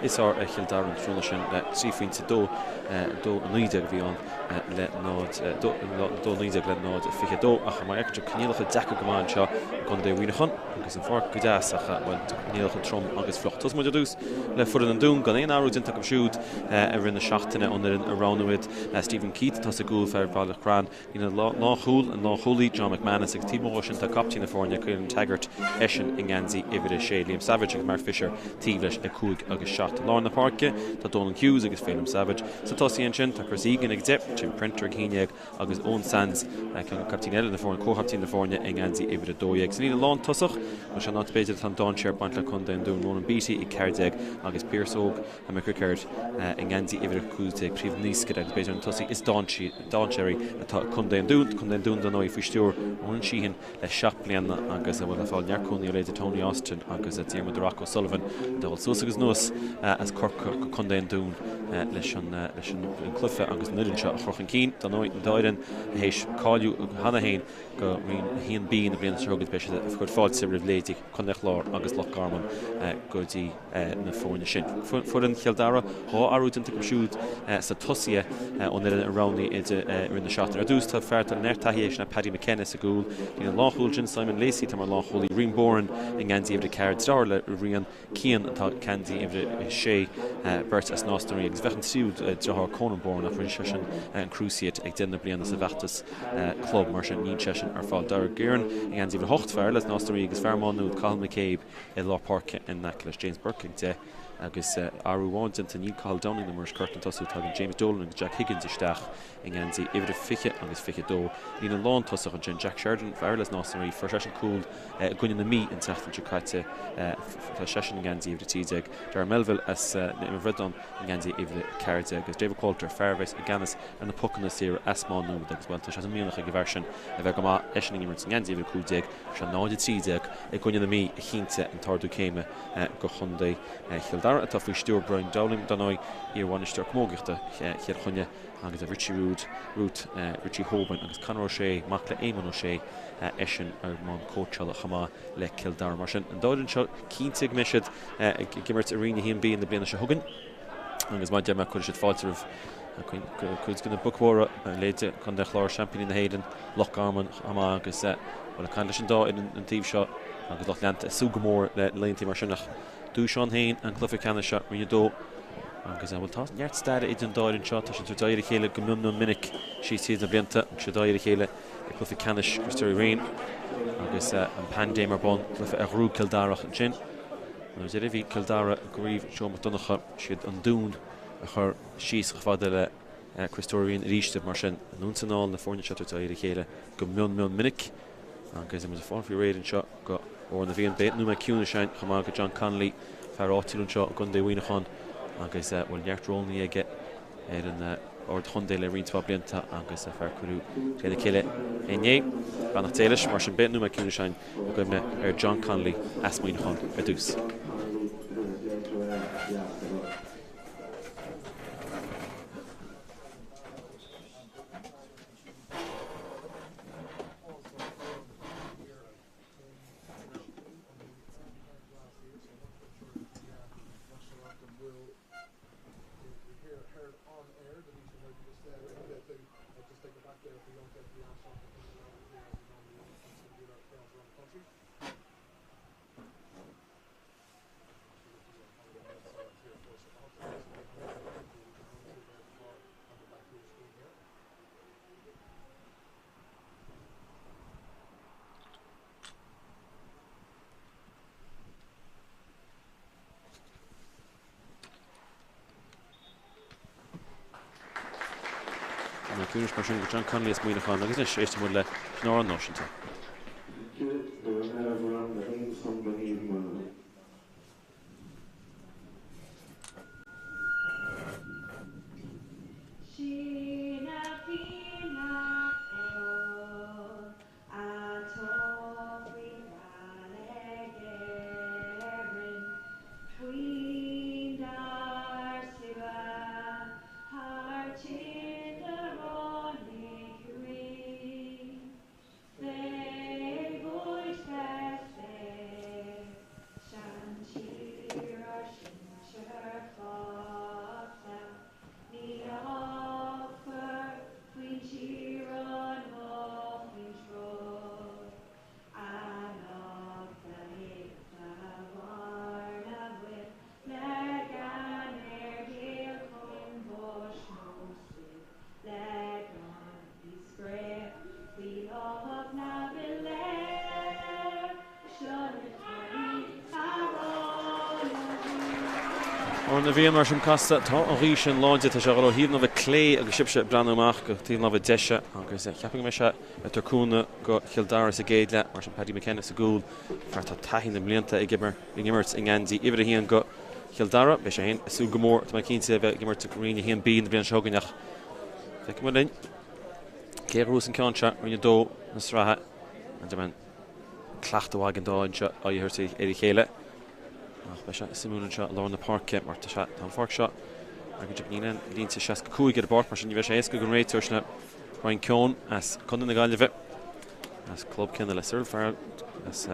is fhearr ar Chill Dara an tráthnóna sin le 3 phointe, 2, 2, 19 a bhí ann le 0, 2, 19 le 0, 22. Ach mar a fheictear coinníollacha deacair go maith anseo i gContae Mhuineacháin agus an pháirc go deas ach, bhuel, coinníollacha trom agus fliuch. Tosóidh muid ar dtús le foireann an Dúin, gan aon athrú déanta acu siúd i rith na seachtaine ón fhoireann a roghnaíodh iad. Stephen Keith atá sa gcúl, fear Bhaile Chrann, Ina lánchúl, an lánchúlaí John McManus agus taobh amuigh dhó sin tá captaen na foirne Caolan Taggart, eisean i ngeansaí uimhir 6, Liam Savage agus Mark Fisher taobh leis ag 5 agus 7. I lár na páirce tá Donal Hughes agus Phelim Savage. Sna tosaithe ansin tá Chris Egan ag 10, Tim Prenter ag 11 agus Eoin Sands, ceann captaen eile na foirne, comhchaptaen na foirne i ngeansaí uimhir 12. Sa líne lántosach, bhuel sin an áit b'fhéidir atá an dainséar ag baint le contae an Dúin, Ronan Beattie ag 14 agus Pearse Óg McCrickard i ngeansaí uimhir 15, príomhnaoscaire agus b'fhéidir an tosaí is dainséaraí atá ag Contae an Dúin. Contae an Dúin, dar ndóigh, faoi stiúir Ronan Sheehan le 7 bliana agus a bhfuil ag fáil neart cúnamh ó leithéidí Tony Austin agus Diarmuid 'The Rock' O'Sullivan ag dul suas agus anuas as Corcaigh go Contae an Dúin leis an cluiche agus an fhoireann seo a chur chun cinn. Dar ndóigh, an dá fhoireann théis cáiliú cheana féin go Roinn 1B na bliana seo chugainn, beidh siad ag cur fáilte roimh leithéidí Contae an Chláir agus Loch Garman go dtí na foirne sin. Foireann Chill Dara, 2 athrú déanta acu siúd sna tosaithe ón fhoireann a roghnaíodh iad i rith na seachtaine. Ar dtús tá fear atá neart taithí aige sin Paddy McKenna sa gcúl. Líne lánchúil sin Simon Lacey atá mar lánchúlaí, Rian Boran i ngeansaí uimhir 4, deartháir le Rian, Cian atá i ngeansaí uimhir 6, beirt as Nás na Rí agus bheadh an tríú deartháir Conan Boran ach rinne seisean an cruciate ag deireadh na bliana sa bhfeachtas club, mar sin níl seisean ar fáil. Dara Guerin i ngeansaí uimhir 8, fear eile as Nás na Rí agus fear Mhá Nuad, Cathal McCabe i lár páirce in aice leis. James Burke ag 10 agus athrú amháin déanta, níl Cathal Dowling ná Muiris Curtin ag tosú, tagann James Dolan agus Jack Higgins isteach i ngeansaí uimhir 20 agus 22. Líne lántosach ansin, Jack Sheridan, fear eile as Nás na Rí, fuair seisean cúl i gcoinne na Mí an tseachtain seo caite. Tá seisean i ngeansaí uimhir 13. Darragh Melville as na Inbhir Bhredáin i ngeansaí uimhir 14 agus David Qualter, fear a bheas i gceannas ar na pocanna saora as Má Nuad agus, bhuel, tá sé de mhianach ag an bhfear sin a bheith go maith, eisean ag imirt i ngeansaí uimhir 15. Sé 0-13 i gcoinne na Mí a chinntigh an t-ardú céime do chontae Chill Dara atá faoi stiúir Brian Dowling, dar ndóigh, iarbhainisteoir camógaíochta Chill Chainnigh agus Richie Rude, Ruth, Richie Hoban agus Conor O'Shea, mac le Éamon O'Shea. eisean i mbun cóitseála chomh maith le Cill Dara. Mar sin, an dá fhoireann seo cinnte go mbeidh siad ag imirt i Roinn 1B na bliana seo chugainn agus mar a deir mé cuirfidh siad fáilte roimh cuid de na boic mhóra, leithéidí Contae an Chláir, seaimpíní na hÉireann, Loch Garman chomh maith agus bhuel ag caint leis an dá fhoireann an taobh seo agus lucht leanta ag súil go mór le laethanta mar sin ach dúshlán féin an cluiche ceannais seo, Roinn 2 agus bhuel tá neart staire idir an dá fhoireann seo, tá siad ag tabhairt aghaidh ar a chéile go mion mion minic síos tríd na blianta agus siad aghaidh ar a chéile i gcluiche ceannais Chriostóir Uí Riain agus an paindéim ar bun, cluiche a ghnóthaigh Cill Dara ansin. Ar deireadh bhí Cill Dara i gCraobh Joe Mac Donncha, siad an Dún a chur síos chomh fada le Criostóir Uí Riain arís mar sin anonn is anall na foirne seo ag tabhairt aghaidh ar a chéile go mion mion minic agus muid ag fáil faoi réir anseo go Uair na bhFiann. Beidh nóiméad ciúnais againn chomh maith go John Connolly, fear áitiúil anseo i gContae Mhuineacháin agus bhfuil neart rólanna aige ar an Ard-Chontae le roinnt mhaith blianta agus fear a cuireadh trína chéile inné. Beannacht Dé leis. Mar sin, beidh nóiméad ciúnais againn i gcuimhne ar John Connolly as Muineachán ar dtús. Nóiméad ciúnais mar sin go John Connolly as Muineachán agus anois éistfidh muid leis an amhrán náisiúnta. Atá faoi bhail ag Éirinn, faoin dár slua thar tír do ráinig thuaidh. Mar a bhíonn mar sin casta, tá an ghaoth sin láidir, tá sé ag dul ó thaobh na láimhe clé agus sibhse ag breathnú amach go taobh na láimhe deise agus cheapfainn go mbeidh sé ag tabhairt cúnamh go Chill Dara sa gcéad leath, mar sin Paddy McKenna sa gcúl, fear atá taithí na mblianta ag imirt i ngeansaí uimhir a haon go Chill Dara. Beidh sé féin ag súil go mór, tá mé cinnte, a bheith ag imirt i Roinn 1B na bliana seo chugainn ach feicfidh muid linn cé a ghnóthós an ceann seo, Roinn 2 na sraithe. Cleachtadh mhaith ag an dá fhoireann seo aghaidh a thabhairt ar a chéile. Ach beidh sé suimiúil anseo i lár na páirce mar tá sé, tá an pháirc seo agus níl aon línte 65 ar an bpáirc mar sin ní bheidh sé éasca don réiteoir sin Brian Keown as Contae na Gaillimhe, as club céanna le Cyril Farrell, as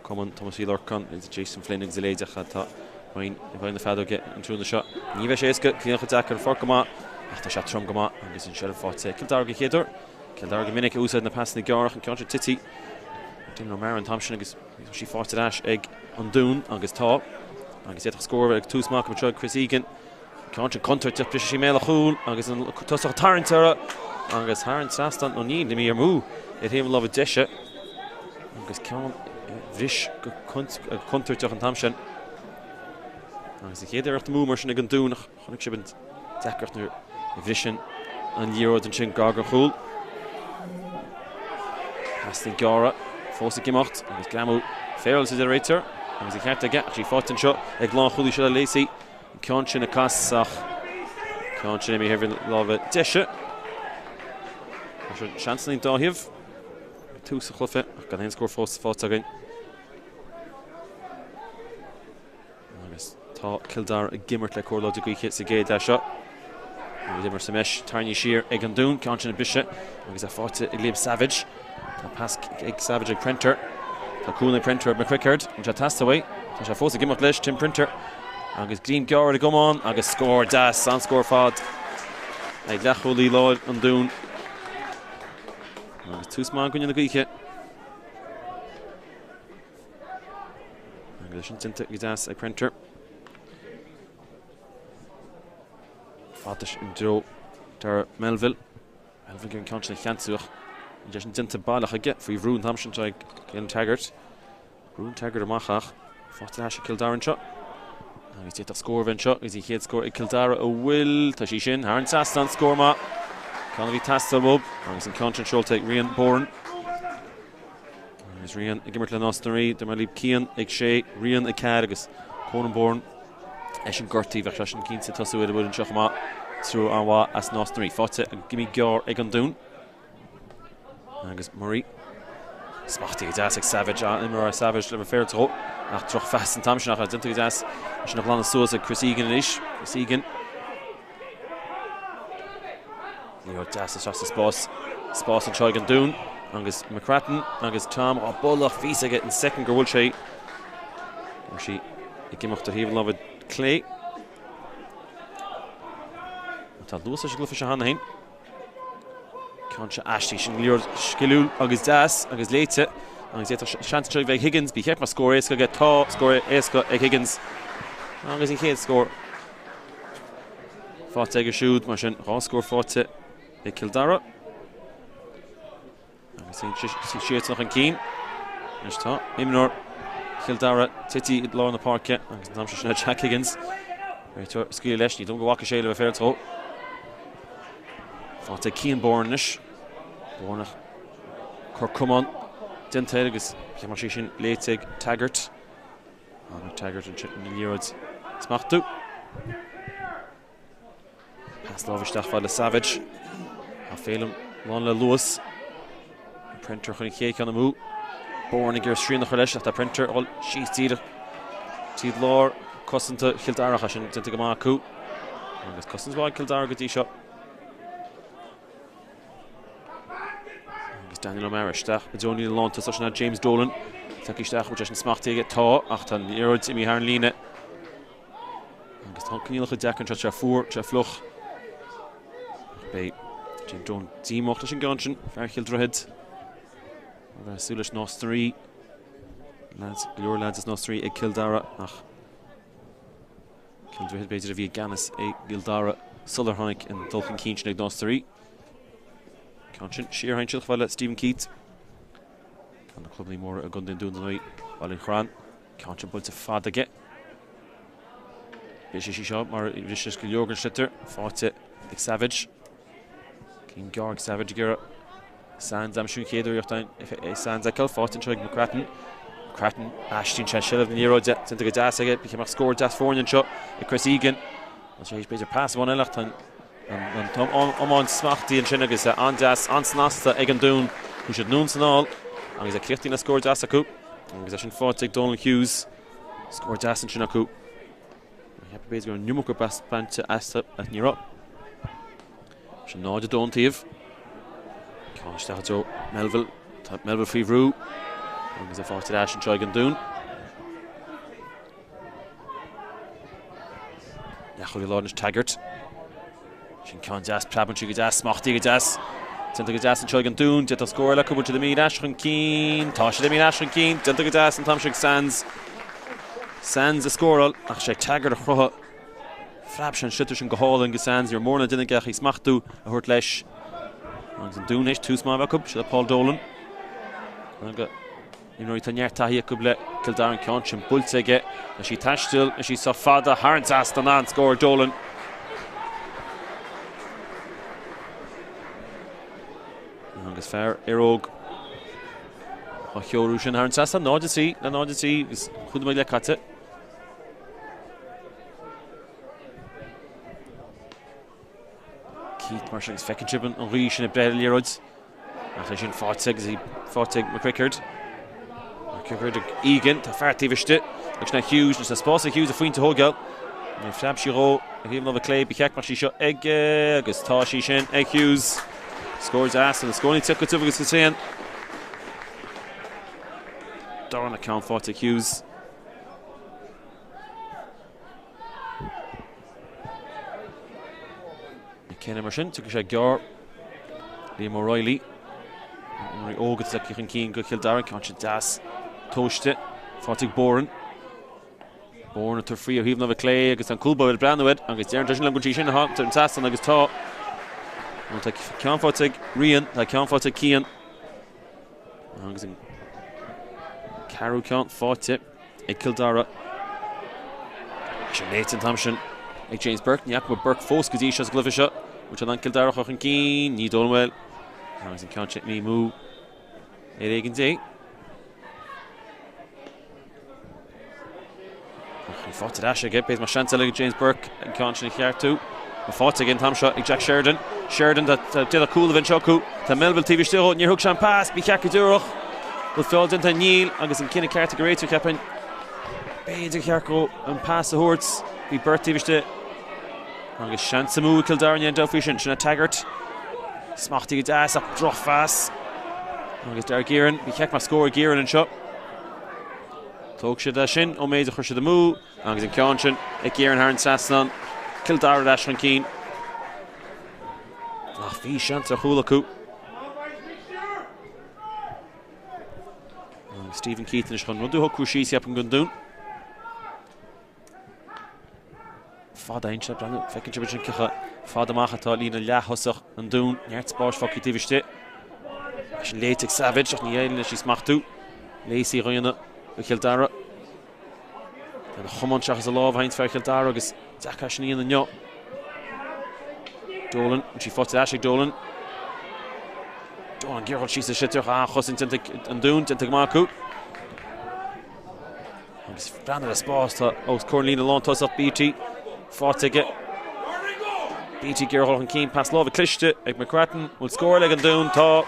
Cumann Thomas Uí Lorcáin, Jason Flynn agus a leithéid ach tá Brian i bhfeighil na feadóige an tráthnóna seo. Ní bheidh sé éasca, coinníollacha deacair, an pháirc go maith ach tá sé trom go maith agus an seilbh faighte ag Cill Dara den chéad uair. Cill Dara go minic ag úsáid na pasanna gearra ach an ceann seo tite Dylan O'Meara an t-am sin agus Tá sí faighte ar ais ag an Dún agus tá agus d'fhéadfadh scór a bheith ag tús maith acu anseo ag Chris Egan. Ceann sin contúirteach, briseann sí i mbéal an chúil agus an tosach ag tarraingt uirthi agus thar an trasnán nó níl, imithe amú ar thaobh na láimhe deise agus ceann a bhris go contúirteach an t-am sin. Agus an chéad iarracht amú mar sin ag an Dún ach Chonaic sibh an deacracht nuair a bhriseann an liathróid ansin gar don chúl. Pasanna gearra fós ag imeacht agus greamú féaráilte a deir an réiteoir agus an ceart aige ach sí faighte anseo ag lánchúlaí seo Lacey. An ceann sin ag casadh ach ceann sin imithe ar thaobh na láimhe deise. Mar sin seansanna ón dá thaobh ag tús an chluiche ach gan aon scór fós faighte againn. Agus tá Cill Dara ag imirt le cóir láidir gaoithe sa gcéad leath seo. Agus imreoir sa mbeis tarraingthe siar ag an Dún, ceann sin ag briseadh agus é faighte ag Liam Savage. Tá pas ag Savage ag Prenter. Tá cúnamh ag Prenter ar McCrickard. An sé teasta uaidh. Tá sé fós ag imeacht leis, Tim Prenter. Agus greim gearr ar an gcamán agus scór deas, an-scór fad ag leathchúlaí láir an Dúin. Agus tús maith i gcoinne na gaoithe. Agus sin déanta go deas ag Prenter. Fada i dtreo Dara Melville. Melville an ceann sin a cheansú ach an deis sin déanta baileach aige faoi bhrú an t-am sin ag Glenn Taggart. Brúnn Taggart amach ach faighte ar ais ag Cill Dara anseo. Agus d'fhéadfadh scór a bheith anseo agus an chéad scór ag Cill Dara a bhfuil. Tá sí sin thar an trasnán, scór maith. Ceann a bhí ag teastáil uathu agus an ceann sin seolta ag Rian Boran. Agus Rian ag imirt le Nás na Rí, D'imir Cian ag 6, Rian ag 4 agus Conan Boran eisean gortaithe, bheadh seisean cinnte ag tosú ar an bhfoireann seo chomh maith. Triúr an-mhaith as Nás na Rí. Faighte ag imithe gearr ag an Dún. Agus Murray smachtaithe go deas ag Savage, an-imreoir Savage le bheith féaráilte dhó ach drochphas an t-am sin ach déanta go deas sin a ghlanadh suas ag Chris Egan anois. Chris Egan. Liathróid deas isteach sa spás. Spás anseo ag an Dún agus McCrattan agus Tom á bualadh bhí a fhios aige an soicind gur bhuail sé. Bhí sí ag imeacht ar thaobh na láimhe clé. Tá luas leis an gcluiche seo cheana féin. Ceann seo aisti sin liathróid sciliúil agus deas agus léite agus d'fhéadfadh seans anseo a bheith ag Higgins. Bí cheart mar scór éasca aige. Tá scór éasca ag Higgins agus an chéad scór. Faighte aige siúd, mar sin, 2 scór faighte ag Cill Dara. Agus iad siadsan chun cinn. Anois tá imreoir Chill Dara tite i lár na páirce agus an t-am seo sin é Jack Higgins. Réiteoir ag scaoileadh leis, ní dóigh go bhfaca sé le bheith féaráilte dhó. Faighte ag Cian Bourne anois. Bourne ag cur camán déanta air agus cheap sé sin léite ag Taggart. Conor Taggart ansin an liathróid a smachtú. Pas láimhe isteach fad le Savage. Tá Féilim lán le luas. Prenter chun an chéad cheann amú. Bourne ag iarraidh srian a chur leis ach tá Prenter ag dul síos díreach tríd lár cosanta Chill Dara ach sin déanta go maith acu. Agus cosaint mhaith ag Cill Dara go dtí seo. Agus Daniel O'Meara isteach i dtreo an líne lántosach sin James Dolan. Tagtha isteach bhfuil sé sin smachtaithe aige tá ach tá an liathróid imithe thar an líne. Agus tá coinníollacha deacair anseo sé fuar, sé fliuch. Beidh James Dolan díomách leis an gceann sin, fear Chill Droichid. A bheith súil leis Nás na Rí. Lads, go leor lads as Nás na Rí ag Cill Dara ach Cill Droichid b'fhéidir a bhí i gceannas i gCill Dara sular tháinig an dul chun cinn sin ag Nás na Rí. Ceann sin siar thar an tsilchbhaile le Stephen Keats. Ceann de na clubanna móra i gContae an Dúin Baile an Chrainn. Ceann sin buailte fada aige. Bhris sí seo mar bhris sé go leor den sliotar. Faighte ag Savage. Ceann gearr ag Savage ag iarraidh Sands a aimsiú an chéad iarracht é Sands a fheiceáil. Faighte anseo ag McCrattan. McCrattan aistríonn sé seilbh na liathróide. Déanta go deas aige. Bhí amach scór deas foirne anseo ag Chris Egan. Tá sé b'fhéidir pas amháin eile ach tá an iomáint smachtaithe ansin agus an-deas, an-snasta ag an Dún. Chuaigh siad anonn is anall agus é críochnaithe le scór deas acu agus é sin faighte ag Donal Hughes. Scór deas ansin acu. Cheap b'fhéidir go raibh an iomarca bainte astu ach ní raibh. Sin 0-2 an taobh. Ceann isteach i dtreo Melville. Tá Melville faoi bhrú agus é faighte ar ais anseo ag an Dún. Leathchúlaí láir anois Taggart. Sin ceann deas, preabann sí go deas, smachtaithe go deas. Déanta go deas anseo ag an Dún, d'fhéadfadh scór eile acu, bhfuil siad imithe ar ais chun cinn. Tá siad imithe ar ais chun cinn, déanta go deas an t-am seo ag Sands. Sands a scóráil, ach sé Taggart a chruthaigh. Phreab sé an sliotar sin go hálainn go Sands, ní raibh mórán le déanamh aige ach í a smachtú a thabhairt leis. Agus an Dún théis tús maith a bheith acu, siad Paul Dolan. Agus Imreoirí tá neart taithí acu le Cill Dara an ceann sin buailte aige. Tá sí ag taisteal, tá sí sách fada thar an trasnán an-scór Dolan. Agus fear Éire Óg á threorú sin thar an trasnán 0-3 le 0-3 agus cúig nóiméad go leith caite. Keith mar sin agus feiceann sibh an ghaoth sin ag breith ar an liathróid. Ach é sin faighte agus í faighte ag McCrickard. McCrickard ag Egan, tá fear taobh istigh agus sin é Hughes, anois tá spás ag Hughes a phointe a thógáil. Níor phreab sí dhó ar thaobh na láimhe clé, ba cheart go mbeadh sí seo aige agus tá sí sin ag Hughes. Scór deas agus scór níos go tiubh agus go tréan. Darna ceann faighte ag Hughes. McKenna mar sin, tiocfaidh sé gearr. Liam O'Reilly. Imreoirí óga tagtha chun cinn go Chill Dara, ceann sin deas tomhaiste. Faighte ag Boran. Boran ag tabhairt faoi ó thaobh na láimhe clé agus an cúl báire ag breathnú air agus deireann sé sin liom go bhfuil sí sin thar an trasnán agus tá. Tá ceann faighte ag Rian, tá ceann faighte ag Cian. Agus an ceathrú ceann faighte ag Cill Dara. Sin léite an t-am sin ag James Burke. Ní fhaca muid Burke fós go dtí seo sa gcluiche seo. Bhfuil sé in ann Cill Dara a chur chun cinn? Ní dóigh liom go bhfuil. Agus an ceann sin imithe amú ar éigean dé. Ach í faighte ar ais aige, b'fhéidir mar seans eile ag James Burke an ceann sin a cheartú. Tá faighte aige an t-am seo ag Jack Sheridan. Sheridan, tá d'fhéadfadh cúl a bheith anseo acu. Tá Melville taobh istigh dhó, níor thug sé an pas, mícheart go díreach. Bhfuil feall déanta? Níl, agus an cinneadh ceart ag an réiteoir, cheapfainn. B'fhéidir gur cheart dhó an pas a thabhairt. Bhí beirt taobh istigh. Agus seans amú ag Cill Dara, níl aon dabht faoi sin. Sin é Taggart. Smachtaithe go deas ach drochphas. Agus Derek Guerin, ba cheart go mbeadh scór ag Guerin anseo. Thóg siad é sin ón méid a chuir siad amú agus an ceann sin ag Guerin thar an trasnán. Cill Dara ar ais chun cinn. Ach bhí seans ar chúl acu. Agus Stephen Keith anois chun rud a shocrú síos, cheapfainn, don Dún. Fada anseo, breathnú, feiceann sibh ansin cé chomh fada amach atá líne leath-thosach an Dúin, neart spáis fágtha taobh istigh. Sin léite ag Savage ach ní éiríonn leis í smachtú. Lacey á dhéanamh do Chill Dara. An chamán seachas a lámh a théann fear Chill Dara agus deacair sin a dhéanamh inniu. Dolan, an sí faighte ar ais ag Dolan. Dolan ag iarraidh dul síos an sliotar, an-chosaint déanta ag an Dún, déanta go maith acu. Agus breathnaigh ar an spás atá os comhair an líne lántosach, Beattie faighte aige. Beattie ag iarraidh dul chun cinn, pas láimhe cliste ag McGrattan. Bhfuil scór eile ag an Dún? Tá.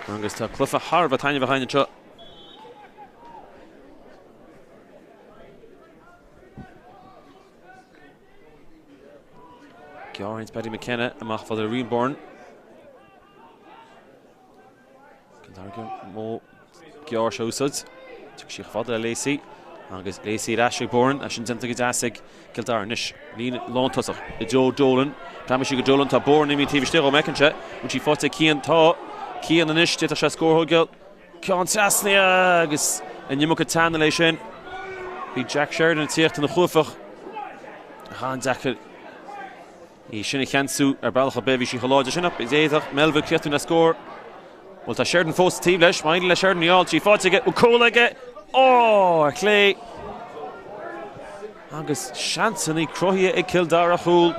Agus tá cluiche thar a bheith taitneamhach againn anseo. Gearr Paddy McKenna amach fada le Rian Byrne. Cill Dara an modh gearr seo a úsáid. Tiocfaidh sí chomh fada le Lacey agus Lacey ar ais ag Boran, é sin déanta go deas ag Cill Dara anois. Líne lántosach i dtreo Dolan. Breathnaigh sí go Dolan, tá Boran imithe taobh istigh dhó, an bhfeiceann sé. Bhfuil sí faighte ag Cian? Tá. Cian anois, d'fhéadfadh sé scór a thógáil. Ceann trasna agus an iomarca teanna léi sin. Bhí Jack Sheridan ag tíocht ina chuaifeach. Ach an-deacair. Í sin a cheansú ar bealach ar bith, bhí sí chomh láidir sin ach d'fhéadfadh Melville críochnú le scór. Bhuel tá Sheridan fós taobh leis, má éiríonn le Sheridan í a fháil, tá sí faighte aige, bhfuil cúl aige? Ó! Ar chlé! Agus seansanna cruthaithe ag Cill Dara ar chúl.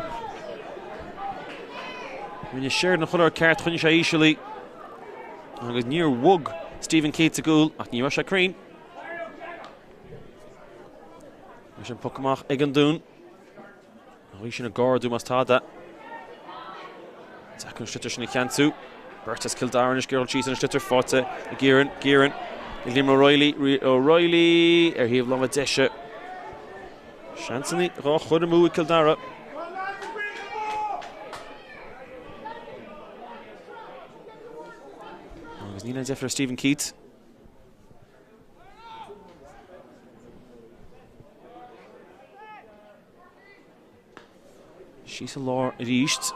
Rinne Sheridan an chuile rud ceart, choinnigh sé íseal í. Agus níor bhog Stephen Keats i gcúl, ach ní raibh sé cruinn. Leis an poc amach ag an Dún. An ghaoth sin ag ardú más tada. Deacair an sliotar sin a cheansú. Beirt as Cill Dara anois ag dul síos ar an sliotar faighte ag Gearan. Gearan ag Liam O'Reilly. O'Reilly ar thaobh láimhe deise. Seansanna dhá chur amú ag Cill Dara. Agus níl aon deifir ar Stephen Keats. Síos i lár arís.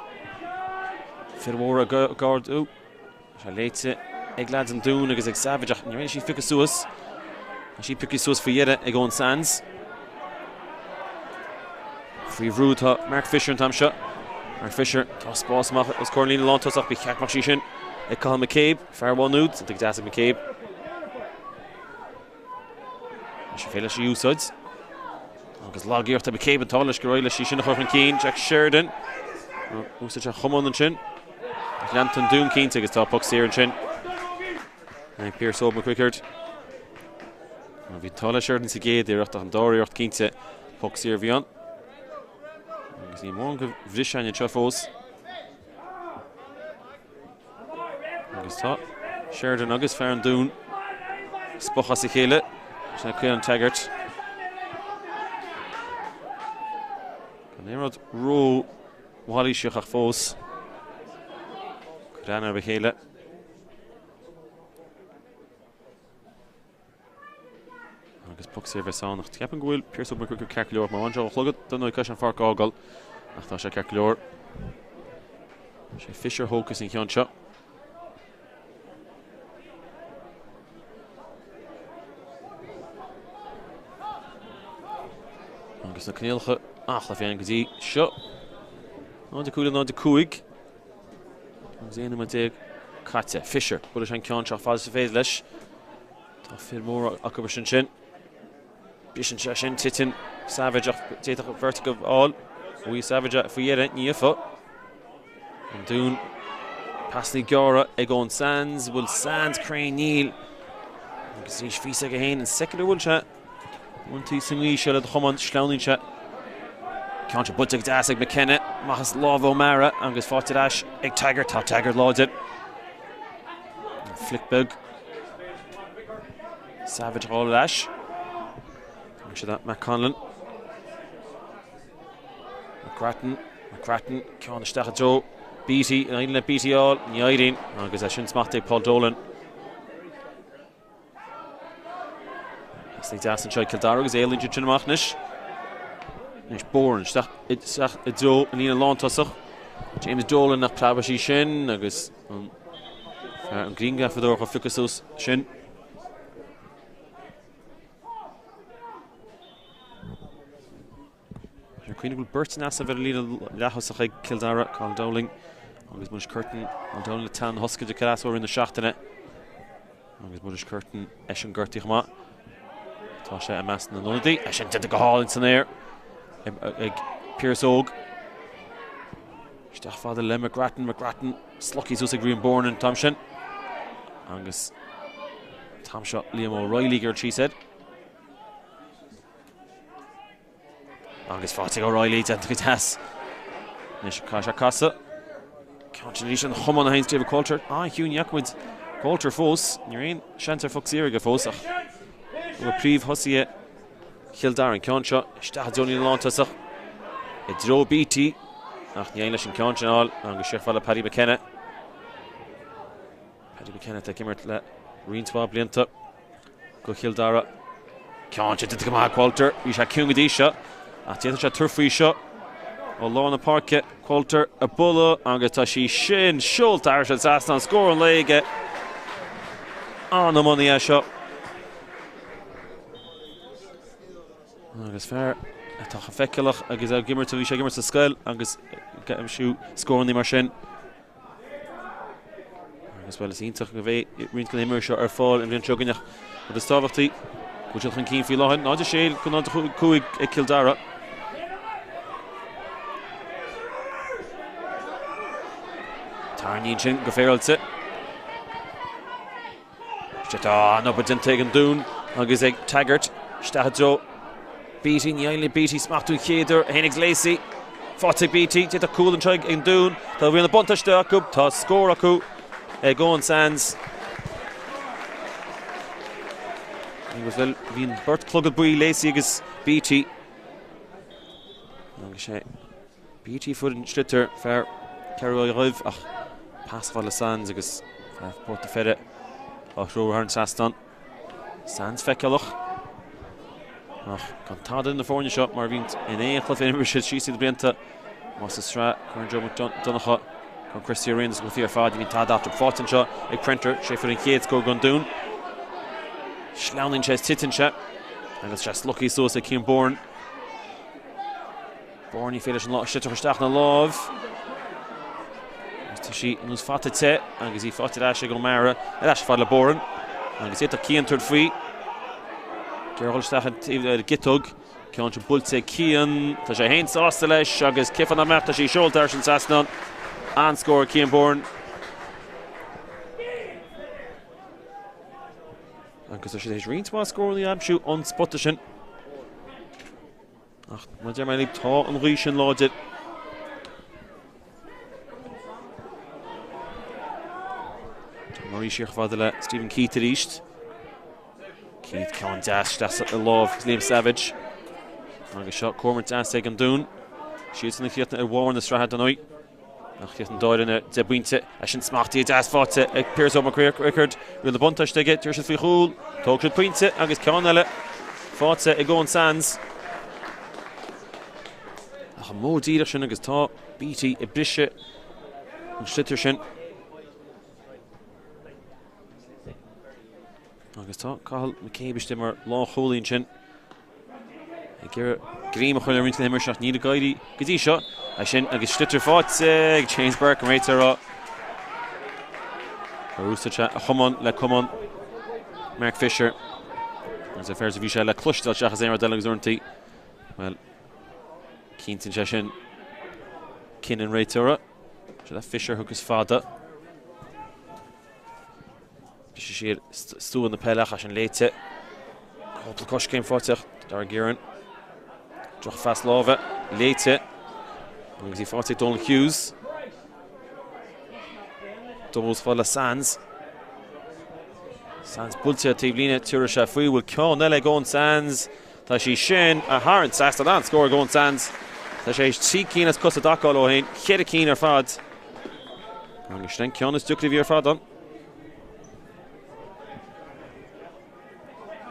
Fir mhóra ag ardú. Tá sé léite ag leaids an Dúin agus ag Savage ach ní raibh sí pioctha suas. Tá sí pioctha suas faoi dheireadh ag Owen Sands. Faoi bhrú tá Mark Fisher an t-am seo. Mark Fisher, tá spás amach os comhair an líne lántosach, ba cheart go mbeadh sí sin ag Cathal McCabe, fear Mhaigh Nuad, go deas ag McCabe. Tá sé féidir leis í úsáid. Agus lag-iarracht ag McCabe an t-ádh leis gur éirigh leis í sin a chur chun cinn. Jack Sheridan. Úsáid sé a chamán ansin. Ach leanta an Dún cinnte agus tá poc saor ansin. Ag Pearse Óg McCrickard. Bhí an t-ádh le Sheridan sa gcéad iarracht ach an dara iarracht cinnte poc saor a bhí ann. Agus ní mórán go bhris anseo fós. Agus tá Sheridan agus fear an Dúin ag spochadh as a chéile. Sin é Caolán Taggart. Gan aon rud ró-mhailíseach ach fós. Cuir aithne ar a chéile. Agus poc saor a bheas ann ach ceapaim go bhfuil Pearse Óg McCrickard ceart go leor. Má bhain sé ó chlogad don óige an pháirc a fhágáil ach tá sé ceart go leor. Sé Fisher a thógfas an ceann seo. Agus na coinníollacha acla féin go dtí seo. 0 5 le 0 5. Agus 11 nóiméad caite. Fisher, buailfidh sé an ceann seo fad is is féidir leis. Tá fir móra acu ansin. Briseann sé sin, titeann Savage ach d'fhéadfadh beirt acu a fháil. Bhuaigh Savage faoi dheireadh, ní fhios. An Dún. Pasanna gearra ag Owen Sands. Bhfuil Sands cruinn? Níl. Agus arís fios aige féin an soicind a bhfuil sé. Uaireanta sa ngaoth seo le do chamán, sleamhnaíonn sé. Ceann seo buailte go deas ag McKenna, amach as lámha O'Meara agus faighte ar ais ag Taggart. Tá Taggart láidir. Flic beag. Savage a fháil ar ais. Agus siad Matt Conlon. McGrattan, McGrattan, ceann isteach i dtreo Beattie, an éiríonn le Beattie a fháil, ní éiríonn, agus é sin smachtaithe ag Paul Dolan. Pasanna deas anseo ag Cill Dara agus éalaíonn siad sin amach anois. Anois Bourne isteach isteach i dtreo an líne lántosach. James Dolan ach preabfaidh sí sin agus an fear an grianghrafadóir chomh phiocadh suas sin. Ar cuimhne go bhfuil beirt in easnamh ar an líne leath-thosach ag Cill Dara, Cathal Dowling agus Muiris Curtin. Cathal Dowling le teann na hoscailte ag i rith na seachtaine agus Muiris Curtin eisean gortaithe chomh maith. Tá sé i measc na n-ionadaí. É sin déanta go hálainn san aer ag Pearse Óg. Isteach fada le McGrattan, McGrattan slogtha suas ag Rian Bourne an t-am sin. Agus an t-am seo Liam O'Reilly ag iarraidh síos air. Agus faighte ag O'Reilly déanta go deas. Anois caithfidh sé casadh. Ceann sin arís an chamán a théann David Qualter. An-chiúin ní fhaca muid Qualter fós. Ní raibh aon seans ar phoc saor aige fós ach thug príomhthosaithe Chill Dara an ceann seo isteach i dtreo an líne lántosach i dtreo Beattie ach ní éiríonn leis an ceann sin a fháil agus siar fada le Paddy McKenna. Paddy McKenna atá ag imirt le roinnt mhaith blianta go Chill Dara. Ceann sin déanta go maith ag Qualter. Bhí sé ciúin go dtí seo ach d'fhéadfadh sé tabhairt faoi seo ó lár na páirce. Qualter ag bualadh agus tá sí sin seolta thar an trasnán. Scór an lae aige. An-iománaí é seo. Agus fear atá chomh feiceálach agus ag imirt a bhí sé ag imirt sa scoil agus ag aimsiú scóranna mar sin. Agus bhuel is iontach go mbeidh roinnt den imreoirí seo ar fáil an bhliain seo chugainn ach rud is tábhachtaí. Go bhfuil siad chun cinn faoi láthair, 0-6 go 0-5 ag Cill Dara. Tarraingíonn sin go féaráilte. Tá an obair déanta ag an Dún agus ag Taggart isteach i dtreo Beattie. Ní éiríonn le Beattie smachtú an chéad uair a tháinig Lacey. Faighte ag Beattie. D'fhéadfadh cúl anseo ag an Dún. Tá riail na buntáiste acu. Tá scór acu ag Owen Sands. Agus bhuel, bhí an beirt clogad buí, Lacey agus Beattie. Agus sé Beattie a fuair an sliotar, fear Cheathrú Dhuibh ach pas fada le Sands agus fear Phort na Feire á threorú thar an trasnán. Sands feiceálach ach gan tada idir na foirne seo mar a bhíonn in aon chluiche a imir siad síos na blianta. Más sa tsraith Corn Joe Mac Donncha, Corn Christy araon sna cluichí ar fad, ní bhíonn tada eatarthu. Faighte anseo ag Prenter, sé a fuair an chéad scór don Dún. Sleamhnaíonn sé is titeann sé agus sé slogtha suas ag Cian Bourne. Bourne ní féidir leis an sliotar isteach ina láimh. Agus tá sí ar nós fata te agus í faighte ar ais ag O'Mara ar ais fad le Bourne. Agus d'fhéadfadh Cian tabhairt faoi. Ag iarraidh dul isteach ar an gciotóg. Ceann sin buailte ag Cian. Tá sé féin sásta leis agus cén fáth nach mbeadh tá sí seolta thar an trasnán. An-scór ag Cian Bourne. Agus tá siad théis roinnt mhaith scóranna a aimsiú ón spota sin. Ach mar a deir mé libh, tá an ghaoth sin láidir. Tá Murray siar chomh fada le Stephen Keith arís. Keith ceann deas isteach i lámh Liam Savage. Agus seo comhimirt deas ag an Dún. Siadsan a chríochnaigh ar bharr na sraithe dar ndóigh. Ach chríochnaigh an dá fhoireann ar 10 bpointe. É sin smachtaithe deas faighte ag Pearse Ó McCrickard. Riail na buntáiste aige, tabharfaidh siad faoi chúl. Tógfaidh siad pointe agus ceann eile faighte ag Owen Sands. Ach an modh díreach sin agus tá Beattie ag briseadh an sliotar sin. Agus tá Cathal McCabe istigh mar lánchúlaí ansin. Ag iarraidh greim a chur ar roinnt den imirt ach níl ag éirí go dtí seo. É sin agus sliotar faighte ag James Burke an réiteoir á gur úsáid sé a chamán le camán Mark Fisher. Agus ar fear a bhí sé le cloisteáil seachas aon rud eile agus uaireanta, bhuel, cinntíonn sé sin cinneadh an réiteora. Seo le Fisher thugas fada. Briseadh siar stua na peile ach é sin léite. Cúpla coiscéim faighte ag Darragh Guerin. Drochphas láimhe léite. Agus í faighte ag Donal Hughes. Dul fad le Sands. Sands buailte ar taobh líne, tabharfaidh sé faoi. Bhfuil ceann eile ag Owen Sands. Tá sí sin thar an trasnán. An-scór ag Owen Sands. Tá sé théis 3 cinn as cosa i dtaca ó shin, cheithre cinn ar fad. Agus sin an ceann is deacra a bhí ar fad ann.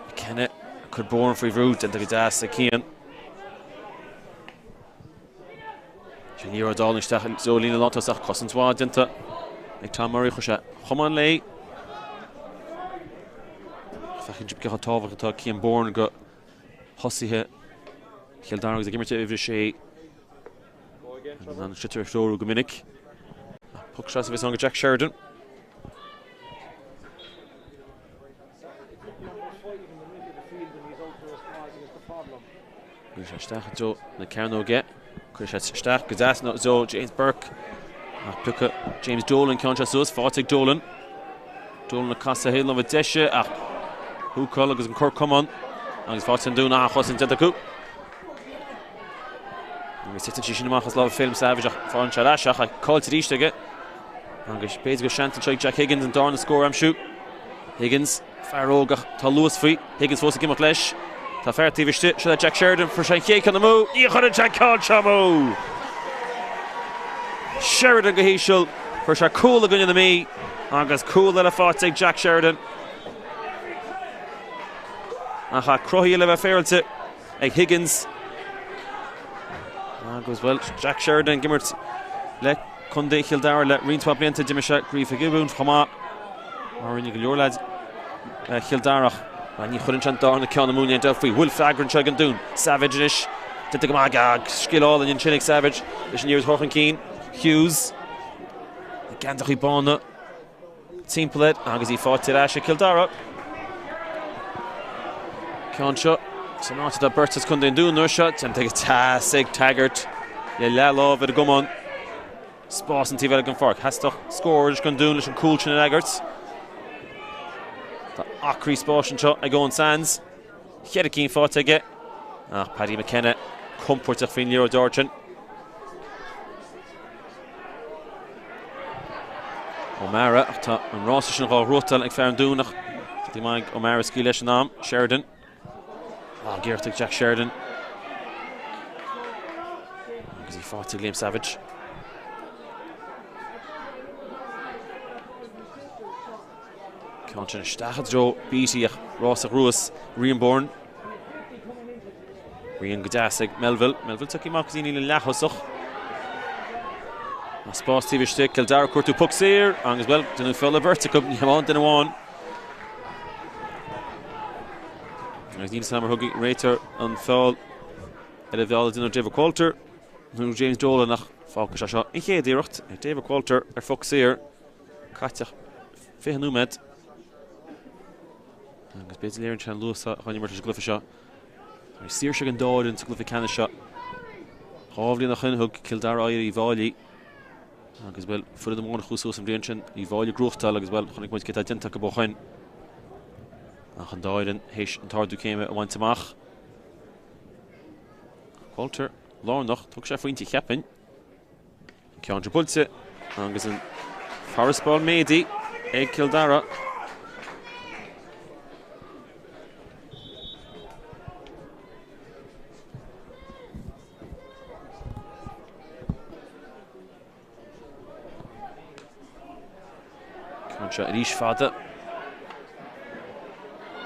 McKenna ag cur Bourne faoi bhrú, déanta go deas ag Cian. Sin iarraidh dul isteach i dtreo líne lántosach, cosaint mhaith déanta ag Tom Murray, chuir sé chamán léi. Feiceann sibh cé chomh tábhachtach atá Cian Bourne do thosaithe Chill Dara agus ag imirt i uimhir a sé. An sliotar a threorú go minic. Poc seasamh a bheas ann go Jack Sheridan. Cuireann sé isteach i dtreo na cearnóige. Cuireann sé isteach go deas i dtreo James Burke. Ach piocadh James Dolan ceann seo suas, faighte ag Dolan. Dolan ag casadh thaobh láimhe deise ach húcáil agus an cor camán agus faighte an Dún an-chosaint déanta acu. Agus titeann sí sin amach as lámha Phelim Savage ach faigheann sé ar ais ach caillte arís aige. Agus b'fhéidir go seans anseo ag Jack Higgins an darna scór a aimsiú. Higgins, fear óg ach tá luas faoi. Higgins fós ag imeacht leis. Tá fear taobh istigh, seo le Jack Sheridan, fuair sé an chéad ceann amú. Ní chuireann sé an ceann seo amú! Sheridan go híseal, fuair sé cúl i gcoinne na Mí agus cúl eile faighte ag Jack Sheridan. Ach tá cruthaithe le bheith féaráilte. ag Higgins agus, bhuel, Jack Sheridan ag imirt le Contae Chill Dara le roinnt mhaith blianta. D'imir sé i gCraobh Mhig Uidhir chomh maith, mar a rinne go leor leaids Chill Dara ach ní chuireann sé an darna ceann amú, níl aon dabht faoi. Bhfuil freagra anseo ag an Dún. Savage anois. Déanta go maith aige. Scil álainn ansin ag Savage leis an liathróid a chur chun cinn. Hughes. Na geansachaí bána. Timpeall air agus í faighte ar ais ag Cill Dara. Ceann seo san áit atá beirt as Contae an Dúin an uair seo, déanta go deas ag Taggart le leathlámh ar an gcamán. Spás an taobh eile den pháirc. Theastódh scór anois don Dún leis an cúl sin a fhreagairt. Tá acraí spáis anseo ag Owen Sands. Cheithre cinn faighte aige ach Paddy McKenna compordach faoin liathróid ard sin. O'Meara ach tá an rása sin dhá ghnóthachtáil ag fear an Dúin ach tá go maith ag O'Meara scaoileadh leis in am. Sheridan. An-iarracht ag Jack Sheridan. Agus í faighte ag Liam Savage. Ceann sin isteach i dtreo Beattie ach rás a ghnóthaigh Rian Bourne. Rian go deas ag Melville. Melville tugtha amach go dtí an líne leath-thosach. Tá spás taobh istigh, Cill Dara ag cuartú poc saor agus, bhuel, déanadh feall ar bheirt acu, ní hamháin duine amháin. Agus níl 'fhios a'm ar thug an réiteoir an feall ar an bhfeall a déanadh David Qualter nó James Dolan ach fágfaidh sé seo an chéad iarracht ag David Qualter ar phoc saor caite ach 20 nóiméad. Agus b'fhéidir léiríonn sé an luas a choinnigh leis an gcluiche seo. Bhí saoirse ag an dá fhoireann sa gcluiche ceannais seo. Dhá bhliain ó shin thug Cill Dara aghaidh ar Uíbh Fhailí agus, bhuel, foireann amháin a chuaigh suas an bhliain sin, Uíbh Fhailí ag gnóthachtáil agus, bhuel, chonaic muid cé atá déanta acu ó shin. Ach an dá fhoireann théis an t-ardú céime a bhaint amach. Qualter lárnach, thug sé phointe cheapfainn. Ceann seo buailte agus an farasbarr méadaithe ag Cill Dara. Ceann seo arís fada.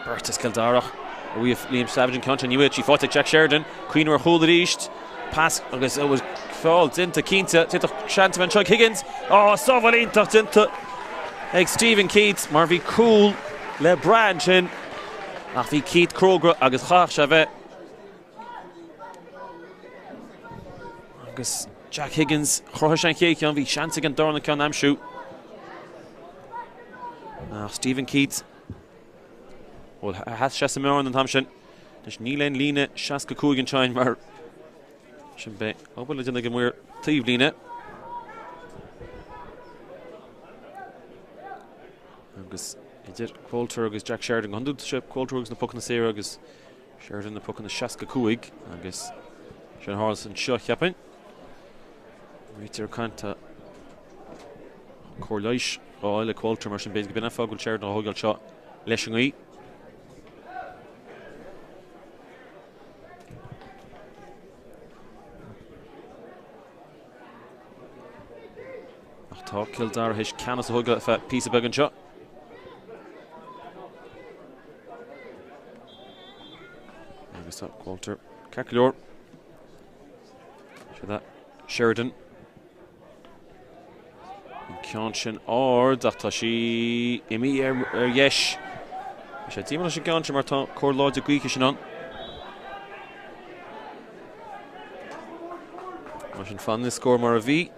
Beirt as Cill Dara ach bhuaigh Liam Savage an ceann seo. Ní bhfuil sí faighte ag Jack Sheridan. Cuimhneamh ar chúl arís. Pas agus an bhfuil feall déanta cinnte. D'fhéadfadh seans a bheith anseo ag Higgins. Á, sábháil iontach déanta ag Stephen Keats mar bhí cúl le brath ansin ach bhí Keats cróga agus chaithfeadh sé a bheith. Agus Jack Higgins, chruthaigh sé an chéad cheann, bhí seans aige an darna ceann a aimsiú. Ach Stephen Keats, bhuel, sheas sé sa mbearna an t-am sin. Anois níl aon líne 65 anseo mar sin beidh obair le déanamh ag an maor taobhlíne. Agus idir Qualter agus Jack Sheridan go hiondúil sé Qualter agus na pocanna saora agus Sheridan na pocanna 65 agus sin a tharla anseo cheapfainn. Réiteoir ag caint tá cóir leighis á fháil ag Qualter mar sin b'fhéidir go b'in an fáth go bhfuil Sheridan á thógáil seo leis an ngaoth. Ach tá Cill Dara théis ceannas a thógáil ar feadh píosa beag anseo. Agus tá Qualter ceart go leor. Seo that Sheridan. An ceann sin ard ach tá sí imithe ar, ar dheis. Tá sé díomách leis an gceann sin mar tá cóir láidir gaoithe sin ann. Mar sin fanann an scór mar a bhí.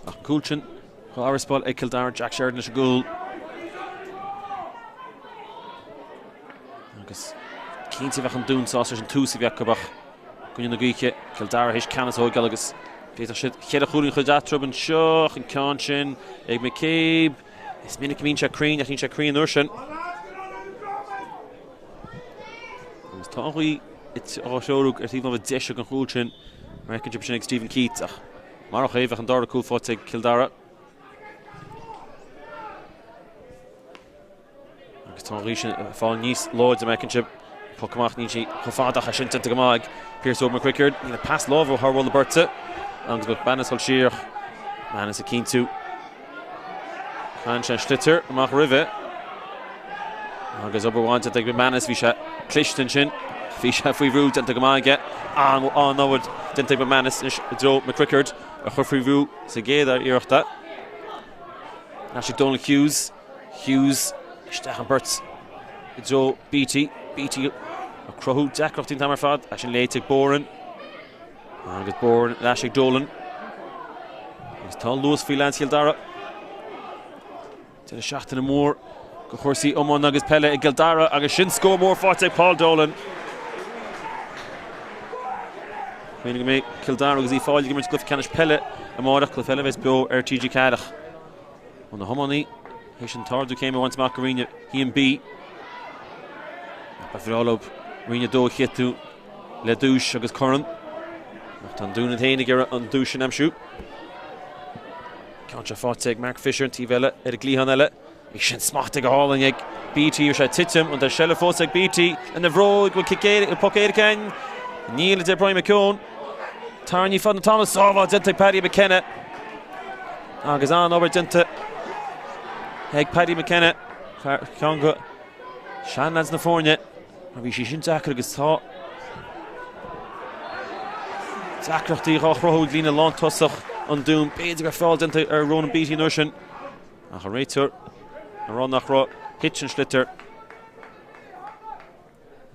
Ach an cúl sin á fharasbarr ag Cill Dara, Jack Sheridan leis an gcúl. Agus cinnte bheadh an Dún sásta leis an tús a bhí acu ach i gcoinne na gaoithe, Cill Dara théis ceannas a thógáil agus d'fhéadfadh siad cheithre chúilín a chur eatarthu anseo ach an ceann sin ag McCabe. Is minic a bhíonn sé cruinn ach níl sé cruinn an uair sin. Agus tá an ghaoth á threorú ar thaobh na láimhe deise den chúl sin. Mar fheiceann sibh sin ag Stephen Keats ach marach é bheadh an dara cúl faighte ag Cill Dara. Agus tá an ghaoth sin ag fáil níos láidre mar fheiceann sibh. Poc amach níl sé chomh fada ach é sin déanta go maith ag Pearse Óg McCrickard. Níl an pas láimhe thar bhualadh beirte agus McManus dul siar ach McManus ag cinntiú. Caitheann sé an sliotar amach roimhe. Agus obair mhaith déanta ag McManus, bhí sé cliste ansin. Bhí sé faoi bhrú déanta go maith aige. An-obair déanta ag McManus anois i dtreo McCrickard a chur faoi bhrú sa gcéad iarracht. Ar ais ag Donal Hughes. Hughes isteach an beirt i dtreo Beattie. Beattie ag cruthú deacrachtaí an t-am ar fad. É sin léite ag Boran. Agus Boran ar ais ag Dolan. Agus tá an luas faoi leaids Chill Dara. Deireadh seachtaine mór. Do chúrsaí iomána agus peile i gCill Dara agus sin scór mór faighte ag Paul Dolan. Cuimhnigh go mbeidh Cill Dara agus Uíbh Fhailí ag imirt i gcluiche ceannais peile amárach, cluiche eile a bheas beo ar TG4. Ó na hiománaí théis an t-ardú céime a bhaint amach go Roinn 1B. Ba bhreá leo Roinn 2 a chéadú le duais agus corn. Ach tá an Dún iad féin ag iarraidh an duais sin a aimsiú. Ceann seo faighte ag Mark Fisher an taobh eile ar an gcliathán eile. Bhí sin smachtaithe go hálainn ag Beattie, bhí sé ag titim, an tá seilbh fós ag Beattie lena bhróig, bhfuil cic éirice, poc éirice ann? Níl, a deir Brian McKeown. Tarraingthe fad na talún, sábháil déanta ag Paddy McKenna. Agus an-obair déanta ag Paddy McKenna, ceann de seanleaids na foirne. Mar bhí sí sin deacair agus tá deacrachtaí á chruthú ag líne lántosach an Dúin. B'fhéidir go raibh feall déanta ar Ronan Beattie an uair sin. Ach an réiteoir ag rá nach raibh, thit an sliotar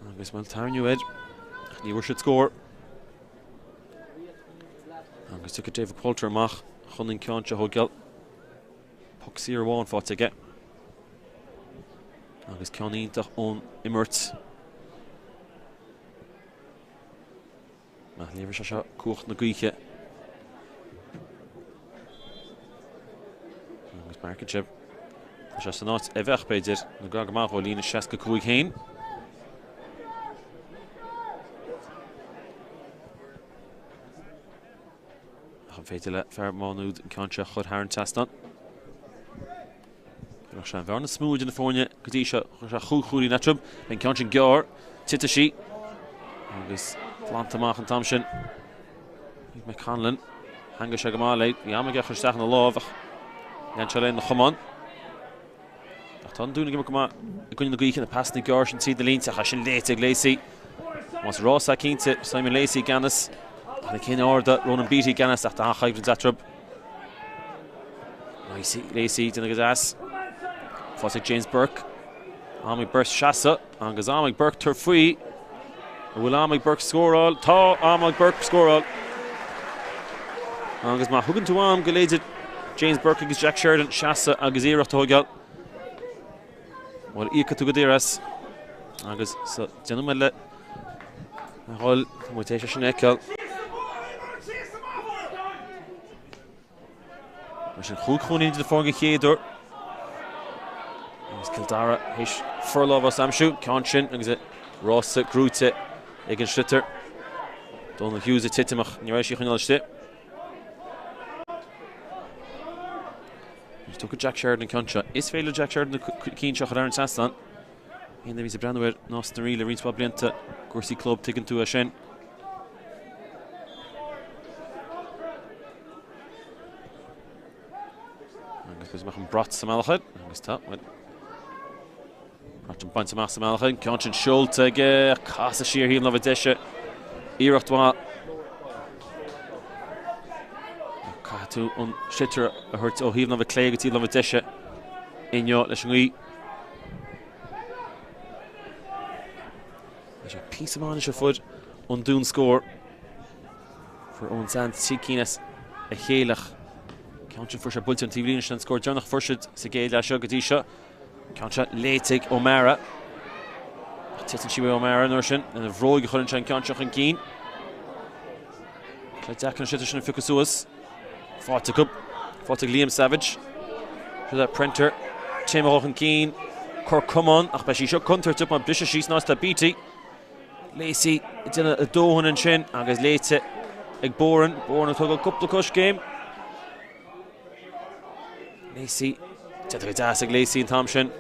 agus bhuel tarraingíodh air ach ní bhfuair siad scór. Agus tiocfaidh David Qualter amach chun an ceann seo a thógáil. Poc saor amháin faighte aige. Agus ceann iontach ón imirt. Ach léirigh sé seo cumhacht na gaoithe. Agus marcann sé. Tá sé san áit a bheadh, b'fhéidir, nó gar go maith ó líne 65 féin. Ach an féidir le fear Mhá Nuad an ceann seo a chur thar an trasnán? Chuirfeadh sé an bhearna is mó idir na foirne go dtí seo. Chuir sé chúig chúilín eatarthu. An ceann sin gearr. Titfidh sí. Agus glanta amach an t-am sin ag McConlon. Theangaigh sé go maith léi. Bhí am aige a chur isteach ina lámh ach lean sé lena chamán. Ach tá an Dún ag imirt go maith i gcoinne na gaoithe, na pasanna gearr sin tríd na línte ach é sin léite ag Lacey. Más rás é cinnte, Simon Lacey i gceannas. Ach na cinn arda, Ronan Beattie i gceannas ach tá an-choimhlint eatarthu. Lacey, Lacey, déanamh go deas. Faighte ag James Burke. Am ag beirt seasamh agus am ag Burke tabhairt faoi. An bhfuil am ag Burke scóráil? Tá am ag Burke scóráil. Agus má thugann tú am go leithéid James Burke agus Jack Sheridan seasamh agus iarracht a thógáil, bhuel, íocfaidh tú go daor as. Agus sa déanamh eile a dhul, tá muid théis é sin a fheiceáil. Mar sin chúig chúilín idir na foirne den chéad uair. Agus Cill Dara théis forlámhas a aimsiú, ceann sin agus é rása gnóite ag an sliotar. Donal Hughes ag titim ach ní raibh sí a choinneáil istigh. Agus tógfaidh Jack Sheridan an ceann seo. Is féidir le Jack Sheridan na cinn seo a chur thar an trasnán. Aon duine a bhíos ag breathnú ar Nás na Rí le roinnt mhaith blianta i gcúrsaí club, tuigeann tú é sin. Agus b'fhéidir go mbeadh an brat sa mbealach air, agus tá, bhuel, brat an bainte amach sa mbealach air, ceann sin seolta aige, casadh siar thaobh na láimhe deise, iarracht mhaith. Caithfidh tú an sliotar a thabhairt ó thaobh na láimhe clé go taobh na láimhe deise inniu leis an ngaoth. Tá sé píosa maith anois a fuair an Dún scór. Fuair Eoin Sands 3 cinn as a chéile ach ceann sin fuair sé buailte an taobhlíne sin an scór deireanach a fuair siad sa gcéad leath seo go dtí seo. Ceann seo léite ag O'Meara. Ach titeann sí uaidh O'Meara an uair sin lena bhróig a chuireann sé an ceann seo chun cinn. Tá deacair an sliotar sin a phiocadh suas. Faighte acu. Faighte ag Liam Savage. Seo le Prenter. Céim a dhul chun cinn. Cor camán ach beidh sí seo contúirteach má briseadh sí san áit le Beattie. Lacey ag déanamh a dóthain ansin agus léite ag Boran. Boran ag tógáil cúpla coiscéim. Lacey. Déanta go deas ag Lacey an t-am sin.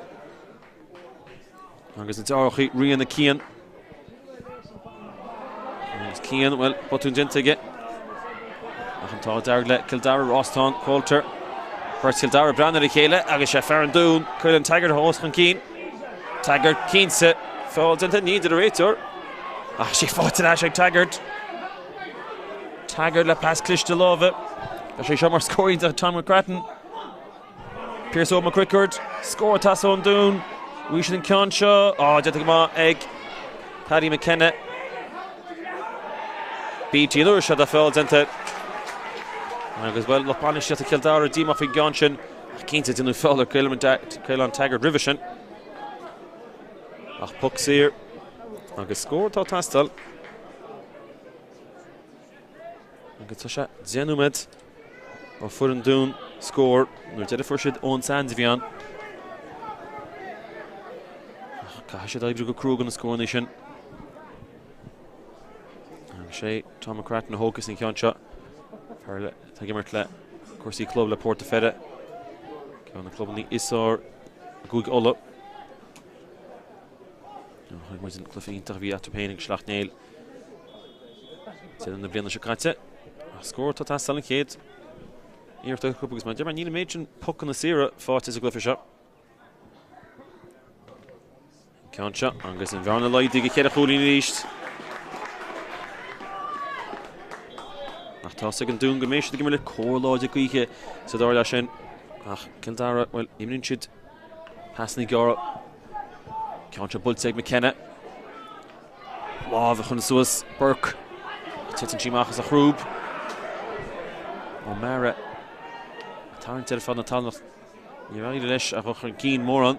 Agus na deartháireacha Rian agus Cian. Agus Cian, bhuel, botún déanta aige. Ach an t-ádh dearg le Cill Dara, Rostan, Qualter. Beirt Chill Dara breathnú ar a chéile agus sé fear an Dúin, Caolan Taggart a thomhas chun cinn. Taggart cinnte, feall déanta, ní idir a réiteoir. Ach sé faighte ar ais ag Taggart. Taggart le pas cliste láimhe. Tá sé seo mar scór iontach Tom McGrattan. Pearse Óg Mac Riocaird, scór atá ón Dún. Bhí siad an ceann seo, á, déanta go maith ag Paddy McKenna. Beattie an uair seo tá feall déanta. Agus bhuel, lucht bainistíochta Chill Dara díomách faoin gceann sin. Ach cinnte déanadh feall ar Caolan Taggart roimhe sin. Ach poc saor agus scór atá ag teastáil. Agus tá sé 10 nóiméad ó fuair an Dún scór nuair deireadh fuair siad Owen Sands a bhí ann. Ach caithfidh siad oibriú go crua do na scóranna sin. Agus sé Tom McCrattan a thógfas an ceann seo. Fear atá ag imirt le cúrsaí club le Port a' Pheire. Ceann de na clubanna is fearr i gCúige Uladh. Chonaic muid an cluiche iontach a bhí eatarthu féin agus Sleacht Néill deireadh na bliana seo caite. Ach scór atá ag teastáil an chéad iarracht acu agus mar a deir mé níl an méid sin pocanna saora faighte sa gcluiche seo. An ceann seo agus an bhearna laghdaithe go cheithre chúilín arís. Ach tá a fhios ag an Dún go mbeidh siad ag imirt le cóir láidir gaoithe sa dara leath sin. Ach Cill Dara, bhuel, imríonn siad pasanna gearra. Ceann seo buailte ag McKenna. Lámh a chur suas Burke. Titeann sí amach as a chrúb. O'Meara ag tarraingt ar fad na talún. Níor éirigh leis a dhul chun cinn mórán.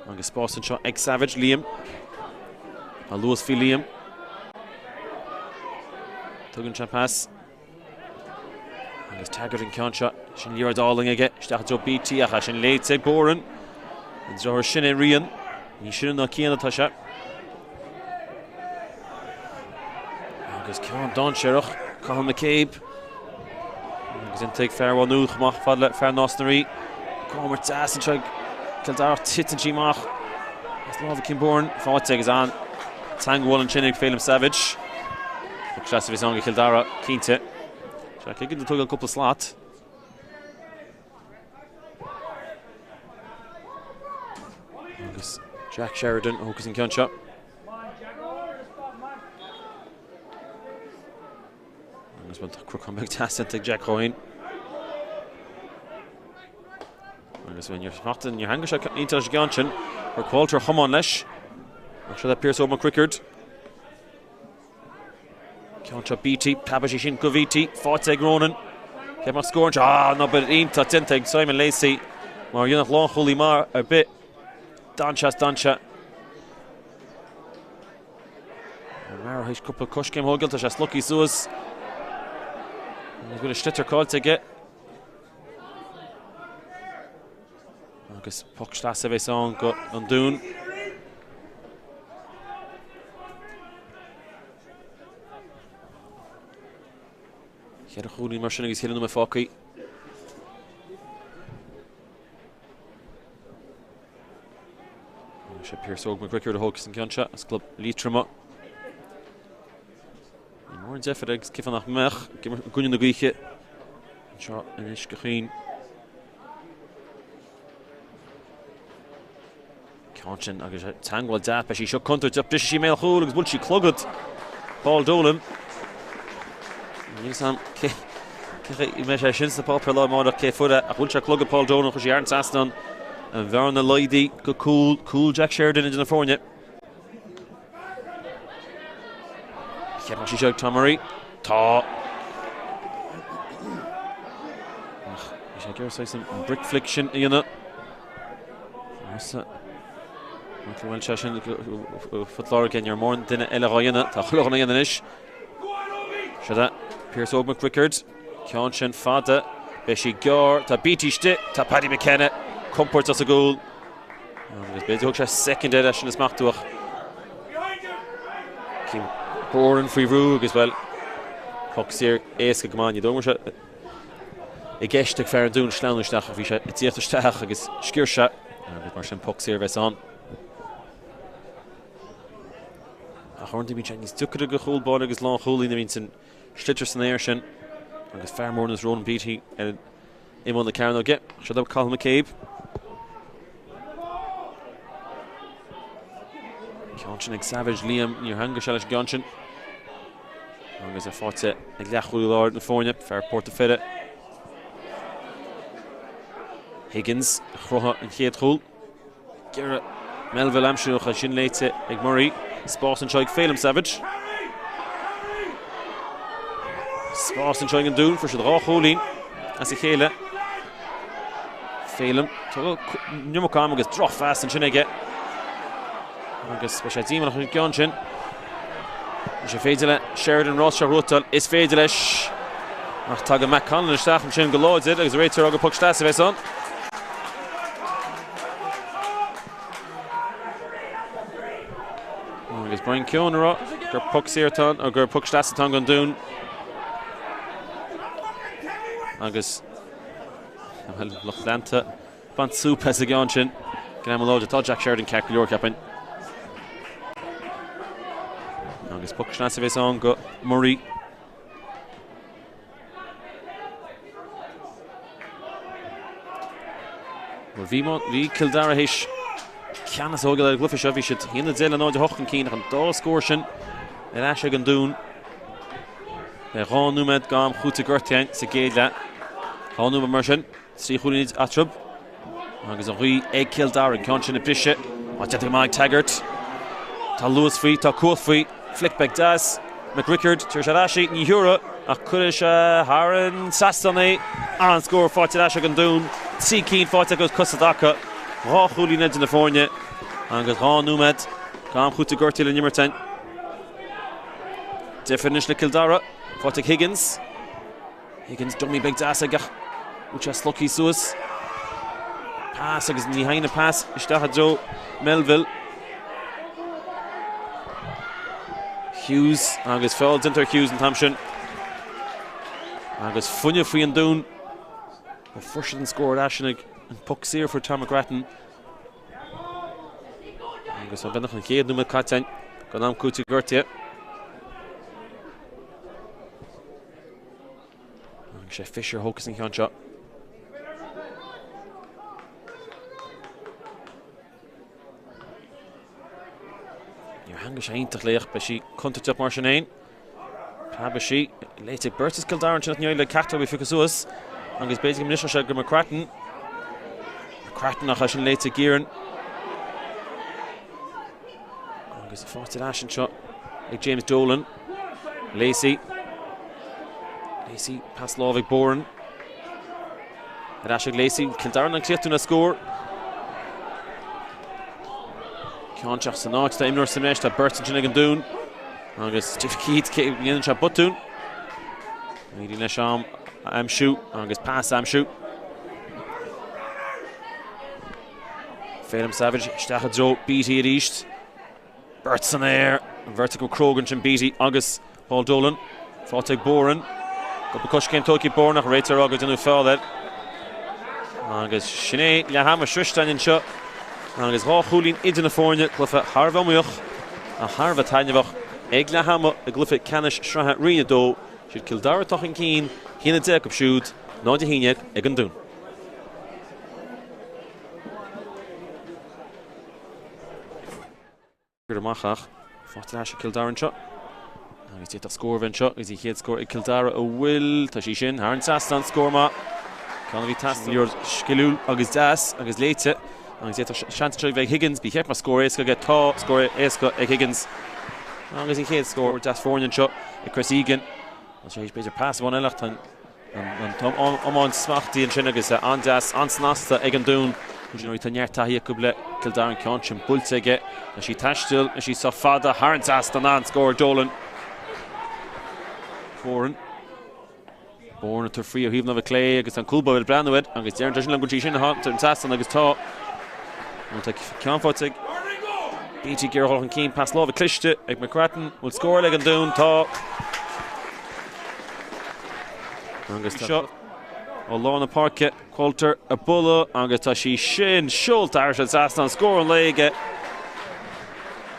Agus spás anseo ag Savage, Liam. Tá luas faoi Liam. Tugann sé pas. Agus Taggart an ceann seo, sin liathróid álainn aige, isteach i dtreo Beattie ach é sin léite ag Boran. An deartháir sin é Rian. Ní sine ná Cian atá sé. Agus ceann dainséarach, Cathal McCabe. Agus iontach ag fear Mhaigh Nuad chomh maith fad le fear Nás na Rí. Coimir deas anseo ag Cill Dara titeann sí amach as lámha Kim Boran. Faighte agus an teagmháil ansin ag Phelim Savage. Poc sleasa a bhí ann do Chill Dara, cinnte. Jack Higgins ag tógáil cúpla slat. Agus Jack Sheridan a thógfas an ceann seo. Agus bhuel tá crocán beag deas déanta ag Jack Coyne. Agus bhuel níor smacht níor theangaigh sé iontach leis an gceann sin. Chuir Qualter a chamán leis. Ach seo le Pearse Óg McCrickard. Ceann seo Beattie, preabfaidh sí sin go Beattie, faighte ag Ronan. Cé mar scórann sé? Ah, an obair iontach déanta ag Simon Lacey. Mar dhéanfadh lánchúlaí maith ar bith. D'fhan sé is d'fhan sé. O'Meara théis cúpla coiscéim a thógáil, tá sé slogtha suas. Agus bhfuil a sliotar caillte aige. Agus poc sleasa a bheas ann go an Dún. Cheithre chúilín mar sin agus cheithre nóiméad fágtha. Sé Pearse Óg McCrickard a thógfas an ceann seo as club Liatroma. Ní mór an deifir agus cén fáth nach mbeadh ag imirt i gcoinne na gaoithe anseo anois go Chaoin. Ceann sin agus teagmháil deas, beidh sí seo contúirteach, brisfidh sí i mbéal chúil agus buailfidh sí clogad Paul Dolan. Níl a fhios agam cé cé mbeidh sé sin sna páipéir lá amárach cé fuair é ach bhuail sé clogad Paul Dolan chuir sí thar an trasnán an bhearna laghdaithe go cúl, cúl Jack Sheridan idir na foirne. Cheap sí seo ag Tom Murray. Tá. Ach bhí sé ag iarraidh saghas an brick flick sin a dhéanamh. Arsa Michael Walsh é sin Phort Láirge ní raibh mórán duine eile dhá dhéanamh. Tá chuile dhuine á dhéanamh anois. Seo é Pearse Óg McRickard. Ceann sin fada. Beidh sí gearr. Tá Beattie istigh. Tá Paddy McKenna compordach sa gcúl. Agus b'fhéidir thug sé soicind air sin a smachtú ach Kim Boran faoi bhrú agus bhuel poc saor éasca go maith. Ní dóigh go raibh sé i gceist ag fear an Dúin sleamhnú isteach ach bhí sé ag tíocht isteach agus sciorr sé agus mar sin poc saor a bheas ann. Ach uaireanta bíonn sé níos deacaire do chúl báire agus lánchúlaí nuair a bhíonn an sliotar san aer sin agus fear mór ar nós Ronan Beattie ar imeall na cearnóige. Seo do Cathal McCabe. Ceann sin ag Savage Liam níor theangaigh sé leis an gceann sin. Agus é faighte ag leathchúlaí láir na foirne, fear Port a' Pheire. Higgins a chruthaigh an chéad chúl. Deireadh Melville aimsiú ach é sin léite ag Murray. Spás anseo ag Phelim Savage. Spás anseo ag an Dún, fuair siad 2 chúilín as a chéile. Phelim, an iomarca ama agus drochphas ansin aige. Agus beidh sé díománach an gceann sin. Is féidir le Sheridan rás seo a ghnóthachtáil. Is féidir leis. Ach tagann Matt Conlon isteach ansin go láidir agus réiteoir ag rá gur poc sleasa a bheas ann. Agus Brian Keown ag rá gur poc saor atá ann, gur poc sleasa atá ann don Dún. Agus lucht leanta ag baint súp as an gceann sin. Greim láidir. Tá Jack Sheridan ceart go leor, cheapfainn. Agus poc sleasa a bheas ann go Murray. Bhuel, bhí, bhí Cill Dara théis ceannas a thógáil ar an gcluiche seo. Bhí siad 1-10 le 0-8 chun cinn ach an dá scór sin ar ais ag an Dún. Le 2 nóiméad d'am cúitimh gortaithe sa gcéad leath. 2 nóiméad mar sin. 3 chúilín eatarthu agus an ghaoth ag Cill Dara, an ceann sin ag briseadh. Á déanta go maith ag Taggart. Tá luas faoi, tá cumhacht faoi. Flic beag deas. McRickard, tabharfaidh sé ar ais í, ní thiúrfaidh, ach cuirfidh sé thar an trasnán é. An-scór faighte ar ais ag an Dún. 3 cinn faighte acu cosa i dtaca. 2 chúilín idir na foirne agus 2 nóiméad d'am cúitimh gortaithe le n-imirt againn. Deifir anois le Cill Dara. Faighte ag Higgins. Higgins dummy beag deas aige ach bhfuil sé slogtha suas. Pas agus ní théann an pas isteach i dtreo Melville. Hughes agus feall déanta ar Hughes an t-am sin. Agus fuinneamh faoi an Dún. Ó fuair siad an scór ar ais ag an poc saor fuair Tom McGrattan. Agus tá beagnach an chéad nóiméad caite againn den am cúitimh gortaithe. Agus sé Fisher a thógfas an ceann seo. Níor theangaigh sé iontach léi ach beidh sí contúirteach mar sin féin. Preabfaidh sí léite ag beirt as Cill Dara ansin ach níor éirigh le ceachtar acu piocadh suas agus b'fhéidir go mbrisfeadh sé go McCrattan. McCrattan ach é sin léite ag Guerin. Agus faighte ar ais anseo ag James Dolan. Lacey. Lacey, pas láimhe ag Boran. Ar ais ag Lacey, Cill Dara in ann críochnú le scór. Ceann isteach san áit, tá imreoir sa mbreis, tá beirt ansin ag an Dún. Agus Jeff Keith, cé go ndéanann sé botún. Éiríonn leis am a aimsiú agus pas a aimsiú. Phelim Savage isteach i dtreo Beattie arís. Beirt san aer, an bheirt acu cróga ansin Beattie agus Paul Dolan. Faighte ag Boran. Cúpla coiscéim tógtha ag Boran ach réiteoir ag rá gur déanadh feall air. Agus sin é leath ama sroiste againn anseo. Agus 2 chúilín idir na foirne, cluiche thar a bheith iomaíoch ach thar a bheith taitneamhach ag leath ama i gcluiche ceannais sraithe Roinn 2. Siad Cill Dara atá chun cinn, 1-10 acu siúd, 0-11 ag an Dún. Cuir amach ach faighte ar ais ag Cill Dara anseo. Agus d'fhéadfadh scór a bheith anseo agus an chéad scór ag Cill Dara a bhfuil. Tá sí sin thar an trasnán, scór maith. Ceann a bhí ag teastáil. Sciliúil agus deas agus léite. Agus d'fhéadfadh seans anseo a bheith ag Higgins. Ba cheart mar scór éasca aige. Tá scór éasca ag Higgins. Agus an chéad scór deas foirne anseo ag Chris Egan. Tá sé b'fhéidir pas amháin eile ach tá an iomáint smachtaithe ansin agus an-deas, an-snasta ag an Dún. Tá neart taithí acu le Cill Dara an ceann sin buailte aige. Tá sí ag taisteal, tá sí sách fada thar an trasnán, an-scór ag Dolan. Boran. Boran ag tabhairt faoi ó thaobh na láimhe clé agus an cúl báire ag breathnú air agus deireann sé sin liom go bhfuil sí sin thar an trasnán agus tá. Tá ceann faighte ag Beattie ag iarraidh dul chun cinn, pas láimhe cliste ag McGrattan. Bhfuil scór eile ag an Dún? Tá. Agus tá seo ó lár na páirce, Coulter ag bualadh agus tá sí sin seolta thar an trasnán, scór an lae aige.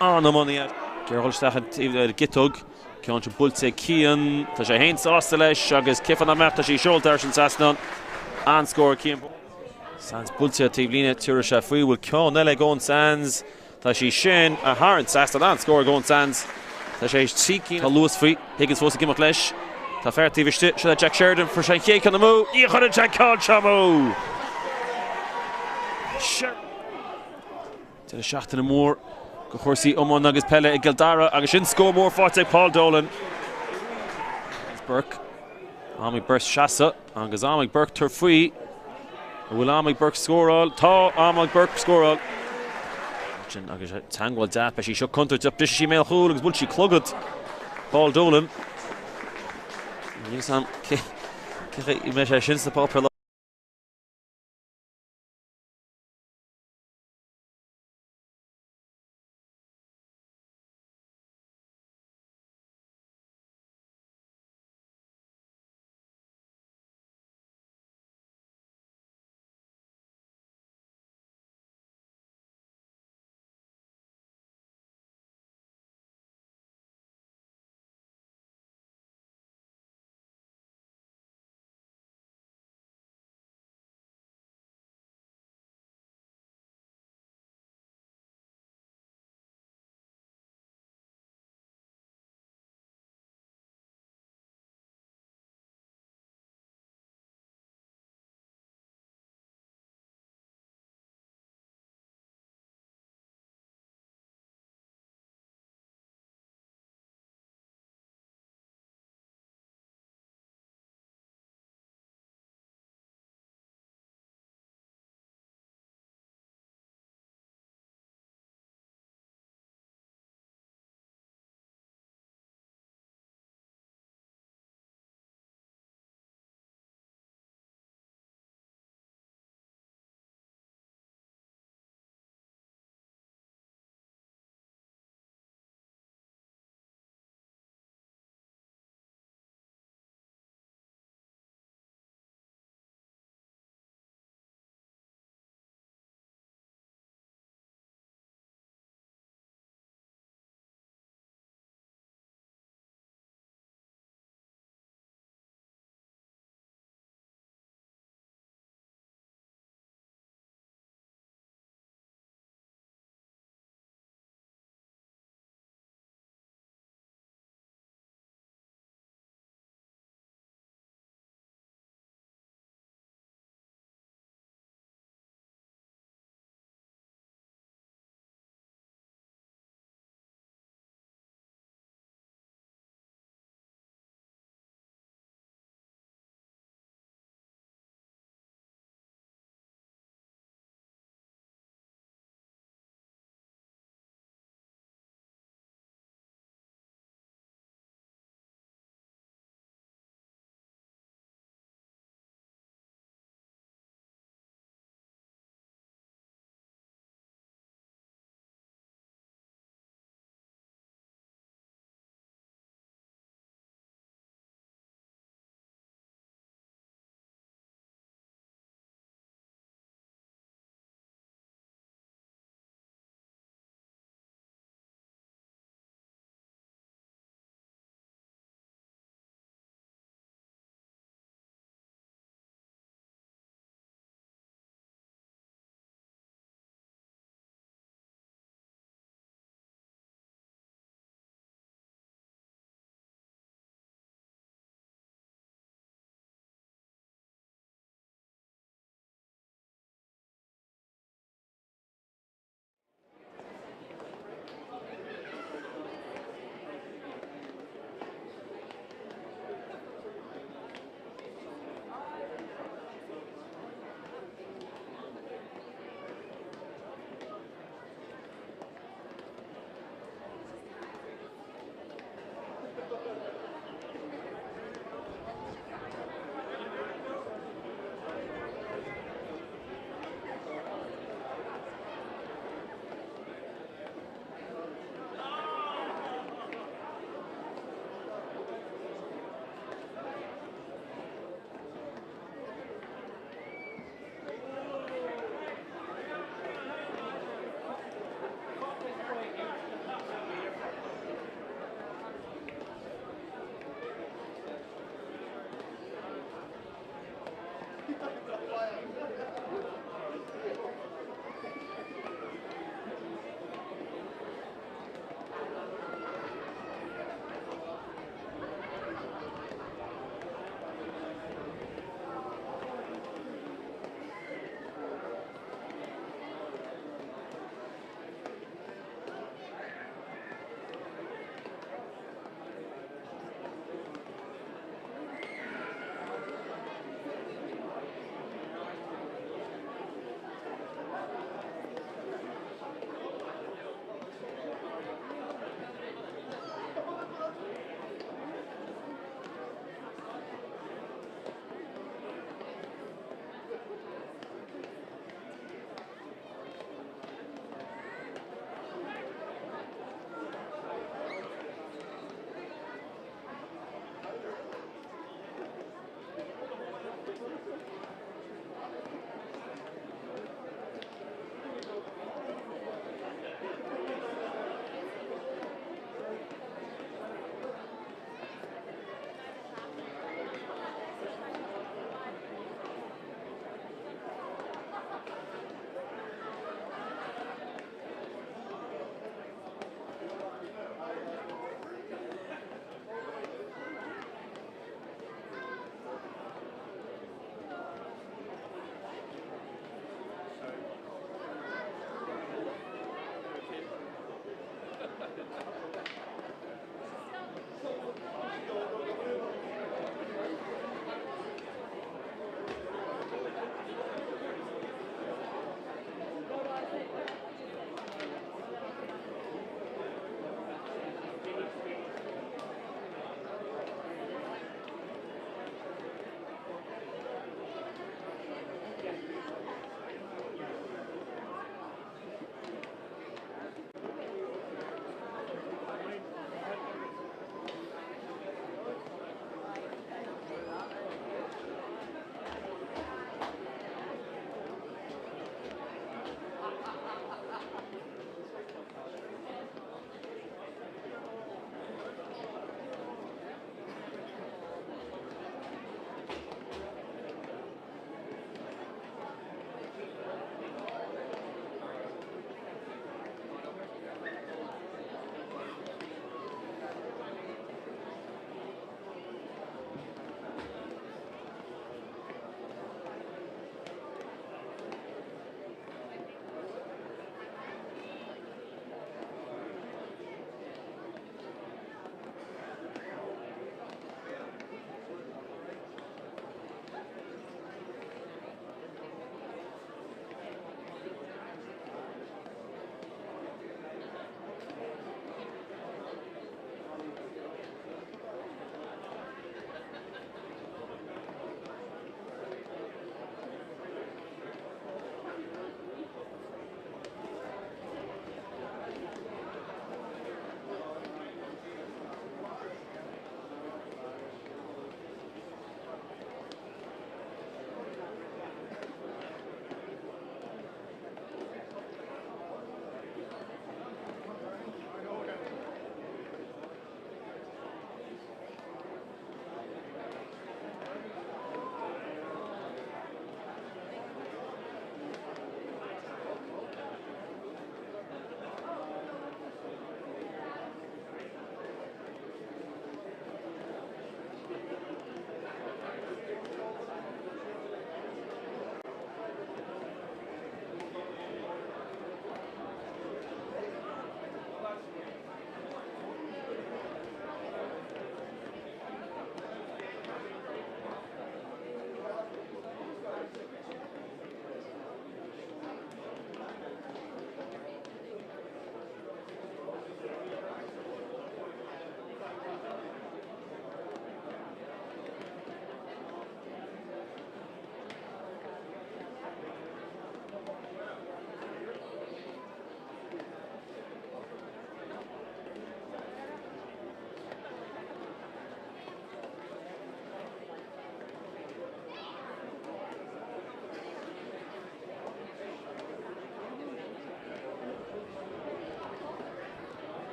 An-iománaí. Ag iarraidh dul isteach an taobh ar gciotóg. Ceann sin buailte ag Cian. Tá sé féin sásta leis agus cén fáth nach mbeadh, tá sí seolta thar an trasnán. An-scór ag Cian. Sands buailte taobh líne, tabharfaidh sé faoi. Bhfuil ceann eile ag Eoin Sands? Tá sí sin thar an trasnán. An-scór ag Eoin Sands. Tá sé théis 3 cinn. Tá luas faoi. Higgins fós ag imeacht leis. Tá fear taobh istigh. Seo é Jack Sheridan. Fuair sé an chéad ceann amú. Ní chuireann sé an ceann seo amú! Deireadh seachtaine mór do chúrsaí iomána agus peile i gCill Dara agus sin scór mór faighte ag Paul Dolan. Burke. Am ag beirt seasamh agus am ag Burke tabhairt faoi. An bhfuil am ag Burke scóráil? Tá am ag Burke scóráil. Sin agus teagmháil deas, beidh sí seo contúirteach, briseann sí i mbéal chúil agus bhuail sí clogad Paul Dolan. Níl 'fhios a'm cé chaoi a mbeidh sé sin sna páipéir.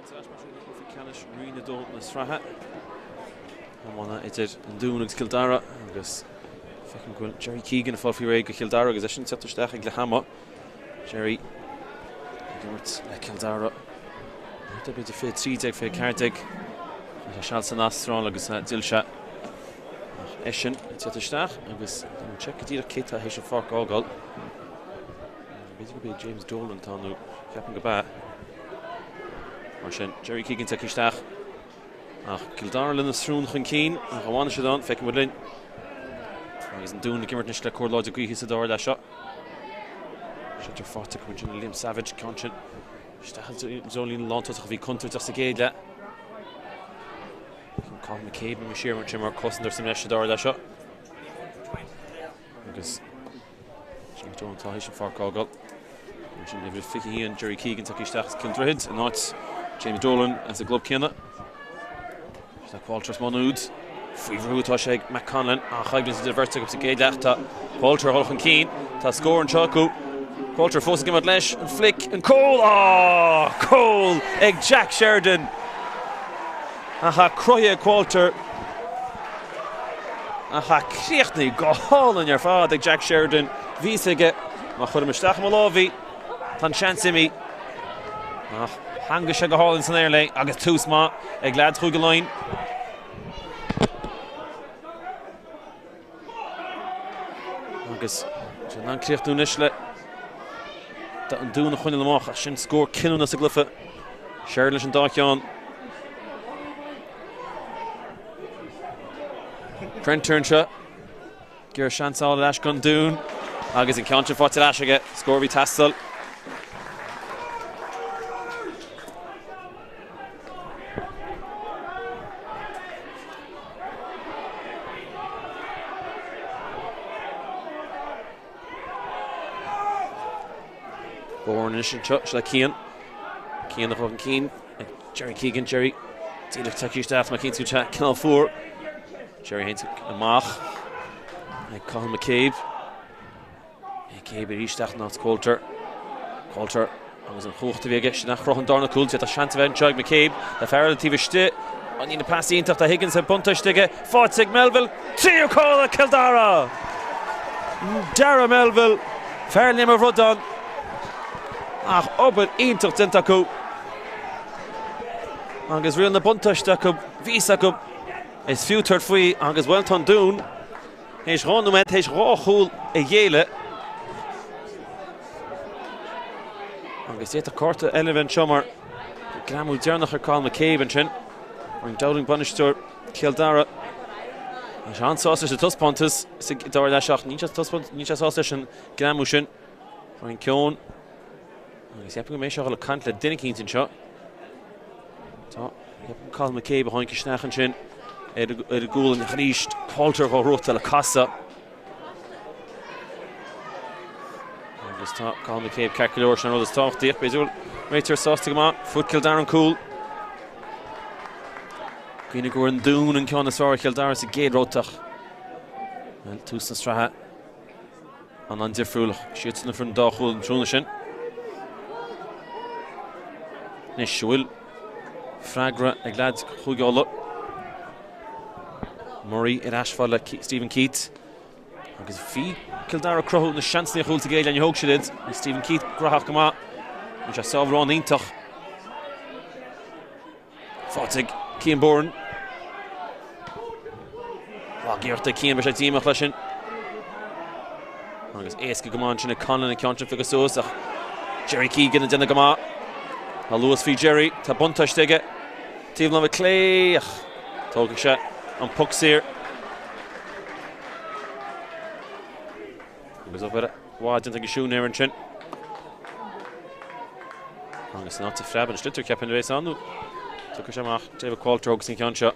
Fáilte ar ais mar sin go cluiche ceannais Roinn 2 na sraithe. Iomána idir an Dún agus Cill Dara agus feicim go bhfuil Jerry Keegan ag fáil faoi réidh do Chill Dara agus eisean ag teacht isteach ag leath ama. Jerry ag imirt le Cill Dara. Thart ar b'fhéidir 2013, 2014. Bhí sé seal san Astráil agus d'fhill sé. Ach eisean ag teacht isteach agus déanfaidh seic go díreach cé tá théis an pháirc a fhágáil. B'fhéidir gurb é James Dolan atá nó ceapaim gurb ea. Mar sin, Jerry Keegan tagtha isteach. Ach Cill Dara lena srón chun cinn, ach an bhfanfaidh siad ann, feicfidh muid linn. Agus an Dún ag imirt anois le cóir láidir gaoithe sa dara leath seo. Sliotar faighte acu ansin Liam Savage, ceann sin isteach i dtreo an líne lántosach a bhí contúirteach sa gcéad leath. Cathal McCabe imithe siar ansin mar cosantóir sa mbreis sa dara leath seo. Agus James Dolan atá théis an pháirc a fhágáil. Ansin uimhir 21 Jerry Keegan tagtha isteach as Cill Droichid in áit James Dolan as an gclub céanna. Tá Qualter as Maigh Nuad. Faoi bhrú atá sé ag Matt Conlon. An-choimhlint idir an bheirt acu sa gcéad leath. Tá Qualter a dhul chun cinn. Tá scór anseo acu. Qualter fós ag imeacht leis. An flic, an cúl! Á! Cúl ag Jack Sheridan! Ach tá cruthaithe ag Qualter. Ach tá críochnaithe go hálainn ar fad ag Jack Sheridan. Bhí fhios aige má chuirim isteach mo lámh í, tá an seans imithe. Ach theangaigh sé go hálainn san aer léi agus tús maith ag leaids Chúige Laighean. Agus sé in ann críochnú anois le an Dún a choinneáil amach ach sin scór cinniúnach sa gcluiche. Sheridan leis an dá cheann. Prenter anseo. Ag iarraidh seans a fháil ar ais don Dún agus an ceann sin faighte ar ais aige. Scór a bhí ag teastáil. Bourne anois anseo, seo le Keane. Keane a chur chun cinn ag Jerry Keegan. Jerry díreach tagtha isteach, tá cinnte go bhfuil sé cineál fuar. Jerry Haines amach ag Cathal McCabe. McCabe arís isteach in áit Qualter. Qualter agus an chumhacht a bhí aige sin a chruth an darna cúl. Tá seans a bheith anseo ag McCabe. Tá fear eile taobh istigh. An líne pas iontach do Higgins ar buntáiste aige. Faighte ag Melville. Tríú cúl ag Cill Dara! Dara Melville. Fear Léim an Bhradáin. Ach obair iontach déanta acu. Agus riail na buntáiste acu. Bhí fhios acu. Is fiú tabhairt faoi agus bhuel tá an Dún. Théis 2 nóiméad, théis 2 chúl a ghéilleadh. Agus d'fhéadfadh cárta eile a bheith anseo mar greamú deireanach ar Cathal McCabe ansin. Brian Dowling, bainisteoir Chill Dara. Tá sé an-sásta leis an taispeántas sa dara leath ach níl sé sásta leis an greamú sin. Brian Keown. Agus ceapaim go mbeidh sé ag dul ag caint le duine eicínt anseo. Tá Cathal McCabe a tháinig isteach ansin ar an gcúl arís. Qualter dhá rota le casadh. Agus tá Cathal McCabe ceart go leor sin an rud is tábhachtaí. B'fhéidir go bhfuil réiteoir sásta go maith. Fuair Cill Dara an cúl. Cuimhnigh go bhfuair an Dún an ceann is fearr ar Chill Dara sa gcéad bhabhta. Bhuel, tús na sraithe. An-an-difriúil siadsan a fuair an dá chúl an tráthnóna sin. Anois, an bhfuil freagra ag leaids Chúige Uladh. Murray ar ais fad le Stephen Keats. Agus bhí Cill Dara ag cruthú na seansanna chúil sa gcéad leath, níor thóg siad iad. Bhí Stephen Keats graitheach go maith. Bhí sé sábháil iontach. Faighte ag Cian Bourne. Lag-iarracht ag Cian, beidh sé díomách leis sin. Agus éasca go maith ansin ag Conlon an ceann sin a phiocadh suas ach Jerry Keegan ag déanamh go maith. Tá luas faoi Jerry, tá buntáiste aige. Taobh láimhe clé ach tógfaidh sé an poc saor. Agus obair mhaith déanta ag an siúinéir ansin. Agus in áit a phreab an sliotar ceapaim a bheas ann nó tiocfaidh sé amach David Qualter thógas an ceann seo.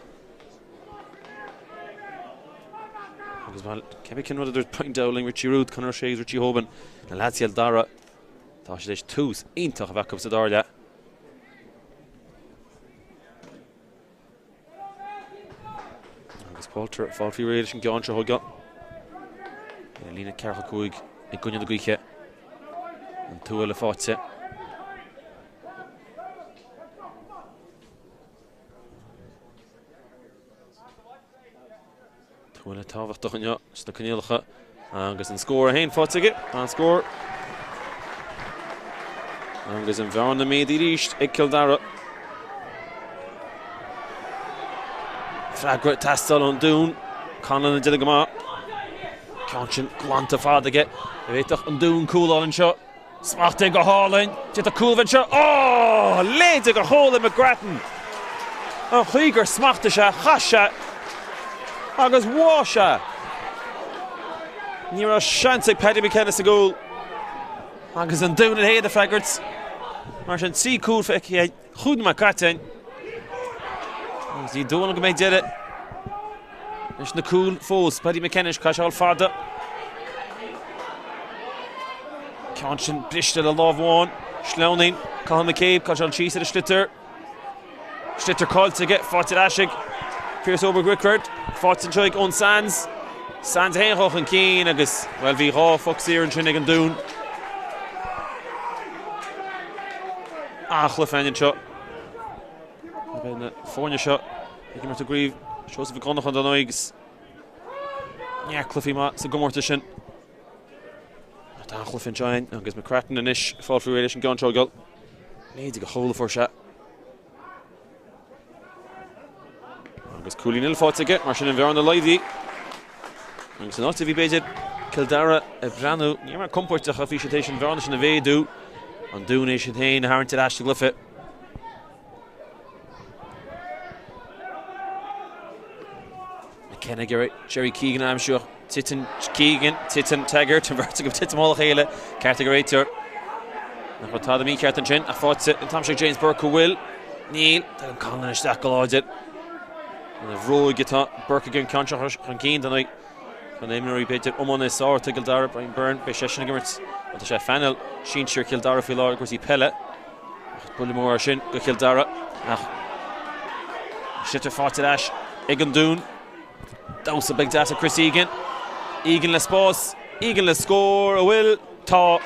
Agus bhuel, cébí cén rud a dúirt Brian Dowling, Richie Rude, Conor O'Shea agus Richie Hoban, na leaids Chill Dara, tá siad théis tús iontach a bheith acu sa dara leath. Agus Qualter ag fáil faoi réir leis an gceann seo chuige. Ar an líne 45 i gcoinne na gaoithe. An tua le faighte. Tuile tábhachtach inniu sna coinníollacha agus an scór é féin faighte aige. An scór agus an bhearna méadaithe arís ag Cill Dara. Freagra ag teastáil ón Dún. Conlon ag déanamh go maith. Ceann sin glanta fada aige. An bhféadfadh an Dún cúl a fháil anseo. Smachtaithe go hálainn. D'fhéadfadh cúl a bheith anseo. Ó! Léide go hólainn McGrattan. An chaoi gur smachtaigh sé, chas sé agus bháigh sé. Ní raibh seans ag Paddy McKenna sa gcúl. Agus an Dún ag freagairt. Mar sin, 3 cúl feicthe 5 nóiméad caite againn. Agus ní dóigh liom go mbeidh deireadh leis na cúil fós. Paddy McKenna, caithfidh sé a dhul fada. Ceann sin briste le lámh amháin. Sleamhnaíonn Cathal McCabe, caithfidh sé a dhul síos ar an sliotar. Sliotar caillte aige, faighte ar ais ag Pearse Óg Mac Roiceaird. Faighte anseo ag Eoin Sands. Sands a théann dul chun cinn agus, bhuel, bhí dhá phoc saor ansin ag an Dún. An-chluiche againn anseo. Beidh na foirne seo ag imirt i gCraobh Seosamh Mhic Dhonncha dar ndóigh agus neart cluichí maith sa gcomórtas sin. Tá an-chluiche anseo againn agus McCrattan anois ag fáil faoi réir leis an gceann seo a fháil. Léide go hóla fuair sé. Agus cúilín eile faighte aige, mar sin an bhearna laghdaithe. Agus an áit a bhí b'fhéidir Cill Dara ag breathnú, ní raibh compordach ach bhí siad théis an bhearna sin a mhéadú. An Dún é siad féin a tharraingt ar ais sa gcluiche. McKenna ag iarraidh Jerry Keegan a aimsiú ach titeann Keegan, titeann Taggart, an bheirt acu ag titim ó a chéile, ceart ag an réiteoir. Nach raibh tada mícheart ansin ach faighte an t-am seo ag James Burke an bhfuil? Níl. Tagann Conlon isteach go láidir. Ina bhróig atá Burke ag an ceann seo chun cinn don Tá na imreoirí b'fhéidir iomána is fearr i gCill Dara, Brian Byrne, beidh seisean ag imirt nó tá sé ar phainéal sinsir Chill Dara faoi láthair i gcúrsaí peile. Ach buille mór é sin do Chill Dara ach sliotar faighte ar ais ag an Dún. Damhsa beag deas ag Chris Egan. Egan le spás, Egan le scór, an bhfuil? Tá.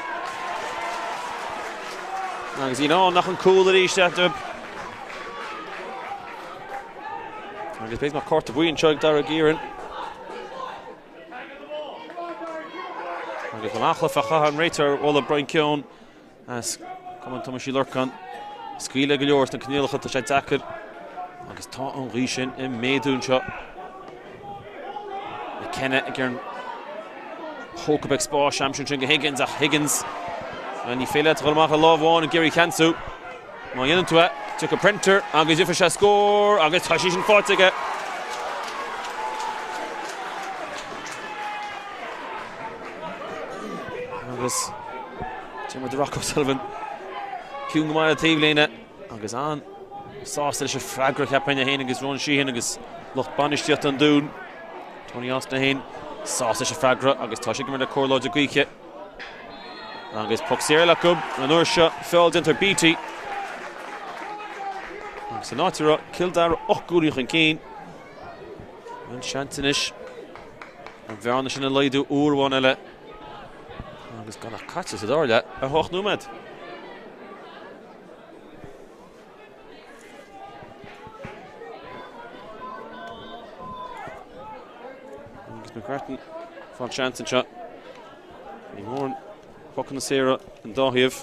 Agus í in ann ach an cúl arís eatarthu. Agus b'fhéidir nach cárta buí anseo ag Dara Guerin. Agus an an-chluiche a chaith an réiteoir mholladh Brian Keown as Cumann Thomáis Uí Lorcáin. Scaoileadh go leor sna coinníollacha, tá sé deacair agus tá an ghaoth sin ag méadú anseo. McKenna ag iarraidh póca beag spáis a aimsiú ansin go Higgins ach Higgins ní féidir leat a dhul amach le lámh amháin ag iarraidh ceansú. Má dhéanann tú é, tiocfaidh Prenter agus gheobhaidh sé scór agus tá sí sin faighte aige. Agus Diarmuid The Rock O'Sullivan ciúin go maith ar an taobhlíne agus an-sásta leis an freagra cheapfainn é féin agus Ronan Sheehan agus lucht bainistíochta an Dúin. Tony Austin é féin sásta leis an freagra agus tá sé ag imirt le cóir láidir gaoithe. Agus poc saor eile acu an uair seo, feall déanta ar Beattie. Agus san áit a raibh Cill Dara 8 gcúilín chun cinn, an seans anois an bhearna sin a laghdú uair amháin eile agus gan ach caite sa dara leath ar 8 nóiméad. Agus McGrattan fáil seans anseo. Ní mór pocanna saora an dá thaobh.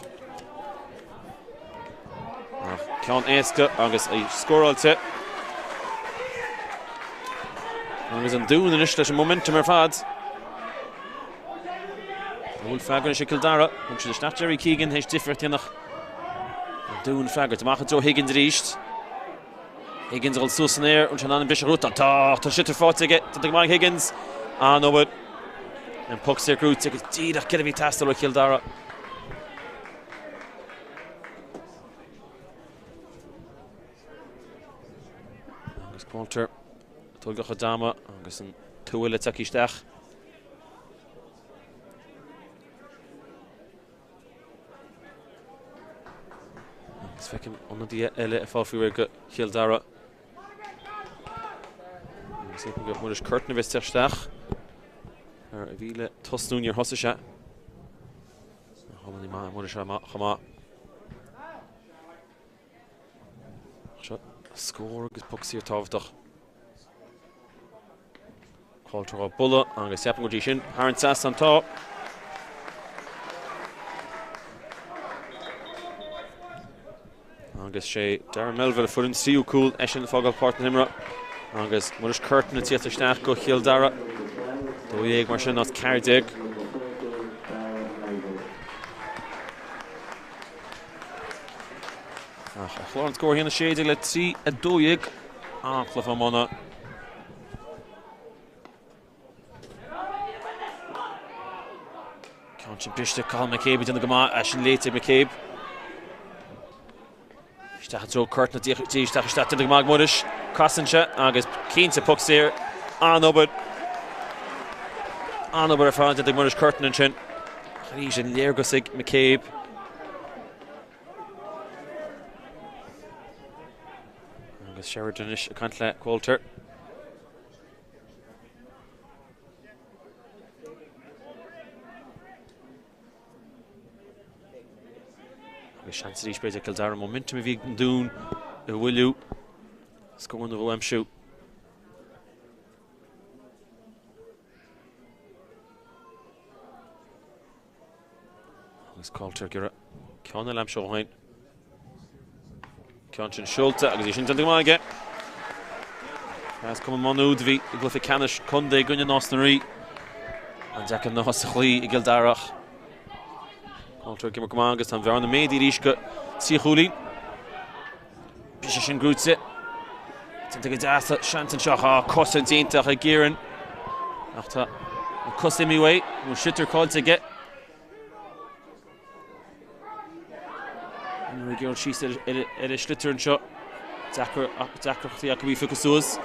Ach ceann éasca agus é scóráilte. Agus an Dún anois leis an momentum ar fad. An bhfuil freagra anois ag Cill Dara? Thug siad isteach Jerry Keegan théis difríocht a dhéanamh. An Dún ag freagairt amach i dtreo Higgins arís. Higgins ag dul suas san aer, an bhfuil sé in ann an briseadh a ghnóthachtáil. Tá, tá sliotar faighte aige, déanta go maith ag Higgins. An-obair. An poc saor gnóthaithe agus díreach céard a bhí ag teastáil ó Chill Dara. Agus Poulter ag tógáil a chuid ama agus an tuile ag teacht isteach. Agus feicim ionadaithe eile ag fáil faoi réir do Chill Dara. Agus ceapaim gur Muiris Curtin a bheas ag teacht isteach. Ar a bhí le tosnú níor thosaigh sé. Iománaí maith Muiris chomh maith. Seo scór agus poc saor tábhachtach. Coulter á bualadh agus ceapaim go dtí sin thar an trasnán tá. Agus sé Darren Melville a fuair an tríú cúl, eisean ag fágáil páirc na himeartha agus Muiris Curtin ag tíocht isteach go Chill Dara. 12 mar sin as 14. Ach ar chlár an scóir 1 16 le 3 12 an-chluiche iomána. Ceann sin briste, Cathal McCabe ag déanamh go maith, é sin léite ag McCabe. Isteach i dtreo Curtin a d'fhéach isteach isteach déanta go maith ag Muiris. Casann sé agus cinnte poc saor. An-obair. An-obair ar fad déanta ag Muiris Curtin ansin. Arís an léargas ag McCabe. Agus Sheridan anois ag caint le Coulter. Agus seans arís b'fhéidir Cill Dara momentum a bhí ag an Dún a mhoilliú. Scór nó dhó a aimsiú. Agus Coulter ag iarraidh ceann eile a aimsiú dhó féin. Ceann sin seolta agus í sin déanta go maith aige. As Cumann Maigh Nuad a bhí i gcluiche ceannais contae i gcoinne Nás na Rí. An-deacair Nás a chloí i gCill Dara ach Coulter ag imirt go maith agus tá an bhearna méadaithe arís go 3 chúilín. Briseadh sin gnóite. Déanta go deas, seans anseo. Tá cosaint iontach ag Kieran. Ach tá na cosa imithe uaidh. An bhfuil sliotar caillte aige? Ag gearradh síos ar a sliotar anseo. Deacrachtaí acu í a phiocadh suas.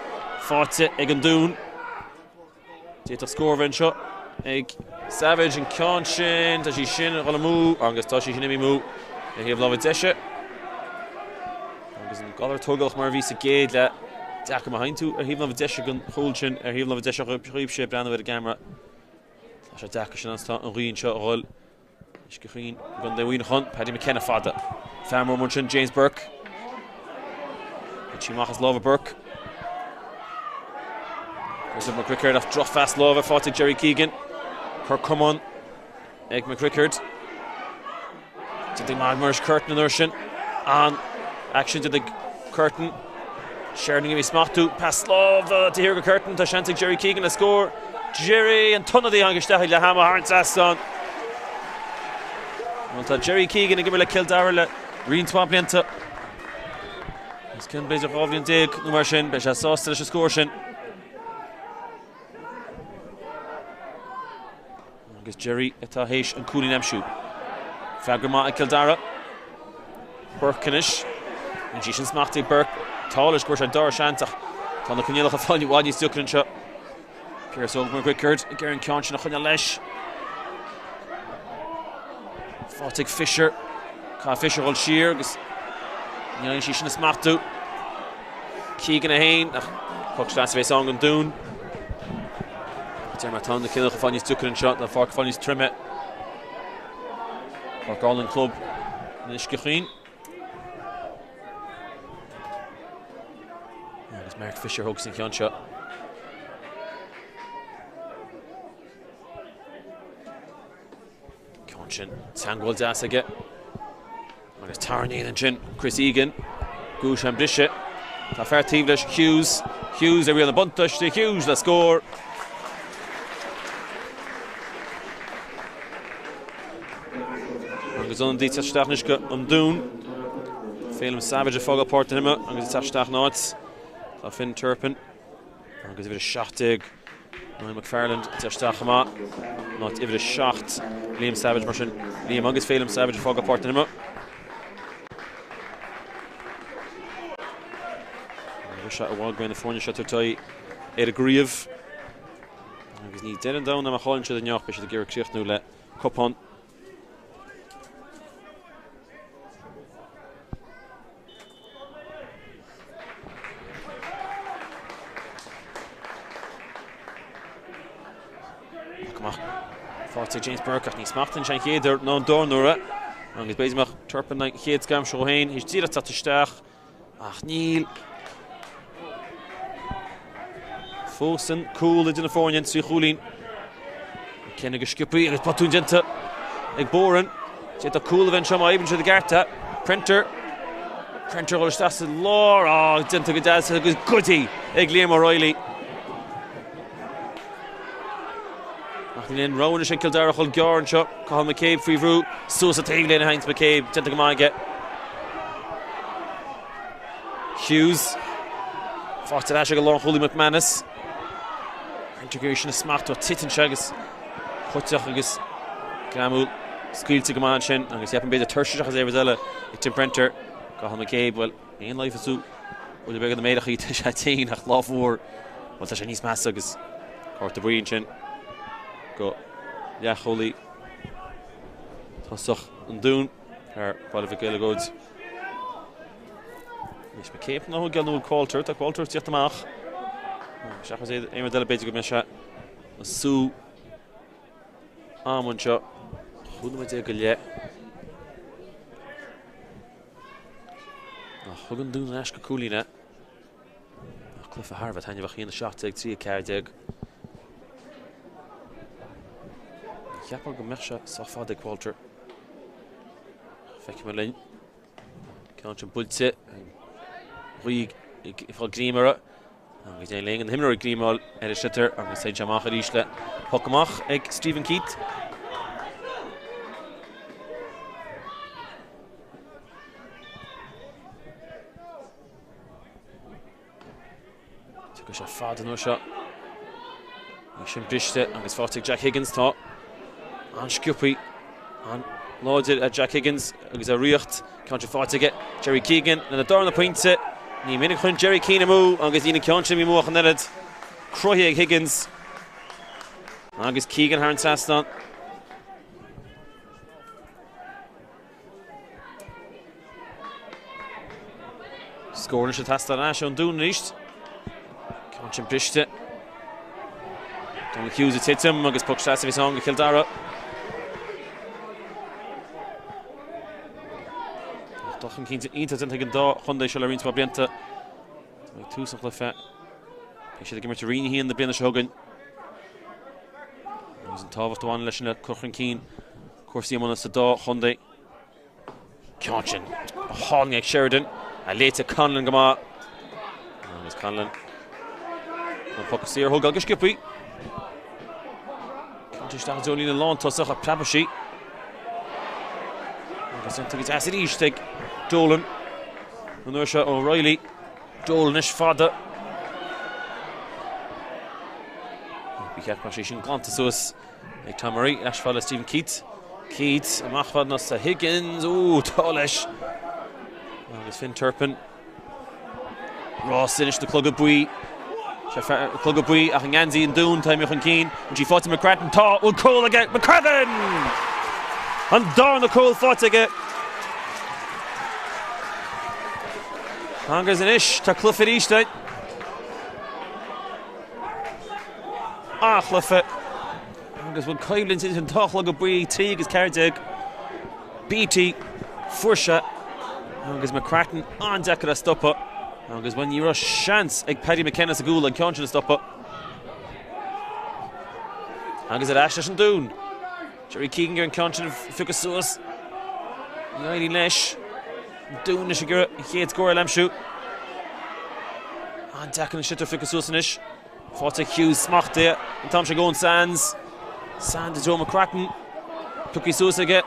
Faighte ag an Dún. D'fhéadfadh scór a bheith anseo ag Savage, an ceann sin, tá sí sin ag dul amú agus tá sí sin imithe amú ar thaobh láimhe deise. Agus an galar tógálach mar a bhí sa gcéad leath, deacair má théann tú ar thaobh láimhe deise den chúl sin, ar thaobh láimhe deise dhaoibhse ag breathnú ar an gceamara, tá sé deacair sin tá an ghaoth anseo a dhul. Uisce Chaoin i gContae Mhuineacháin, Paddy McKenna fada. Fear mór ansin, James Burke. Thit sí amach as lámha Burke. Chris McCrickard ach drochphas láimhe faighte ag Jerry Keegan. Cor camán ag McCrickard. Déanta go maith ag Muiris Curtin an uair sin. An aicsean déanta ag Curtin. Sheridan ag smachtú. Pas láimhe taobh thiar go Curtin. Tá seans ag Jerry Keegan le scór. Jerry, an t-ionadaí a tháinig isteach ag leath ama thar an trasnán. Bhuel, tá Jerry Keegan ag imirt le Cill Dara le roinnt mhaith blianta. Os cionn b'fhéidir 12 bhliain nó mar sin, beidh sé sásta leis an scór sin. Agus Jerry atá théis an cúilín a aimsiú. Freagra maith ag Cill Dara. Burke anois. An sí sin smachtaithe ag Burke. Tá leis go bhfuair sé an dara seans ach tá na coinníollacha fáil i bhfad níos deacra anseo. Pearse Óg McRickard ag iarraidh an ceann sin a choinneáil leis. Faighte ag Fisher. Caithfidh Fisher dhul siar agus ní fhaigheann sí sin a smachtú. Keegan é féin ach poc sleasa a bheas ann don Dún. Deir mé tá na coinníollacha ag fáil níos deacra anseo, tá an pháirc ag fáil níos troime. Páirc álainn club in Uisce Chaoin. Agus Mark Fisher a thógas an ceann seo. Ceann sin teagmháil deas aige. Agus tarraingíonn ansin Chris Egan. Ghuais an briseadh. Tá fear taobh leis Hughes. Hughes ag riail na buntáiste. Hughes le scór. Agus ionadaí ag teacht isteach anois go an Dún. Phelim Savage ag fágáil páirc na himeartha agus ag teacht isteach ina áit. Tá Finn Turpin. Agus uimhir 17, Niall McFarland ag teacht isteach chomh maith. In áit uimhir 7, Liam Savage mar sin. Liam agus Phelim Savage ag fágáil páirc na himeartha. Agus seo i bhfad go na foirne seo tabhairt aghaidh ar an gcraobh. Agus ní deireadh an domhain é má chailleann siad inniu, beidh siad ag iarraidh críochnú le cupán. Amach faighte ag James Burke ach ní smachtaíonn sé an chéad uair ná an dara huair é. Agus b'fhéidir go mbeadh Turpin an chéad scór aimsithe féin théis díreach teacht isteach ach níl. Fós an cúl idir na foirne, an 3 chúilín. McKenna go sciobtha agus botún déanta ag Boran. D'fhéadfadh cúl a bheith anseo má oibríonn siad i gceart é. Prenter. Prenter ag dul isteach sa lár. Á, déanta go deas agus goidte ag Liam O'Reilly. Ach níl aon rogha anois ag Cill Dara a dhul gearr anseo. Cathal McCabe faoi bhrú. Suas an taobhlíne a théanns McCabe. Déanta go maith aige. Hughes. Faighte ar ais ag an lánchúlaí McManus. Prenter ag iarraidh sin a smachtú ach titeann sé agus puiteach agus greamú scaoilte go maith ansin agus cheapfainn b'fhéidir tuirse seachas aon rud eile ag Tim Prenter. Cathal McCabe, bhuel, aon leigheas tú buille beag ar na méarachaí tá sé tinn ach lá fuar, bhuel tá sé níos measa agus cárta buí ansin go leathchúlaí tosach an Dúin ar Bhaile Mhic Eileagóid. Anois McCabe ná thug nó Qualter, tá Qualter ag tíocht amach. Seachas aon rud eile b'fhéidir go mbeidh sé ag sú am anseo. 15 nóiméad go leith. Ach thug an Dún ar ais go cúilín é. Ach cluiche thar a bheith taitneamhach, 1, 17, 3, 14. Cheapfá go mbeadh sé sách fada ag Qualter. Feicfidh muid linn. Ceann sin buailte. Ghaoth ag fáil greim orthu. Agus níl aon imreoir ag greamáil ar an sliotar agus téann sé amach arís le poc amach ag Stephen Keith. Tiocfaidh sé fada an uair seo. Í sin briste agus faighte ag Jack Higgins. Tá an-sciobtha, an-láidir ar Jack Higgins agus a riocht. Ceann sin faighte aige Jerry Keegan lena darna pointe. Ní minic a chuireann Jerry Keane amú agus níl an ceann sin amú ach an oiread. Cruthaithe ag Higgins agus Keegan thar an trasnán. Scór anois ag teastáil ar ais ón Dún arís. Ceann sin briste. Donal Hughes ag titim agus poc seasaimh a bhí ann go Cill Dara. Dul chun cinn iontach déanta ag an dá chontae seo le roinnt mhaith blianta. Ag tús an chluiche. Beidh siad ag imirt i Roinn 1 na bliana seo chugainn. Agus an tábhacht a bhaineann leis sin le cur chun cinn cúrsaí iomána sa dá chontae. Ceann sin go hálainn ag Sheridan, a léite Conlon go maith. Agus Conlon an poc saor a thógáil go sciobtha. Ceann sin isteach i dtreo líne lántosach ach preabfaidh sí. Agus déanta go deas arís ag Dolan. An uair seo O'Reilly. Dolan anois fada. Ba cheart go mbeadh sé sin glanta suas. Ag Tom Murray, ar ais fada le Stephen Keats. Keats amach fad na sa Higgins. Ó, tá leis. Agus Finn Turpin. Rás anois na clogad buí. Sé fear clogad buí ach i ngeansaí an Dúin tá imithe chun cinn. An sí faighte McCradden. Tá, bhfuil cúl aige McCradden! An darna cúl faighte aige. Agus anois tá cluiche arís ann. An-chluiche agus bhfuil coimhlint idir an dá chlogad buí, 3 agus 14. Beattie, fuair sé agus McCracken an-deacair a stopadh agus bhuel ní raibh seans ag Paddy McKenna sa gcúl an ceann sin a stopadh. Agus ar ais leis an Dún. Jerry Keegan ar an ceann sin a phiocadh suas. Ní éiríonn leis. An Dún anois ag iarraidh an chéad scór a aimsiú. An-deacair an sliotar a phiocadh suas anois. Faighte ag Hughes, smachtaithe an t-am seo ag Owen Sands. Sands i dtreo McCracken. Pioctha suas aige.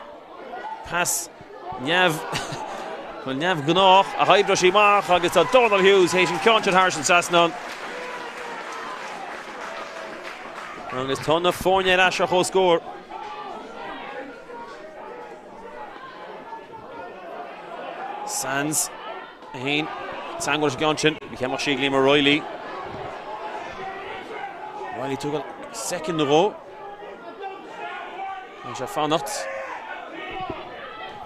Pas neamh bhuel neamhghnách ach oibreoidh sí amach agus tá Donal Hughes théis an ceann sin thairis an trasnán. Agus tá na foirne ar ais ar comhscór. Sands 1. Teagmháil leis an gceann sin. Bhí ceann sí ag Liam O'Reilly. O'Reilly tógáil soicind nó dhó. Tá sé fanacht.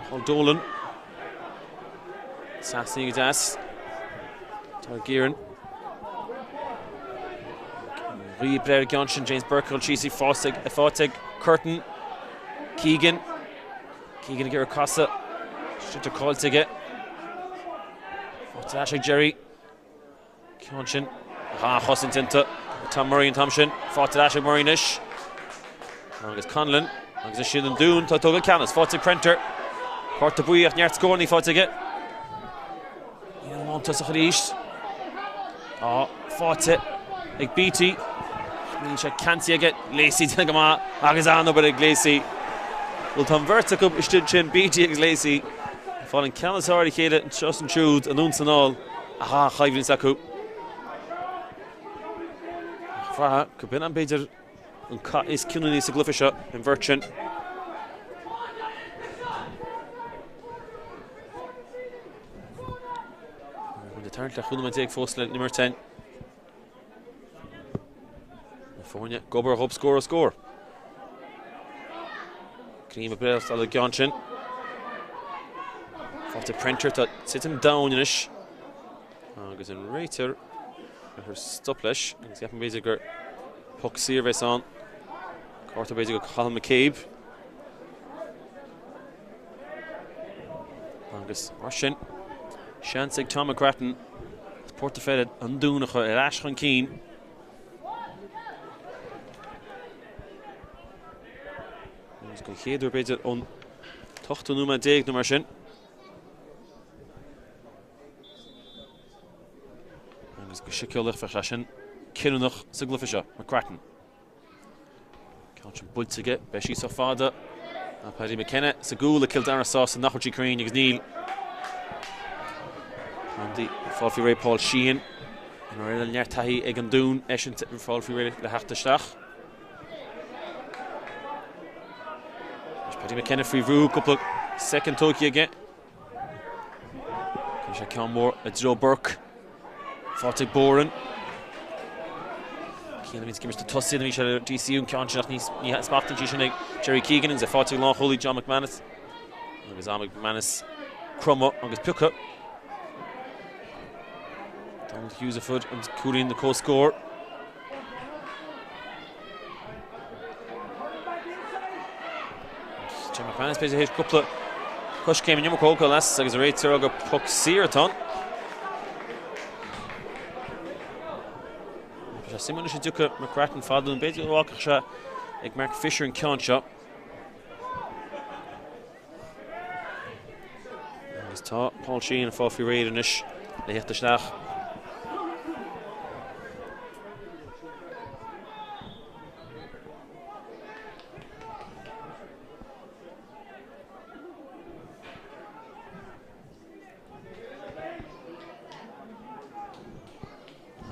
Paul Dolan. Trasna go deas. Tá Gearan. Rí breá ar an gceann sin James Burke dul síos í faighte ag Curtin. Keegan. Keegan ag iarraidh casadh. Sliotar caillte aige. Faighte ar ais ag Jerry. Ceann sin. An-chosaint déanta. Tom Murray an t-am sin. Faighte ar ais ag Murray anois. Agus Conlon agus is iad an Dún atá ag tógáil ceannas. Faighte ag Prenter. Cárta buí ach neart scóranna faighte aige. Níl an lántosach arís. Tá faighte ag Beattie. Níl sé ceansaithe aige. Lacey déanamh go maith agus an-obair ag Lacey. Bhuel tá an bheirt acu istigh ansin, Beattie agus Lacey, ag fáil an ceann is fearr ar a chéile anseo is ansiúd, anonn is anall, ach an-choimhlint acu. Ach bhraithfeá gurb in b'fhéidir an cath is cinniúnaí sa gcluiche seo, an bheirt sin. Muid ag tarraingt le 15 nóiméad fós le n-imirt againn. Na foirne ag obair dhób scór ar scór. Greim ag breith ar an gceann sin. Faighte ag Prenter tá titim domhain anois. Agus an réiteoir ag cur stop leis agus ceapaim b'fhéidir gur poc saor a bheas ann. Cárta b'fhéidir go Cathal McCabe. Agus mar sin, seans ag Tom McGrattan as Port a' Pheire an Dún a chur ar ais chun cinn. Agus don chéad uair b'fhéidir ón t-ochtú nóiméad déag nó mar sin. Agus go síceolaíoch bheadh sé sin cinniúnach sa gcluiche seo, McGrattan. Ceann sin buailte aige, beidh sí sách fada. Tá Paddy McKenna sa gcúl ag Cill Dara sásta nach bhfuil sí cruinn agus níl. Andy ag fáil faoi réir Paul Sheehan. Imreoir eile neart taithí ag an Dún, eisean ag fáil faoi réir le theacht isteach. Paddy McKenna faoi bhrú, cúpla soicind tógtha aige. Cuireann sé ceann mór i dtreo Burke. Faighte ag Boran. Keane a bhíonn ag imirt ag tosaí a bhí sé le DCU an ceann sin ach ní smachtaíonn sí sin ag Jerry Keegan agus é faighte ag lánchúlaí John McManus. Agus am ag McManus cromadh agus piocadh. Donald Hughes a fuair an cúilín na comhscór. Jim McManus b'fhéidir théis cúpla coiscéim an iomarca a thógáil as agus an réiteoir ag rá gur poc saor atá ann. Tá sé suimiúil anois an dtiocfaidh McGrattan fada nó b'fhéidir go bhfágfadh sé ag Mark Fisher an ceann seo. Agus tá Paul Sheehan ag fáil faoi réir anois le theacht isteach.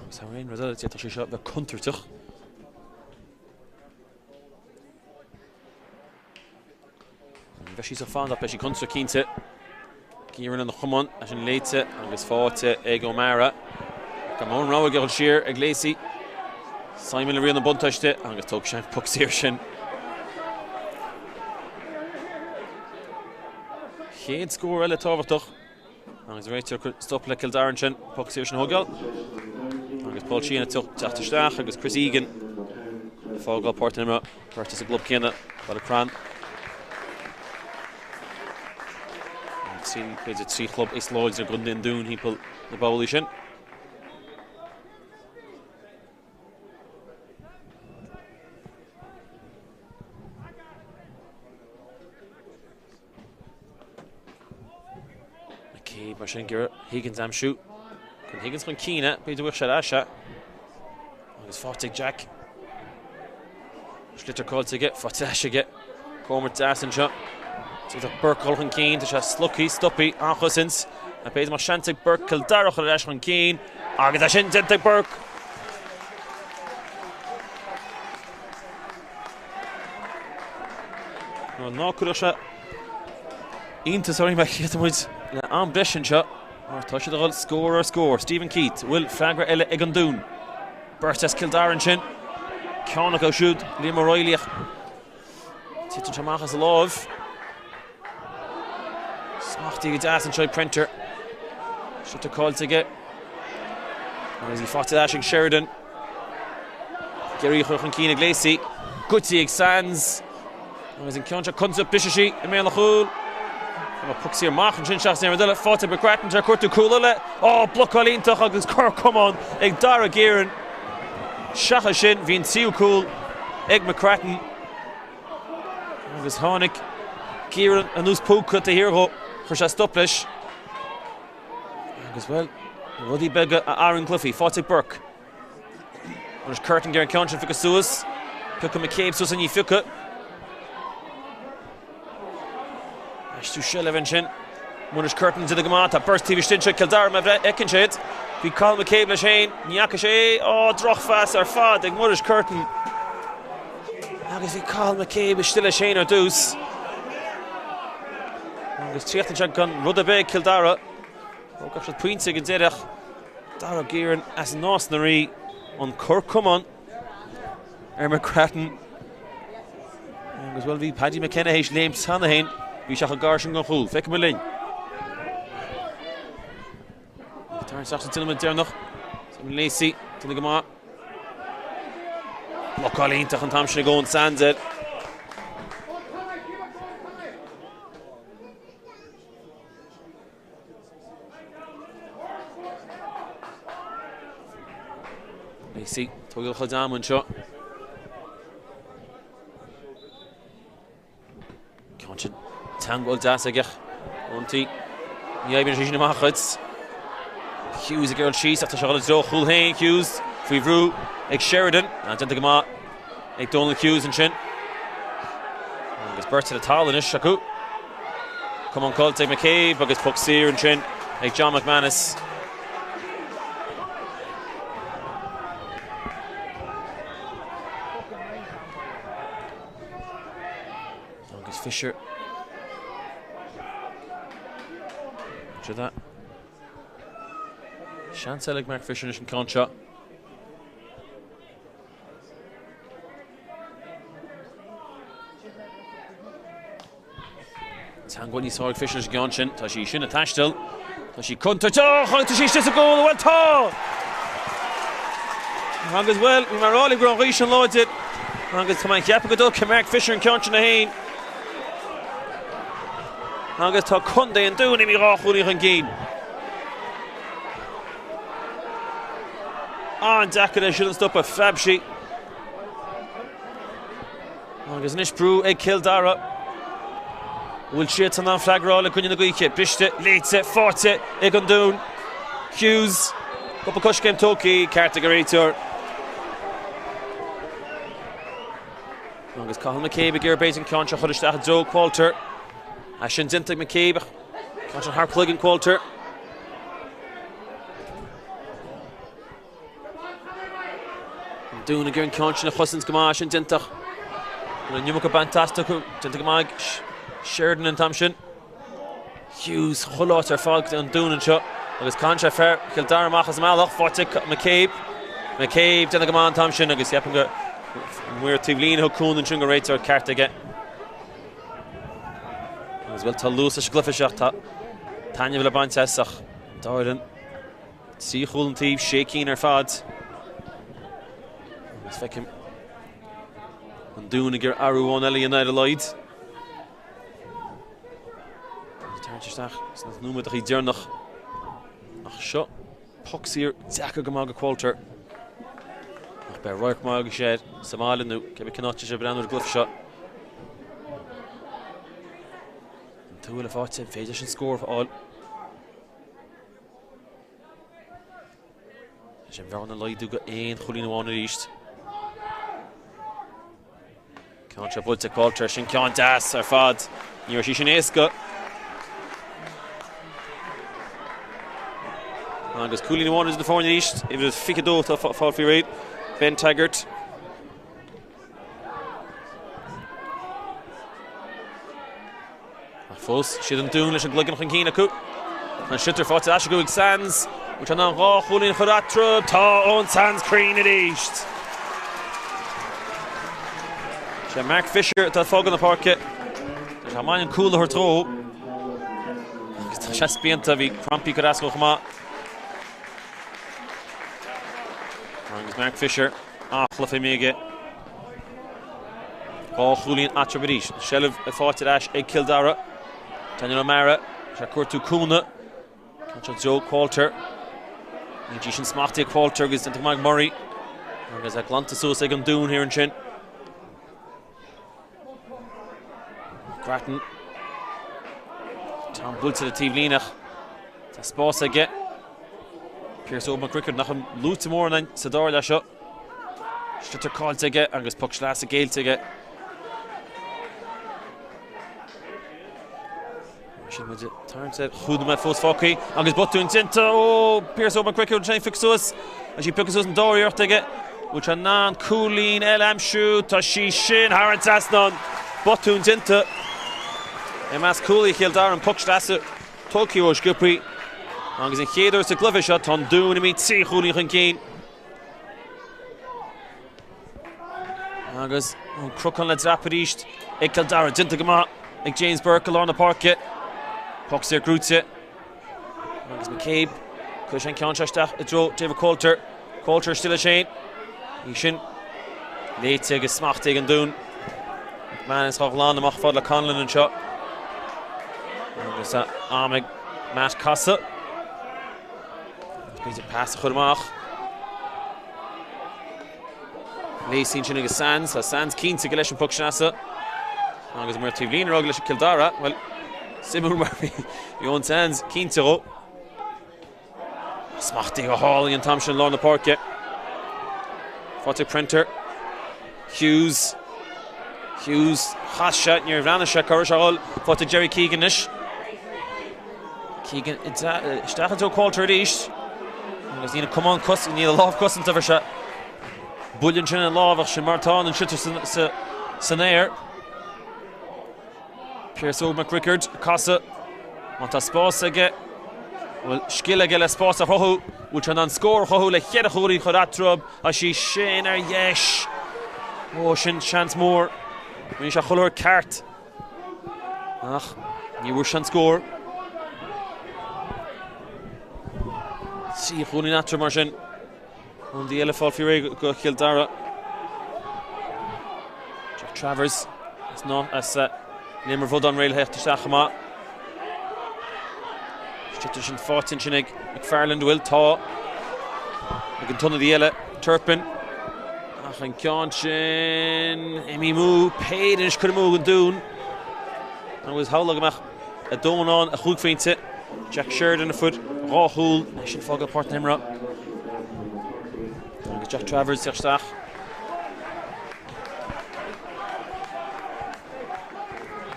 Agus thar aon rud eile, d'fhéadfadh sé seo a bheith contúirteach. Ní bheidh sí sách fada ach beidh sí contúirteach cinnte. Ciarán an Chumann é sin léite agus faighte ag O'Meara. Gan mórán rogha aige dul siar ag Lacey. Simon le riail na buntáiste agus tógfaidh sé an poc saor sin. Chéad scór eile tábhachtach. Agus an réiteoir ag cur stop le Cill Dara ansin, poc saor sin a thógáil. Agus Paul Sheehan ag teacht isteach agus Chris Egan ag fágáil páirc na himeartha, beirt as an gclub céanna, Baile Crann. B'fhéidir 3 chlub is láidre i gContae an Dúin thimpeall na babhlaí sin. McCabe mar sin ag iarraidh Higgins a aimsiú. Cuireann Higgins chun cinn é, b'fhéidir go bhfuil sé ar ais é. Agus faighte ag Jack. Sliotar caillte aige, faighte ar ais aige. Comhimirt deas anseo. D'fhéadfadh Burke dul chun cinn, tá sé slogtha, stoptha, an-chosaint. B'fhéidir go mbeadh seans ag Burke Cill Dara a chur ar ais chun cinn. Agus é sin déanta ag Burke. Ná cuireadh sé iontas orainn má chríochnaíonn muid le am breise anseo mar tá siad ag dul scór ar scór. Stephen Keith, bhfuil freagra eile ag an Dún? Beirt as Cill Dara ansin. Ceann acu siúd, Liam O'Reilly ach titeann sé amach as a láimh. Smachtaithe go deas anseo ag Prenter. Sliotar caillte aige. Agus í faighte ar ais ag Sheridan. Ag iarraidh í a chur chun cinn ag Lacey. Goidte ag Sands. Agus an ceann seo contúirteach briseann sí i mbéal an chúil. Tá puc saor amach ansin seachas aon rud eile. Faighte ag McGrattan ag cuartú cúl eile. Ó, blocáil iontach agus cor camán ag Dara Guerin. Seachas sin, bhí an tríú cúl ag McCreaton agus tháinig Kieran ar nós púca taobh thiar dhó, chuir sé stop leis. Agus, bhuel, rudaí beaga a athraíonn cluichí. Faighte ag Burke. Anois Curtin ag iarraidh an ceann sin a phiocadh suas. Piocadh McCabe suas ní phiocadh. Aistriú seilbhe ansin. Muiris Curtin déanta go maith. Tá beirt taobh istigh anseo. Cill Dara má fheiceann siad. Bhí Cathal McCabe leis féin. Ní fhaca sé é. Á, drochphas ar fad ag Muiris Curtin. Agus bhí Cathal McCabe istigh leis féin ar dtús. Agus tíocht anseo gan rud ar bith ag Cill Dara. Thógfadh siad pointe ag an deireadh. Dara Guerin as Nás na Rí, an cor camán ar McCreaton. Agus bhuel bhí Paddy McKenna théis léimt cheana féin, bhí sé chomh gar sin don chúl. Feicfidh muid linn. Tarraingt isteach sa dilemma deireanach. Simon Lacey, déanamh go maith. Blocáil iontach an t-am sin ag Owen Sands air. Lacey, tógáil a chuid ama anseo. Ceann sin teagmháil deas aige ón tí. Ní oibríonn sé sin amach dhuit. Hughes ag iarraidh síos ach tá sé ag dul i dtreo a chúil féin. Hughes faoi bhrú ag Sheridan. Déanta go maith ag Donal Hughes ansin. Agus beirt ar an talamh anois acu. Camán caillte ag McCabe agus poc saor ansin ag John McManus. Agus Fisher. Seans eile ag Mark Fisher anois an ceann seo. Teagmháil níos fearr ag Fisher leis an gceann sin. Tá sí sin ag taisteal. Tá sí contúirteach agus tá sí istigh sa gcúl. Bhuel tá! Agus bhuel, bhí mé ag rá libh go raibh an ghaoth sin láidir agus tá mé ag ceapadh go dtógfaidh Mark Fisher an ceann sin é féin. Agus tá Contae an Dúin imithe dhá chúilín chun cinn. An-deacair é sin a stopadh, phreab sí. Agus anois brú ag Cill Dara. Bhfuil siad in ann freagra a fháil i gcoinne na gaoithe? Briste, léite, faighte ag an Dún. Hughes, cúpla coiscéim tógtha, ceart ag an réiteoir. Agus Cathal McCabe ag iarraidh b'fhéidir an ceann seo a chur isteach i dtreo Qualter. É sin déanta ag McCabe. Ceann sin thar cloigeann Qualter. An Dún ag iarraidh an ceann sin a chosaint go maith, sin déanta. An iomarca bainte astu, déanta go maith ag Sheridan an t-am sin. Hughes chuile áit ar fad an Dún anseo agus caitheann sé fear Chill Dara amach as an mbealach, faighte ag McCabe. McCabe déanta go maith an t-am sin agus ceapaim gur maor taobh líne a thug cúnamh ansin don réiteoir ceart aige. Agus bhuel tá luas leis an gcluiche seo, tá taitneamh le baint as ach an dá fhoireann 3 chúl an taobh, 6 cinn ar fad. Agus feicim an Dún ag iarraidh athrú amháin eile a dhéanamh ar a laghad. Tarraingt isteach sna nóiméadacha deireanach. Ach seo poc saor deacair go maith do Qualter. Ach beidh radharc maith agaibhse air sa mbaile nó cibé cén áit atá sibh ag breathnú ar an gcluiche seo. An tuile faighte, an féidir leis an scór a fháil? Leis an bhearna a laghdú go aon chúilín amháin arís. Ceann seo buailte ag Qualter, sin ceann deas ar fad. Ní raibh sí sin éasca. Agus cúilín amháin idir na foirne arís, uimhir 22 atá ag fáil faoi réir, Ben Taggart. Ach fós, siad an Dún leis an gcloigeann chun cinn acu. Tá an sliotar faighte ar ais acu ag Sands. Bhfuil sé in ann dhá chúilín a chur eatarthu? Tá Owen Sands cruinn arís. Sé Mark Fisher atá ag fágáil na páirce. Tá sé maith an cúl a thabhairt dó. Agus tá sé spíonta, bhí crampaí curtha as chomh maith. Agus Mark Fisher. An-chluiche imithe aige. Dhá chúilín eatarthu arís. Seilbh faighte ar ais ag Cill Dara. Daniel O'Meara, sé ag cuartú cúnamh. Ceann seo Joe Qualter. Níl sí sin smachtaithe ag Qualter agus déanta go maith ag Murray. Agus é glanta suas ag an Dún thiar ansin. Grattan. Tom buailte le taobhlíne ach tá spás aige. Pearse Óg Mac Roiceard nach bhfuil luaite mórán sa dara leath seo. Sliotar caillte aige agus poc sleasa géillte aige. Sin muid ag tarraingt ar chúig nóiméad fós fágtha agus botún déanta ó Pearse Óg Mac Roiceard ansin phioc suas. Tá sí pioctha suas an dara iarracht aige. Bhfuil sé in ann cúilín eile a aimsiú? Tá sí sin thar an trasnán. Botún déanta i measc cúlaithe Chill Dara an poc sleasa tógtha ró-sciobtha. Agus an chéad uair sa gcluiche seo tá an Dún imithe trí chúilín chun cinn. Agus an cnocán le dreapadh arís ag Cill Dara. Déanta go maith ag James Burke i lár na páirce. Poc saor gnóite. Agus McCabe, cuir sé an ceann seo isteach i dtreo David Coulter. Coulter istigh leis féin. Í sin léite agus smachtaithe ag an Dún. McManus á ghlanadh amach fad le Conlon anseo. Agus am ag Matt casadh. B'fhéidir pas a chur amach. Lacey ansin agus Sands. Tá Sands cinnte go leis an bpoc sleasa. Agus mar taobh líne rug leis Cill Dara. Bhuel, suimiúil mar bhí Eoin Sands cinnte dhó. Smachtaithe go hálainn an t-am sin lár na páirce. Faighte ag Prenter. Hughes. Hughes. Chas sé, níor bhreathnaigh sé, cá raibh sé a dhul. Faighte ag Jerry Keegan anois. Keegan isteach i dtreo Coulter arís. Agus níl an camán cos, níl a lámh cosanta bhí sé. Buille ansin an lámh ach sin mar atá an sliotar san aer. Pearse Óg Mac Roiceard ag casadh. Má tá spás aige, bhfuil scil aige le spás a chruthú, bhfuil sé in ann scór a chruthú le cheithre chúilín a chur eatarthu, tá sí sin ar dheis. Ó, sin seans mór. Rinne sé chuile shórt ceart. Ach ní bhfuair sé an scór. 3 chúilín eatarthu mar sin. Ionadaí eile fáil faoi réir go Chill Dara. Jack Travers as ná as Léim ar Bhradán réidh le theacht isteach chomh maith. Sliotar sin faighte ansin ag McFarland bhfuil tá ag an t-ionadaí eile Turpin. Ach an ceann sin imithe amú péire anois curtha amú ag an Dún. Agus shamhlófá go mbeadh a dóthain ann a chúig phointe. Jack Sheridan a fuair dhá chúl, é sin fágáil páirc na himeartha. Agus Jack Travers ag teacht isteach.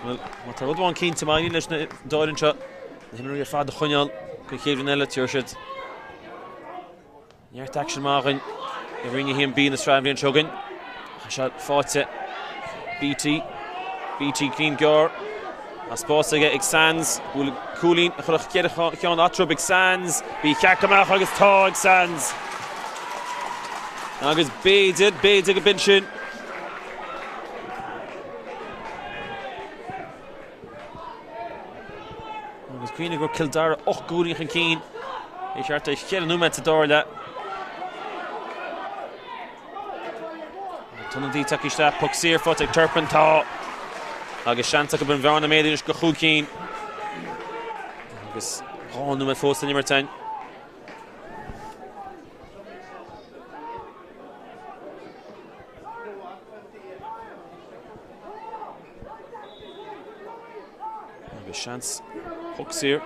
Bhuel, má tá rud amháin cinnte, má éiríonn leis na d'fhoireann seo na himreoirí ar fad a choinneáil don chéad bhliain eile, tabharfaidh siad Neart aicsin maith againn i Roinn 1B na sraithe an bhliain seo chugainn. Tá sé faighte Beattie. Beattie cruinn gearr. Tá spás aige ag Sands. Bhfuil cúilín a chuirfeadh ceithre cheann eatarthu ag Sands. Ba cheart go mbeadh agus tá ag Sands. Agus b'fhéidir, b'fhéidir go b'in sin. Agus cuimhnigh go raibh Cill Dara 8 gcúilín chun cinn ag thart ar cheithre nóiméad sa dara leath. An t-ionadaí tagtha isteach, poc saor faighte ag Turpin, tá! Agus seans acu an bhearna a mhéadú anois go chúig cinn. Agus dhá nóiméad fós san imirt againn. Agus seans poc saor.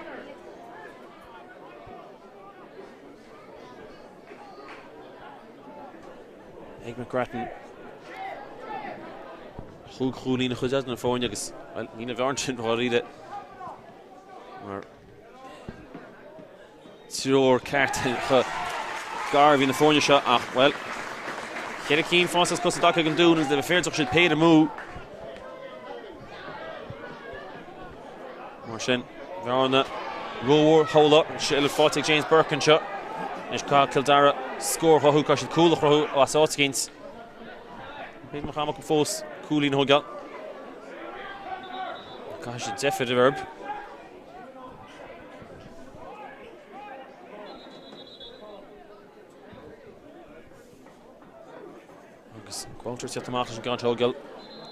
Ag McGrattan. Chúig chúilín a chuid as na foirne agus well, níl an bhearna sin dháiríre mar treoir ceart chomh gar a bhí na foirne seo ach, bhuel, cheithre cinn fásta as cosa i dtaca ag an Dún agus le bheith fair thug siad péire amú. Mar sin, bhearna rómhór shamhlaigh an seilbh faighte ag James Burke anseo. Anois caithfidh Cill Dara scór a chruthú, caithfidh siad cúl a chruthú as áit eicínt. B'fhéidir nach am acu fós cúilín a thógáil. Caithfidh siad deifir orthu. Agus Coulter ag teacht amach leis an gceann seo a thógáil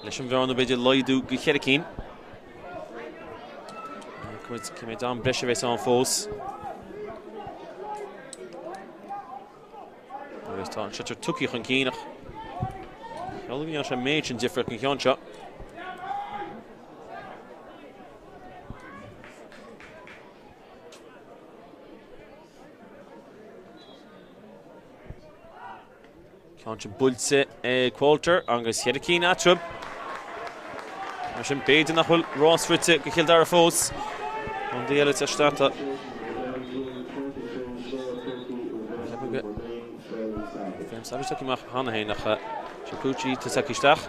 leis an bhearna b'fhéidir laghdú go cheithre cinn. Cé mhéad am breise a bheas ann fós. Agus tá an sliotar tugtha chun cinn ach cheol go ndéanfaidh sé an méid sin difríocht an ceann seo. Ceann sin buailte ag Qualter agus cheithre cinn eatarthu. Mar sin b'fhéidir nach bhfuil rás rite go Chill Dara fós. Ionadaí eile isteach. Féin Savage tagtha amach cheana féin ach sé Pucci atá tagtha isteach.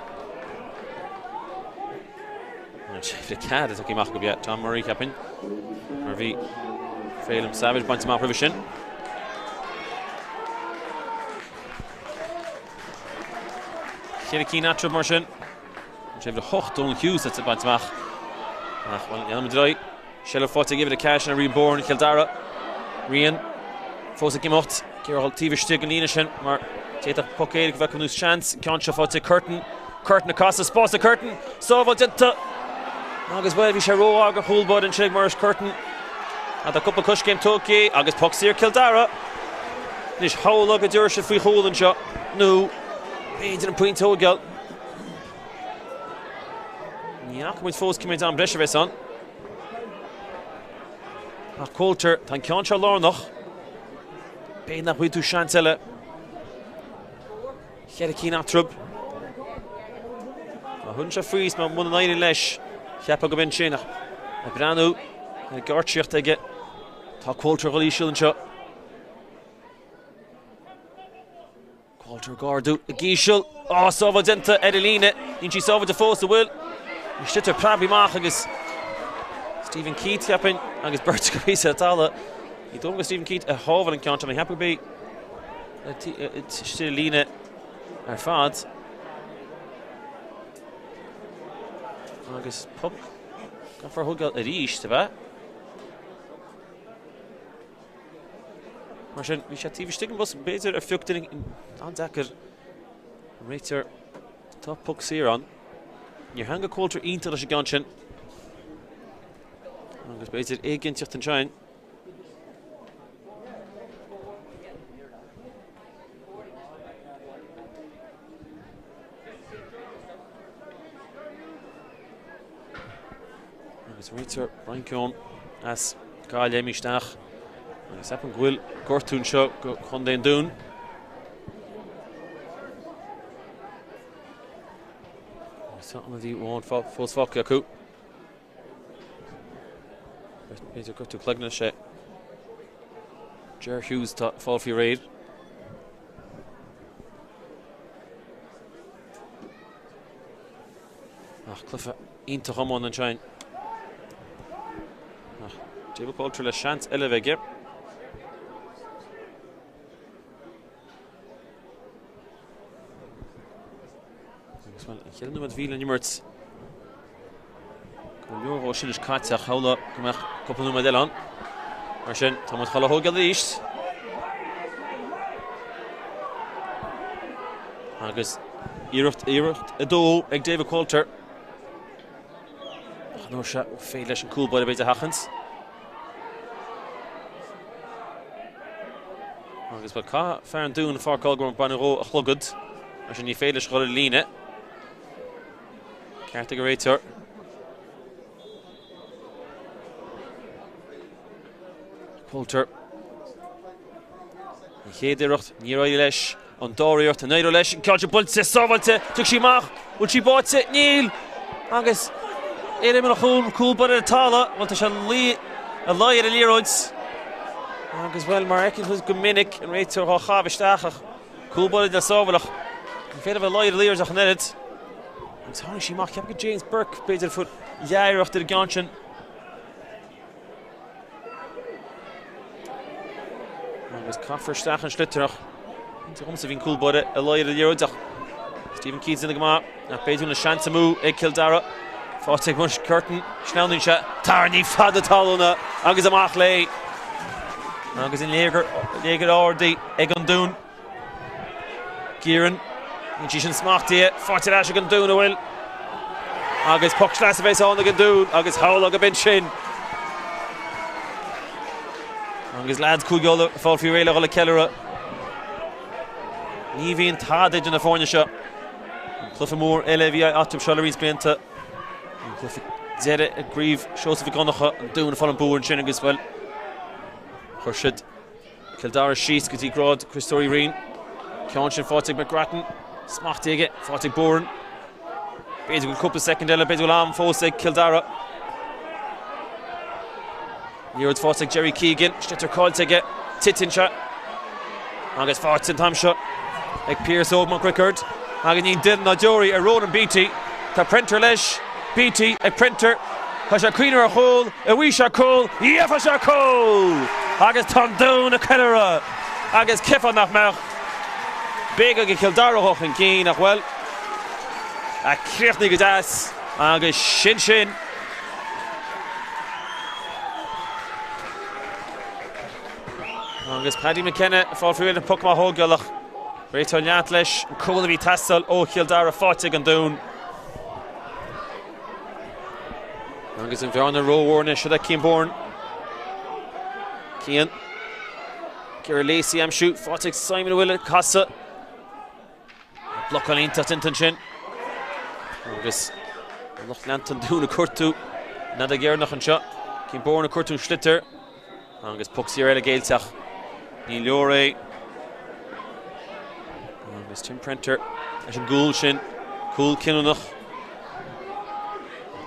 Sé cead atá amach go bea Tom Murray cheapfainn mar bhí Phelim Savage bainte amach roimhe sin. Cheithre cinn eatarthu mar sin. Sé uimhir 8 Donal Hughes atá bainte amach. Ach bhuel, dhéanfaimid ar aghaidh. Seilbh faighte ag uimhir 4 sin Rian Bourne, Chill Dara. Rian fós ag imeacht. Ag iarraidh a dhul taobh istigh den líne sin mar d'fhéadfadh poc éirice a bheith acu nó seans. Ceann seo faighte ag Curtin. Curtin ag casadh spás ag Curtin. Sábháil déanta agus bhuel bhí sé róghar don chúl báire ansin ag Maurice Curtin. Ach tá cúpla coiscéim tógtha agus poc saor Cill Dara. Anois shamhlófá go dtabharfaidh siad faoi chúl anseo nó b'fhéidir an pointe a thógáil. Ní fhaca muid fós cé mhéad am breise a bheas ann. Ach Qualter, tá an ceann seo lárnach. B'fhéidir nach bhfaighidh tú seans eile. Cheithre cinn eatarthu. Má thugann sé faoi is muna n-éiríonn leis, cheapfá go b'in sin ach ag breathnú ar an gceartsíocht aige, tá Qualter ag dul íseal anseo. Qualter ag ardú ag íseal. Á, sábháil déanta ar an líne. Níl sí sábháilte fós, an bhfuil? An sliotar preabtha amach agus Stephen Keith, cheapfainn, agus beirt acu thíos ar an talamh. Ní dóigh liom gur Stephen Keith a shábháil an ceann seo, mé cheapfainn gurb é istigh ar líne ar fad. Agus poc caithfear a thógáil arís, ab ea? Mar sin, bhí sé taobh istigh den bhos, b'fhéidir, ar phioc duine an-deacair an réiteoir. Tá poc saor ann. Níor theangaigh Qualter iontach leis an gceann sin. Agus b'fhéidir éiginnteacht ansin. Agus réiteoir Brian Keown as Gaillimh imithe isteach agus ceapaim go bhfuil gortú anseo go Chontae an Dúin. Agus tá ionadaí amháin fós fágtha acu. B'fhéidir gortú cloigne sé. Ger Hughes tá ag fáil faoi réir. Ach cluiche iontach iomána ansin. Ach David Qualter le seans eile a bheith aige. Agus bhuel, an chéad nóiméad a bhí le n-imirt go leor dhó sin is caite ach shamhlófá go mbeadh cúpla nóiméad eile ann. Mar sin, tá muid chun a thógáil arís. Agus iarracht, iarracht 2 ag David Qualter. Ach an uair seo, féidir leis an cúl báire b'fhéidir a sheachaint. Agus bhuel, caithfidh fear an Dúin pháirceáil gur baineadh dhó a chlogad. Mar sin ní féidir leis a dhul ar an líne. Ceart ag an réiteoir. Qualter. An chéad iarracht, níor éirigh leis. An dara iarracht, an éireoidh leis? An ceann seo buailte, sábháilte, tiocfaidh sí amach. Bhfuil sí báite? Níl! Agus ar imeall an chúil, cúl báire ar an talamh. Bhuel, tá sé ag luí ar an liathróid. Agus, bhuel, mar a fheiceann tú go minic, an réiteoir dhá chaitheamh isteach ach cúl báire le sábháil ach ní féidir a bheith ag luí ar an liathróid ach an oiread. Agus tháinig sí amach, ceapaim gur James Burke, b'fhéidir, a fuair leath-iarracht ar an gceann sin. Agus caithfear isteach an sliotar ach dhomsa bhí an cúl báire ag luí ar an liathróid ach Stephen Keats ina go maith ach b'fhéidir na seans amú ag Cill Dara. Faighte ag Mush Curtin, sleamhnaíonn sé tarraingthe fada talúna agus amach léi. Agus an léigear ardaithe ag an Dún. Kieran, níl sí sin smachtaithe, faighte ar ais ag an Dún, an bhfuil? Agus poc sleasa a bheas ann ag an Dún agus shamhlófá gurb in sin. Agus leaids Cúige Uladh ag fáil faoi réir le dhul ag ceiliúradh. Ní bhíonn tada idir na foirne seo. An cluiche mór eile a bhí eatarthu seo le roinnt blianta, an cluiche deiridh i gCraobh Seosamh Mhic Dhonncha, an Dún ag fáil an bua ansin agus, bhuel, chuir siad Cill Dara síos go dtí grád Chriostóir Uí Riain. Ceann sin faighte ag McGrattan, smachtaithe aige, faighte ag Boran. B'fhéidir go bhfuil cúpla soicind eile, b'fhéidir go bhfuil am fós ag Cill Dara. Liathróid faighte ag Jerry Keegan, sliotar caillte aige, titeann sé agus faighte an t-am seo ag Pearse Óg Mac Riocaird agus níl duine ná deoraí ar Ronan Beattie. Tá Prenter leis, Beattie ag Prenter, tá sé ag cuimhneamh ar chúl, an bhfaighidh sé cúl, gheobhaidh sé cúl! Agus tá an Dún ag ceiliúradh agus cén fáth nach mbeadh. B'éigean do Chill Dara dhul chun cinn ach, bhuel, críochnaithe go deas agus sin sin. Agus Paddy McKenna ag fáil faoi an poc amach a thógáil ach réiteoir ag leanacht leis an cúl a bhí ag teastáil ó Chill Dara faighte ag an Dún. Agus an bhearna rómhór anois seo Cian Bourne. Cian. Ag iarraidh Lacey a aimsiú faighte ag Simon O'Wille casadh. Blocáil iontach déanta ansin. Agus lucht leanta an Dúin ag cuartú an fheadóg dheireanach anseo. Cian Bourne ag cuartú an sliotar. Agus poc saor eile géillte ach ní leor é. Agus Tim Prenter leis an gcúl sin. Cúl cinniúnach.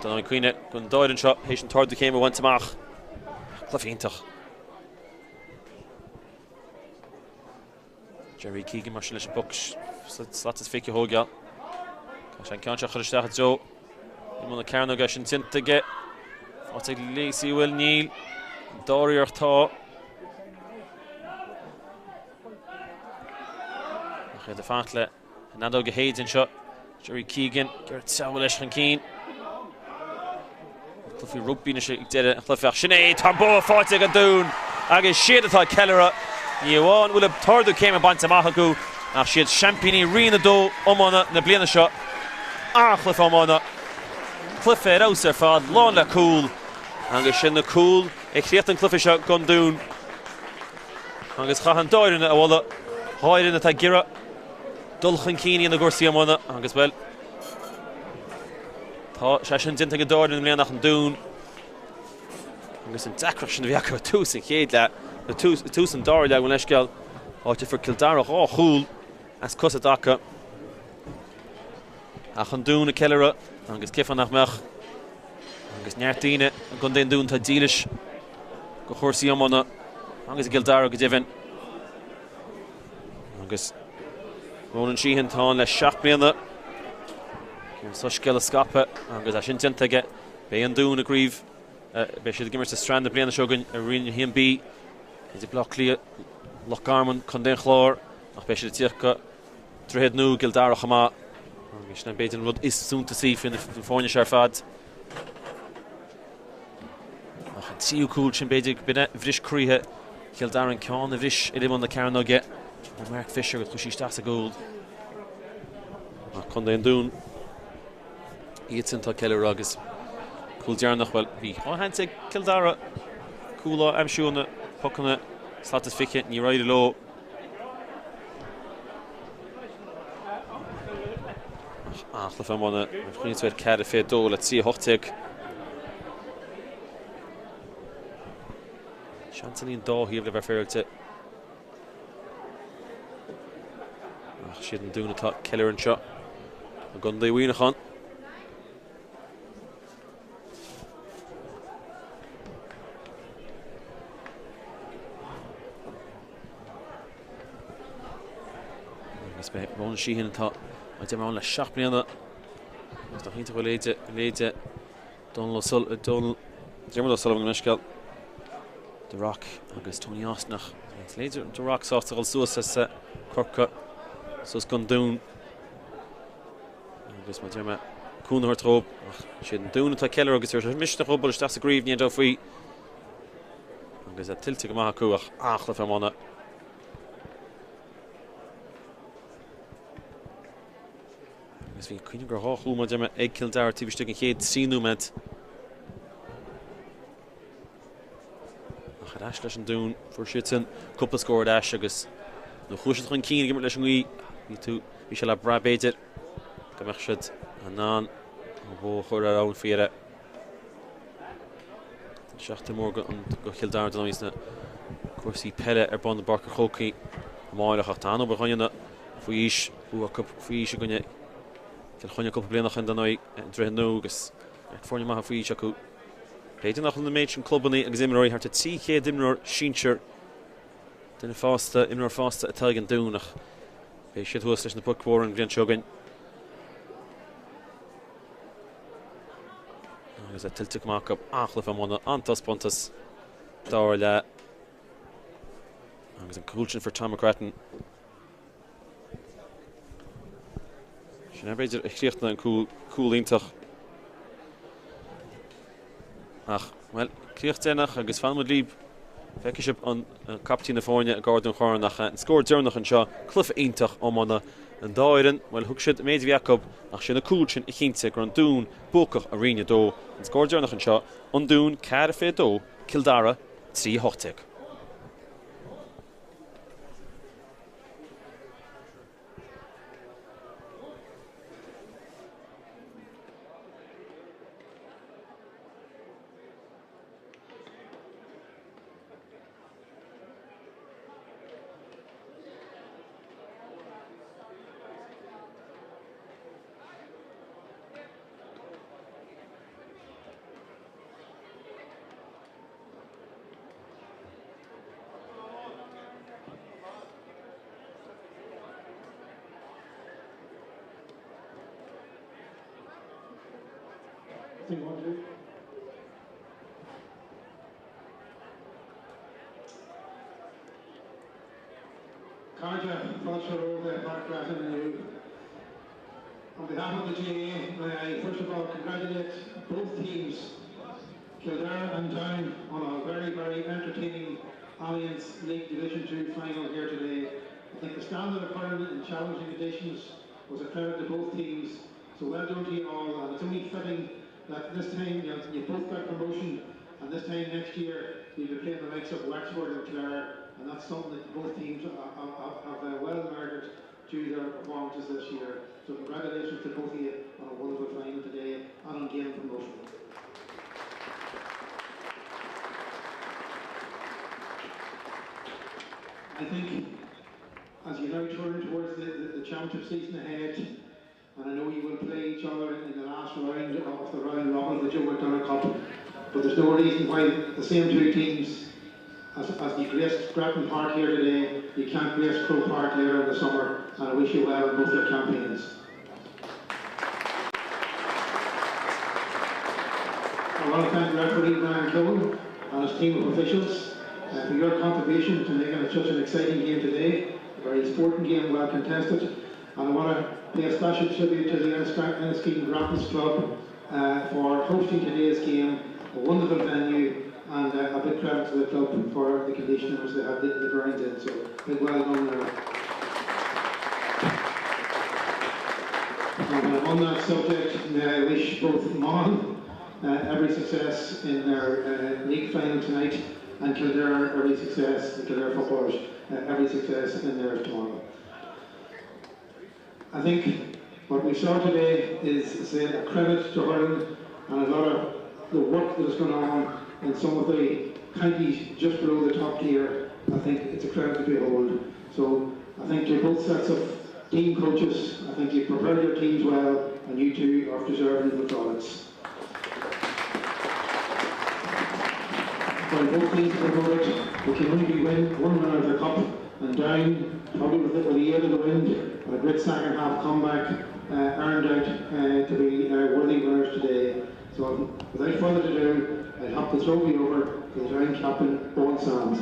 Don cuimhne don dá fhoireann seo théis an t-ardú céime a bhaint amach. Cluiche iontach. Jerry Keegan mar sin leis an bpoc slat is 20 a thógáil. Tá sé an ceann seo a chur isteach i dtreo imeall na cearnóige sin déanta aige. Faighte ag Lacey bhfuil níl. An dara iarracht tá. Ach iad ag fanacht le An fheadóg a shéideadh anseo. Jerry Keegan, ag iarraidh treabhadh leis chun cinn. Cluichí rugbaí anois ag deireadh an chluiche ach sin é, tá an bua faighte ag an Dún agus siad atá ag ceiliúradh. Ní amháin bhfuil an t-ardú céime bainte amach acu ach siad seaimpíní Roinn 2 iomána na bliana seo. An-chluiche iomána. Cluiche ar fheabhas ar fad, lán le cúil agus sin na cúil a chríochnaigh an cluiche seo don Dún. Agus chaithfear an dá fhoireann a mholadh, dhá fhoireann atá ag iarraidh dul chun cinn a dhéanamh i gcúrsaí iomána agus, bhuel, tá sé sin déanta ag an dá fhoireann i mbliana ach an Dún agus an deacracht sin a bhí acu ag tús an chéad leath, ag tús, ag tús an dara leath, gabh mo leithscéal, áit a fuair Cill Dara dhá chúl as cosa i dtaca. Ach an Dún ag ceiliúradh agus cén fáth nach mbeadh agus neart daoine i gContae an Dúin atá dílis do chúrsaí iomána agus i gCill Dara go deimhin. Agus Ronan Sheehan atá ann le 7 mbliana. An soiscéal a scaipeadh agus é sin déanta aige. Beidh an Dún i gcraobh, beidh siad ag imirt sa Strand na bliana seo chugainn i Roinn 1B idir Bleá Cliath, Loch Garman, Contae an Chláir ach beidh siad ag tíocht go Droichead Nua gCill Dara chomh maith. Agus sin b'fhéidir an rud is suntasaí faoi na foirne seo ar fad. Ach an tríú cúl sin b'fhéidir b'in a bhris croíthe Chill Dara an ceann a bhris ar imeall na cearnóige ó Mark Fisher agus chuaigh sí isteach sa gcúl. Ach Contae an Dúin iadsan atá ag ceiliúradh agus cúl deireanach, bhuel bhí dhá sheans ag Cill Dara cúl a aimsiú na pocanna slat is 20, níor éirigh leo. An-chluiche iomána ar fad 4 22 le 3 18. Seansanna an dá thaobh le bheith féaráilte. Ach siad an Dún atá ag ceiliúradh anseo i gContae Mhuineacháin. Agus beidh Ronan Sheehan atá á d'imir ann le 7 mbliana agus nach iontach a leithéide, a leithéide Donal O'Sullivan, Donal, Diarmuid O'Sullivan gabh mo leithscéal, The Rock agus Tony Austin ach is léidir The Rock sásta dhul suas as Corcaigh suas gon Dún. Agus mar a deir mé, cúnamh a thabhairt dhóibh, ach siad an Dún atá ag ceiliúradh agus tabharfaidh sé misneach dhóibh dul isteach sa gcraobh, ní aon dabht faoi. Agus é tuillte go maith acu ach an-chluiche iomána. Agus bhí cuimhne gur dhá chúl mar a deir mé ag Cill Dara taobh istigh den chéad 3 nóiméad. Ach ar ais leis an Dún, fuair siadsan cúpla scór ar ais agus nuair a chuaigh siad chun cinn ag imirt leis an ngaoth. Bhí tú, bhí sé le brath b'fhéidir go mbeadh siad in ann an bhó a chur ar abhainn faoi dheireadh. Seachtain mhór do Chill Dara dar ndóigh sna cúrsaí peile ar bun i bPáirc an Chrócaigh amárach ach tá an-obair dhá dhéanamh faoi aois, bua acu faoi aois i gcoinne Chill Chainnigh cúpla bliain ó shin dar ndóigh i nDroichead Nua agus neart foirne maithe faoi aois acu. B'fhéidir nach bhfuil an méid sin clubanna agus imreoirí, thart ar 300 imreoir sinsir, duine fásta, imreoir fásta atá ag an Dún ach beidh siad thuas leis na boic mhóra an bhliain seo chugainn. Agus é tuillte go maith acu, an-chluiche iomána, an-taispeántas dara leath. Agus an cúl sin for Tom McGrattan. Sin é b'fhéidir a chríochnaigh an cúl, cúl iontach. Ach, bhuel, críoch déanach agus fanfaidh muid libh. Feicfidh sibh an caiptín na foirne ag ardú an choirn ach an scór deireanach anseo, cluiche iontach iomána. An dá fhoireann, bhuel, thug siad an méid a bhí acu ach sé na cúil sin a chinntigh go raibh an Dún buacach i Roinn 2. An scór deireanach anseo, An Dún 4-22, Cill Dara 3-18. A chairde, fáilte romhaibh Páirc Grattan inniu. On behalf of the GAA, may I first of all congratulate both teams, Kildare and Down, on a very, very entertaining Allianz League Division 2 final here today. I think the standard of hurling in challenging conditions was a credit to both teams. So well done to you all, and it's only fitting that this time you, know, you both got promotion, and this time next year you'll be playing the likes of Wexford and Clare, and that's something that both teams have, have, have uh, well merited due their performances this year. So congratulations to both of you on a wonderful final today and on gaining promotion. I think as you now turn towards the, the, the championship season ahead, and I know you will play each other in the last round of the round robin of the Joe McDonagh Cup, but there's no reason why the same two teams as, as you graced Grattan Park here today, you can't grace Croke Park later in the summer, and I wish you well in both your campaigns. I want to thank referee Brian Killen and his team of officials uh, for your contribution to making it such an exciting game today, a very sporting game, well contested. And I want to pay a special tribute to the Enniskeane Grapples Club uh, for hosting today's game, a wonderful venue, and uh, a big credit to the club for the condition in which they had the, the ground in. So, big well done there. And on that subject, may I wish both Monaghan uh, every success in their uh, league final tonight and Kildare every success, the Kildare footballers uh, every success in theirs tomorrow. I think what we saw today is say, a credit to hurling and a lot of the work that has gone on in some of the counties just below the top tier. I think it's a credit to behold. So I think to both sets of team coaches, I think you've prepared your teams well and you two are deserving of the plaudits. While both teams promoted, we can only be win one winner of the cup and down, probably with the, with the aid of the wind, and a great second half comeback uh, earned out uh, to be uh, worthy winners today. So without further ado, I'd have the trophy over to the Down captain, Owen Sands.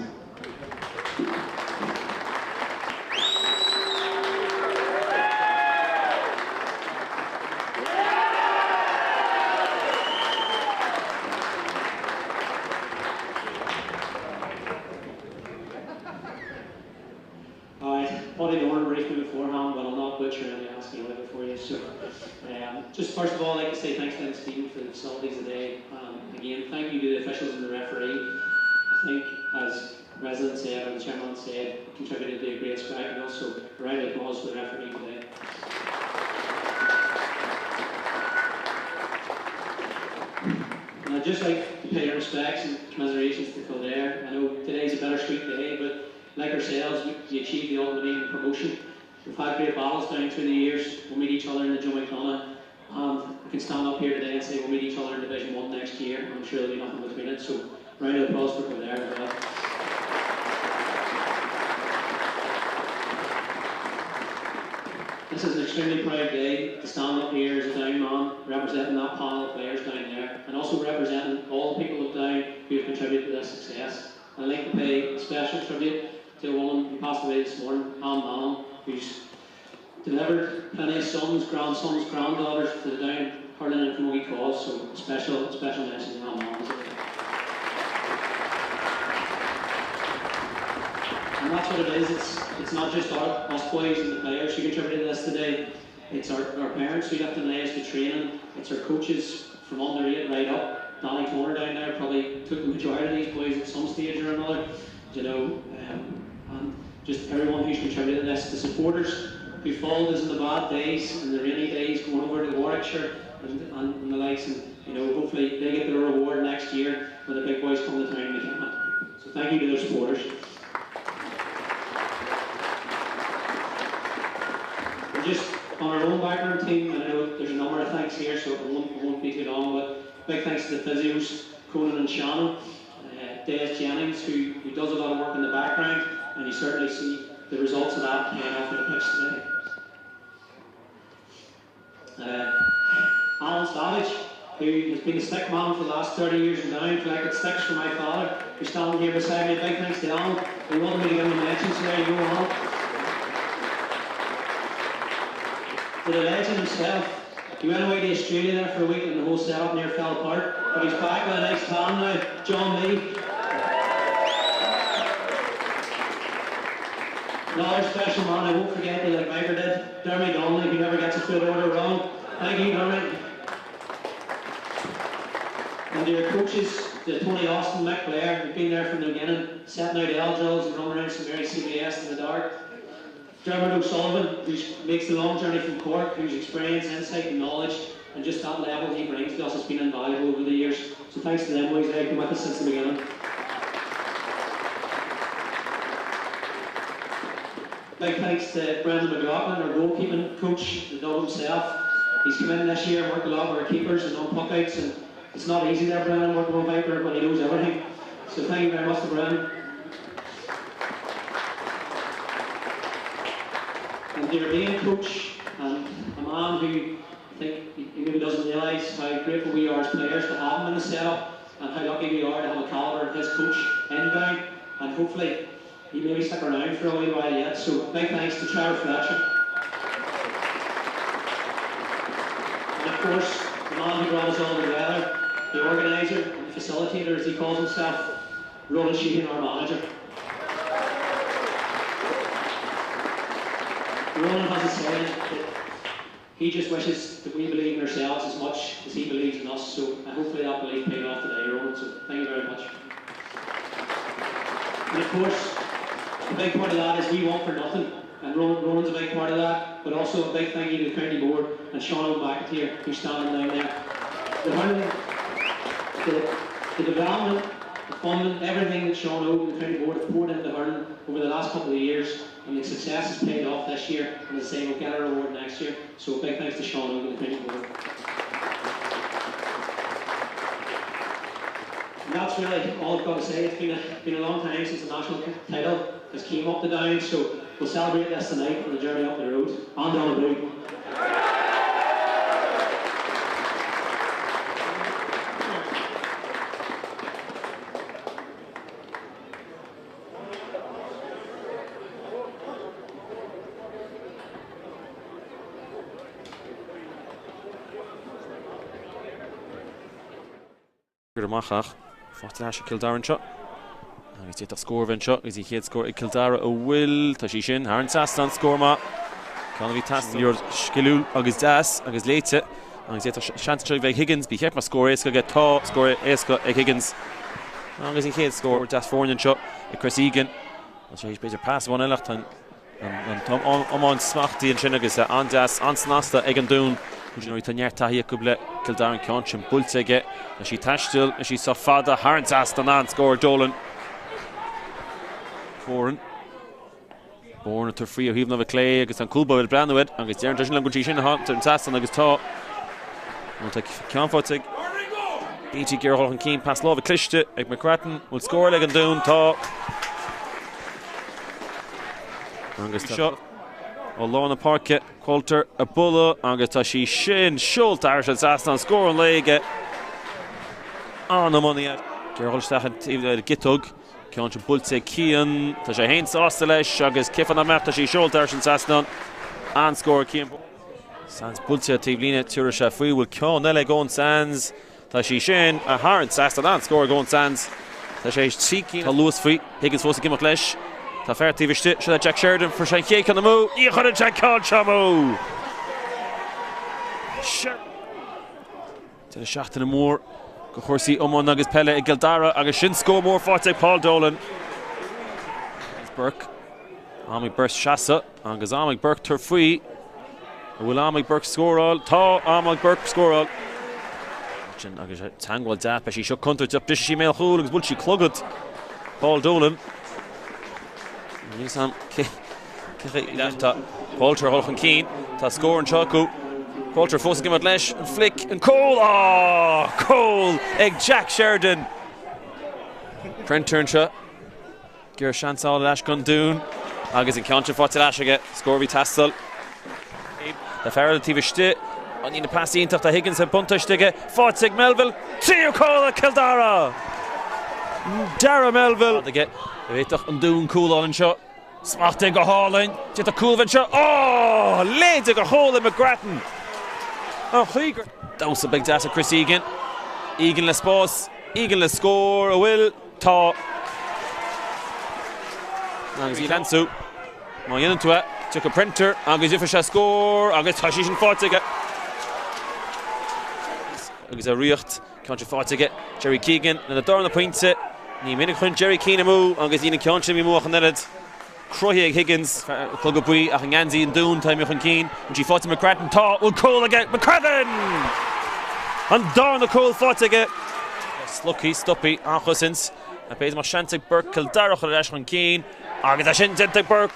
Hi, Paddy Doran briefed me beforehand, but I'll not butcher any asking out for you. So, um, just first of all, I'd like to say thanks to Stephen for the facilities today. Um, again, thank you to the officials and the referee. I think, as the president said, or the chairman said, contributed to a great scrap, and also a round of applause applause for the referee today. And I'd just like to pay our respects and commiserations to Kildare. I know today's a bittersweet day, but like ourselves, we, we achieved the ultimate aim of promotion. We've had great battles down through the years. We'll meet each other in the Joe McDonagh. And we can stand up here today and say we'll meet each other in Division 1 next year. And I'm sure there'll be nothing between it. So round of applause for Kildare as well. This is an extremely proud day to stand up here as a Down man, representing that panel of players down there, and also representing all the people of Down who have contributed to this success. I'd like to pay a special tribute to a woman who passed away this morning, Anne Mallon, who's delivered plenty of sons, grandsons, granddaughters to the Down hurling and camogie cause, so special, special mention to Anne Mallon. And that's what it is. It's, it's not just our, us boys and the players who contributed to this today. It's our, our parents who left the legs to training. It's our coaches from under 8 right up. Danny Toner down there probably took the majority of these boys at some stage or another. You know, um, and just everyone who's contributed to this, the supporters who followed us in the bad days and the rainy days going over to Warwickshire and, and, and the likes, and you know, hopefully they get their reward next year when the big boys come to town in the So thank you to their supporters. And just on our own backroom team, and I know there's a number of thanks here, so it won't, it won't be too long, but big thanks to the physios, Conan and Shannon, uh, Des Jennings, who, who does a lot of work in the background, and you certainly see the results of that paying off in the pitch today. Uh, Alan Savage, who has been a stick man for the last 30 years in Down, collected sticks from my father, who's standing here beside me. Big thanks to Alan. He wanted me to give him a mention, so there you go, Alan. To the legend himself, he went away to Australia there for a week and the whole setup near fell apart, but he's back with a nice tan now, John Lee. Another special man I won't forget, like Viper did, Dermot Donnelly, who never gets a foot order wrong. Thank you, Dermot. And to your coaches, the Tony Austin, Mick Blair, who've been there from the beginning, setting out L drills and running around St Mary CBS in the dark. Dermot O'Sullivan, who makes the long journey from Cork, whose experience, insight and knowledge, and just that level he brings to us has been invaluable over the years. So thanks to them boys, they've been with us since the beginning. Big thanks to Brendan McLaughlin, our goalkeeping coach, the dog himself. He's come in this year and worked a lot with our keepers and on puckouts, and it's not easy there, Brendan, working with Viper, but he knows everything. So thank you very much to Brendan. And your main coach, and a man who I think he maybe doesn't realise how grateful we are as players to have him in the setup, and how lucky we are to have a calibre of his coach in Down, and hopefully he may stick around for a wee while yet. So big thanks to Trevor Fletcher. And of course, the man who brought us all together, the organiser and the facilitator, as he calls himself, Ronan Sheehan, our manager. Ronan has a saying that he just wishes that we believe in ourselves as much as he believes in us. So hopefully that belief paid off today, Ronan. So thank you very much. And of course, a big part of that is we want for nothing. And Ronan, Ronan's a big part of that, but also a big thank you to the county board and Sean O'McAteer, who's standing down there. The hurling, the, the development, the funding, everything that Sean O and the county board have poured into hurling over the last couple of years, and the success has paid off this year, and as I say, we'll get our reward next year. So big thanks to Sean O and the county board. And that's really all I've got to say. It's been a, been a long time since the national title has came up the down, so we'll celebrate this tonight on the journey up the road and on the road. Cuir amach ach faighte ar ais ag Cill Dara anseo. Agus d'fhéadfadh scór a bheith anseo agus an chéad scór ag Cill Dara a bhfuil. Tá sí sin thar an trasnán, scór maith. Ceann a bhí ag teastáil. Liathróid sciliúil agus deas agus léite agus d'fhéadfadh seans anseo a bheith ag Higgins. Ba cheart mar scór éasca aige. Tá scór éasca ag Higgins. Agus an chéad scór deas foirne anseo ag Chris Egan. Tá sé b'fhéidir pas amháin eile ach tá an. An iomáint smachtaithe ansin agus an-deas, an-snasta ag an Dún. Tá neart taithí acu le Cill Dara an ceann sin buailte aige. Tá sí ag taisteal, tá sí sách fada thar an trasnán, an-scór ag Dolan. Foran. Bourne ag tabhairt faoi ó thaobh na láimhe clé agus an cúl báire ag breathnú air agus deireann sé sin liom go bhfuil sí sin thar an trasnán agus tá. Tá ceann faighte ag Beattie ag iarraidh dul chun cinn, pas láimhe cliste ag McGrattan. Bhfuil scór eile ag an Dún? Tá. Agus tá seo ó lár na páirce, Qualter ag bualadh agus tá sí sin seolta thar an trasnán, scór an lae aige. An-iománaí. Ag iarraidh dul isteach an taobh ar Gitog. Ceann sin buailte ag Cian. Tá sé féin sásta leis agus cén fáth nach mbeadh, tá sí seolta thar an trasnán. An-scór ag Cian. Sands buailte taobh líne, tabharfaidh sé faoi. Bhfuil ceann eile ag Eoin Sands? Tá sí sin thar an trasnán. An-scór ag Eoin Sands. Tá sé thrí cinn. Tá luas faoi. Higgins fós ag imeacht leis. Tá fear taobh istigh. Seo é Jack Sheridan. Fuair sé an chéad ceann amú. Ní chuireann sé an ceann seo amú! Deireadh seachtaine mór do chúrsaí iomána agus peile i gCill Dara agus sin scór mór faighte ag Paul Dolan. Burke. Am ag Burke seasamh agus am ag Burke tabhairt faoi. An bhfuil am ag Burke scóráil? Tá am ag Burke scóráil. Sin agus teagmháil deas, beidh sí seo contúirteach, brisfidh sí an chúl agus bhuail sí clogad Paul Dolan. Níl 'fhios a'm cé Tá Qualter ag dul chun cinn. Tá scór anseo acu. Qualter fós ag imeacht leis. An flic, an cúl! Á! Cúl ag Jack Sheridan! Prenter anseo. Ag iarraidh seans a fháil ar ais don Dún. Agus an ceann sin faighte ar ais aige. Scór a bhí ag teastáil. Tá fear eile taobh istigh. An líne pas iontach. Tá Higgins ar buntáiste aige. Faighte ag Melville. Tríú cúl ag Cill Dara! Dara Melville! Aige. D'fhéadfadh an Dún cúl a fháil anseo. Smachtaithe go hálainn. D'fhéadfadh cúl a bheith anseo. Ó! Léide go hóll ag McGrattan. An chaoi gur. Damhsa beag deas ag Chris Egan. Egan le spás. Egan le scór. An bhfuil? Tá. Agus í leansú. Má dhéanann tú é, tiocfaidh Prenter agus gheobhaidh sé scór agus tá sí sin faighte aige. Agus a ríocht. Ceann sin faighte aige Jerry Keegan lena darna pointe. Ní minic a chuireann Jerry cinn amú agus níl an ceann sin amú ach an oiread. Cruthaithe ag Higgins. Clogad buí ach i ngeansaí an Dúin atá imithe chun cinn. Bhfuil sí faighte McGrattan? Tá! Bhfuil cúl aige? McGrattan! An darna cúl faighte aige. Slogtha, stoptha, an-chosaint. B'fhéidir go mbeadh seans ag Burke Cill Dara a chur ar ais chun cinn agus é sin déanta ag Burke.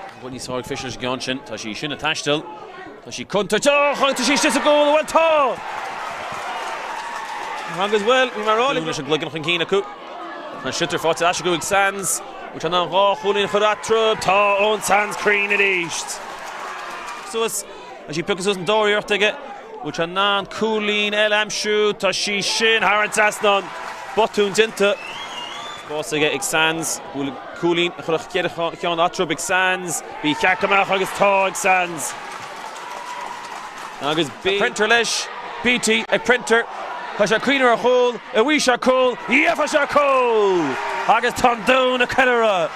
An bhfuil níos fearr ag Fisher leis an gceann sin? Tá sí sin ag taisteal. Tá sí contúirteach agus tá sí istigh sa gcúl. Bhuel, tá! Agus bhuel, bhí mar áil leis an gcloigeann chun cinn acu. Tá an sliotar faighte ar ais acu ag Sands. Bhfuil sé in ann dhá chúilín a chur eatarthu? Tá Eoin Sands cruinn arís. Suas. Tá sí pioctha suas an dara iarracht aige. Bhfuil sé in ann cúilín eile a aimsiú? Tá sí sin thar an trasnán. Botún déanta. Spás aige ag Sands. Bhfuil cúilín a chuirfeadh ceithre cheann eatarthu ag Sands? Ba cheart go mbeadh agus tá ag Sands. Agus Prenter leis. Beattie ag Prenter. Tá sé ag cuimhneamh ar chúl. An bhfaighidh sé cúl. Gheobhaidh sé cúl! Agus tá an Dún ag ceiliúradh.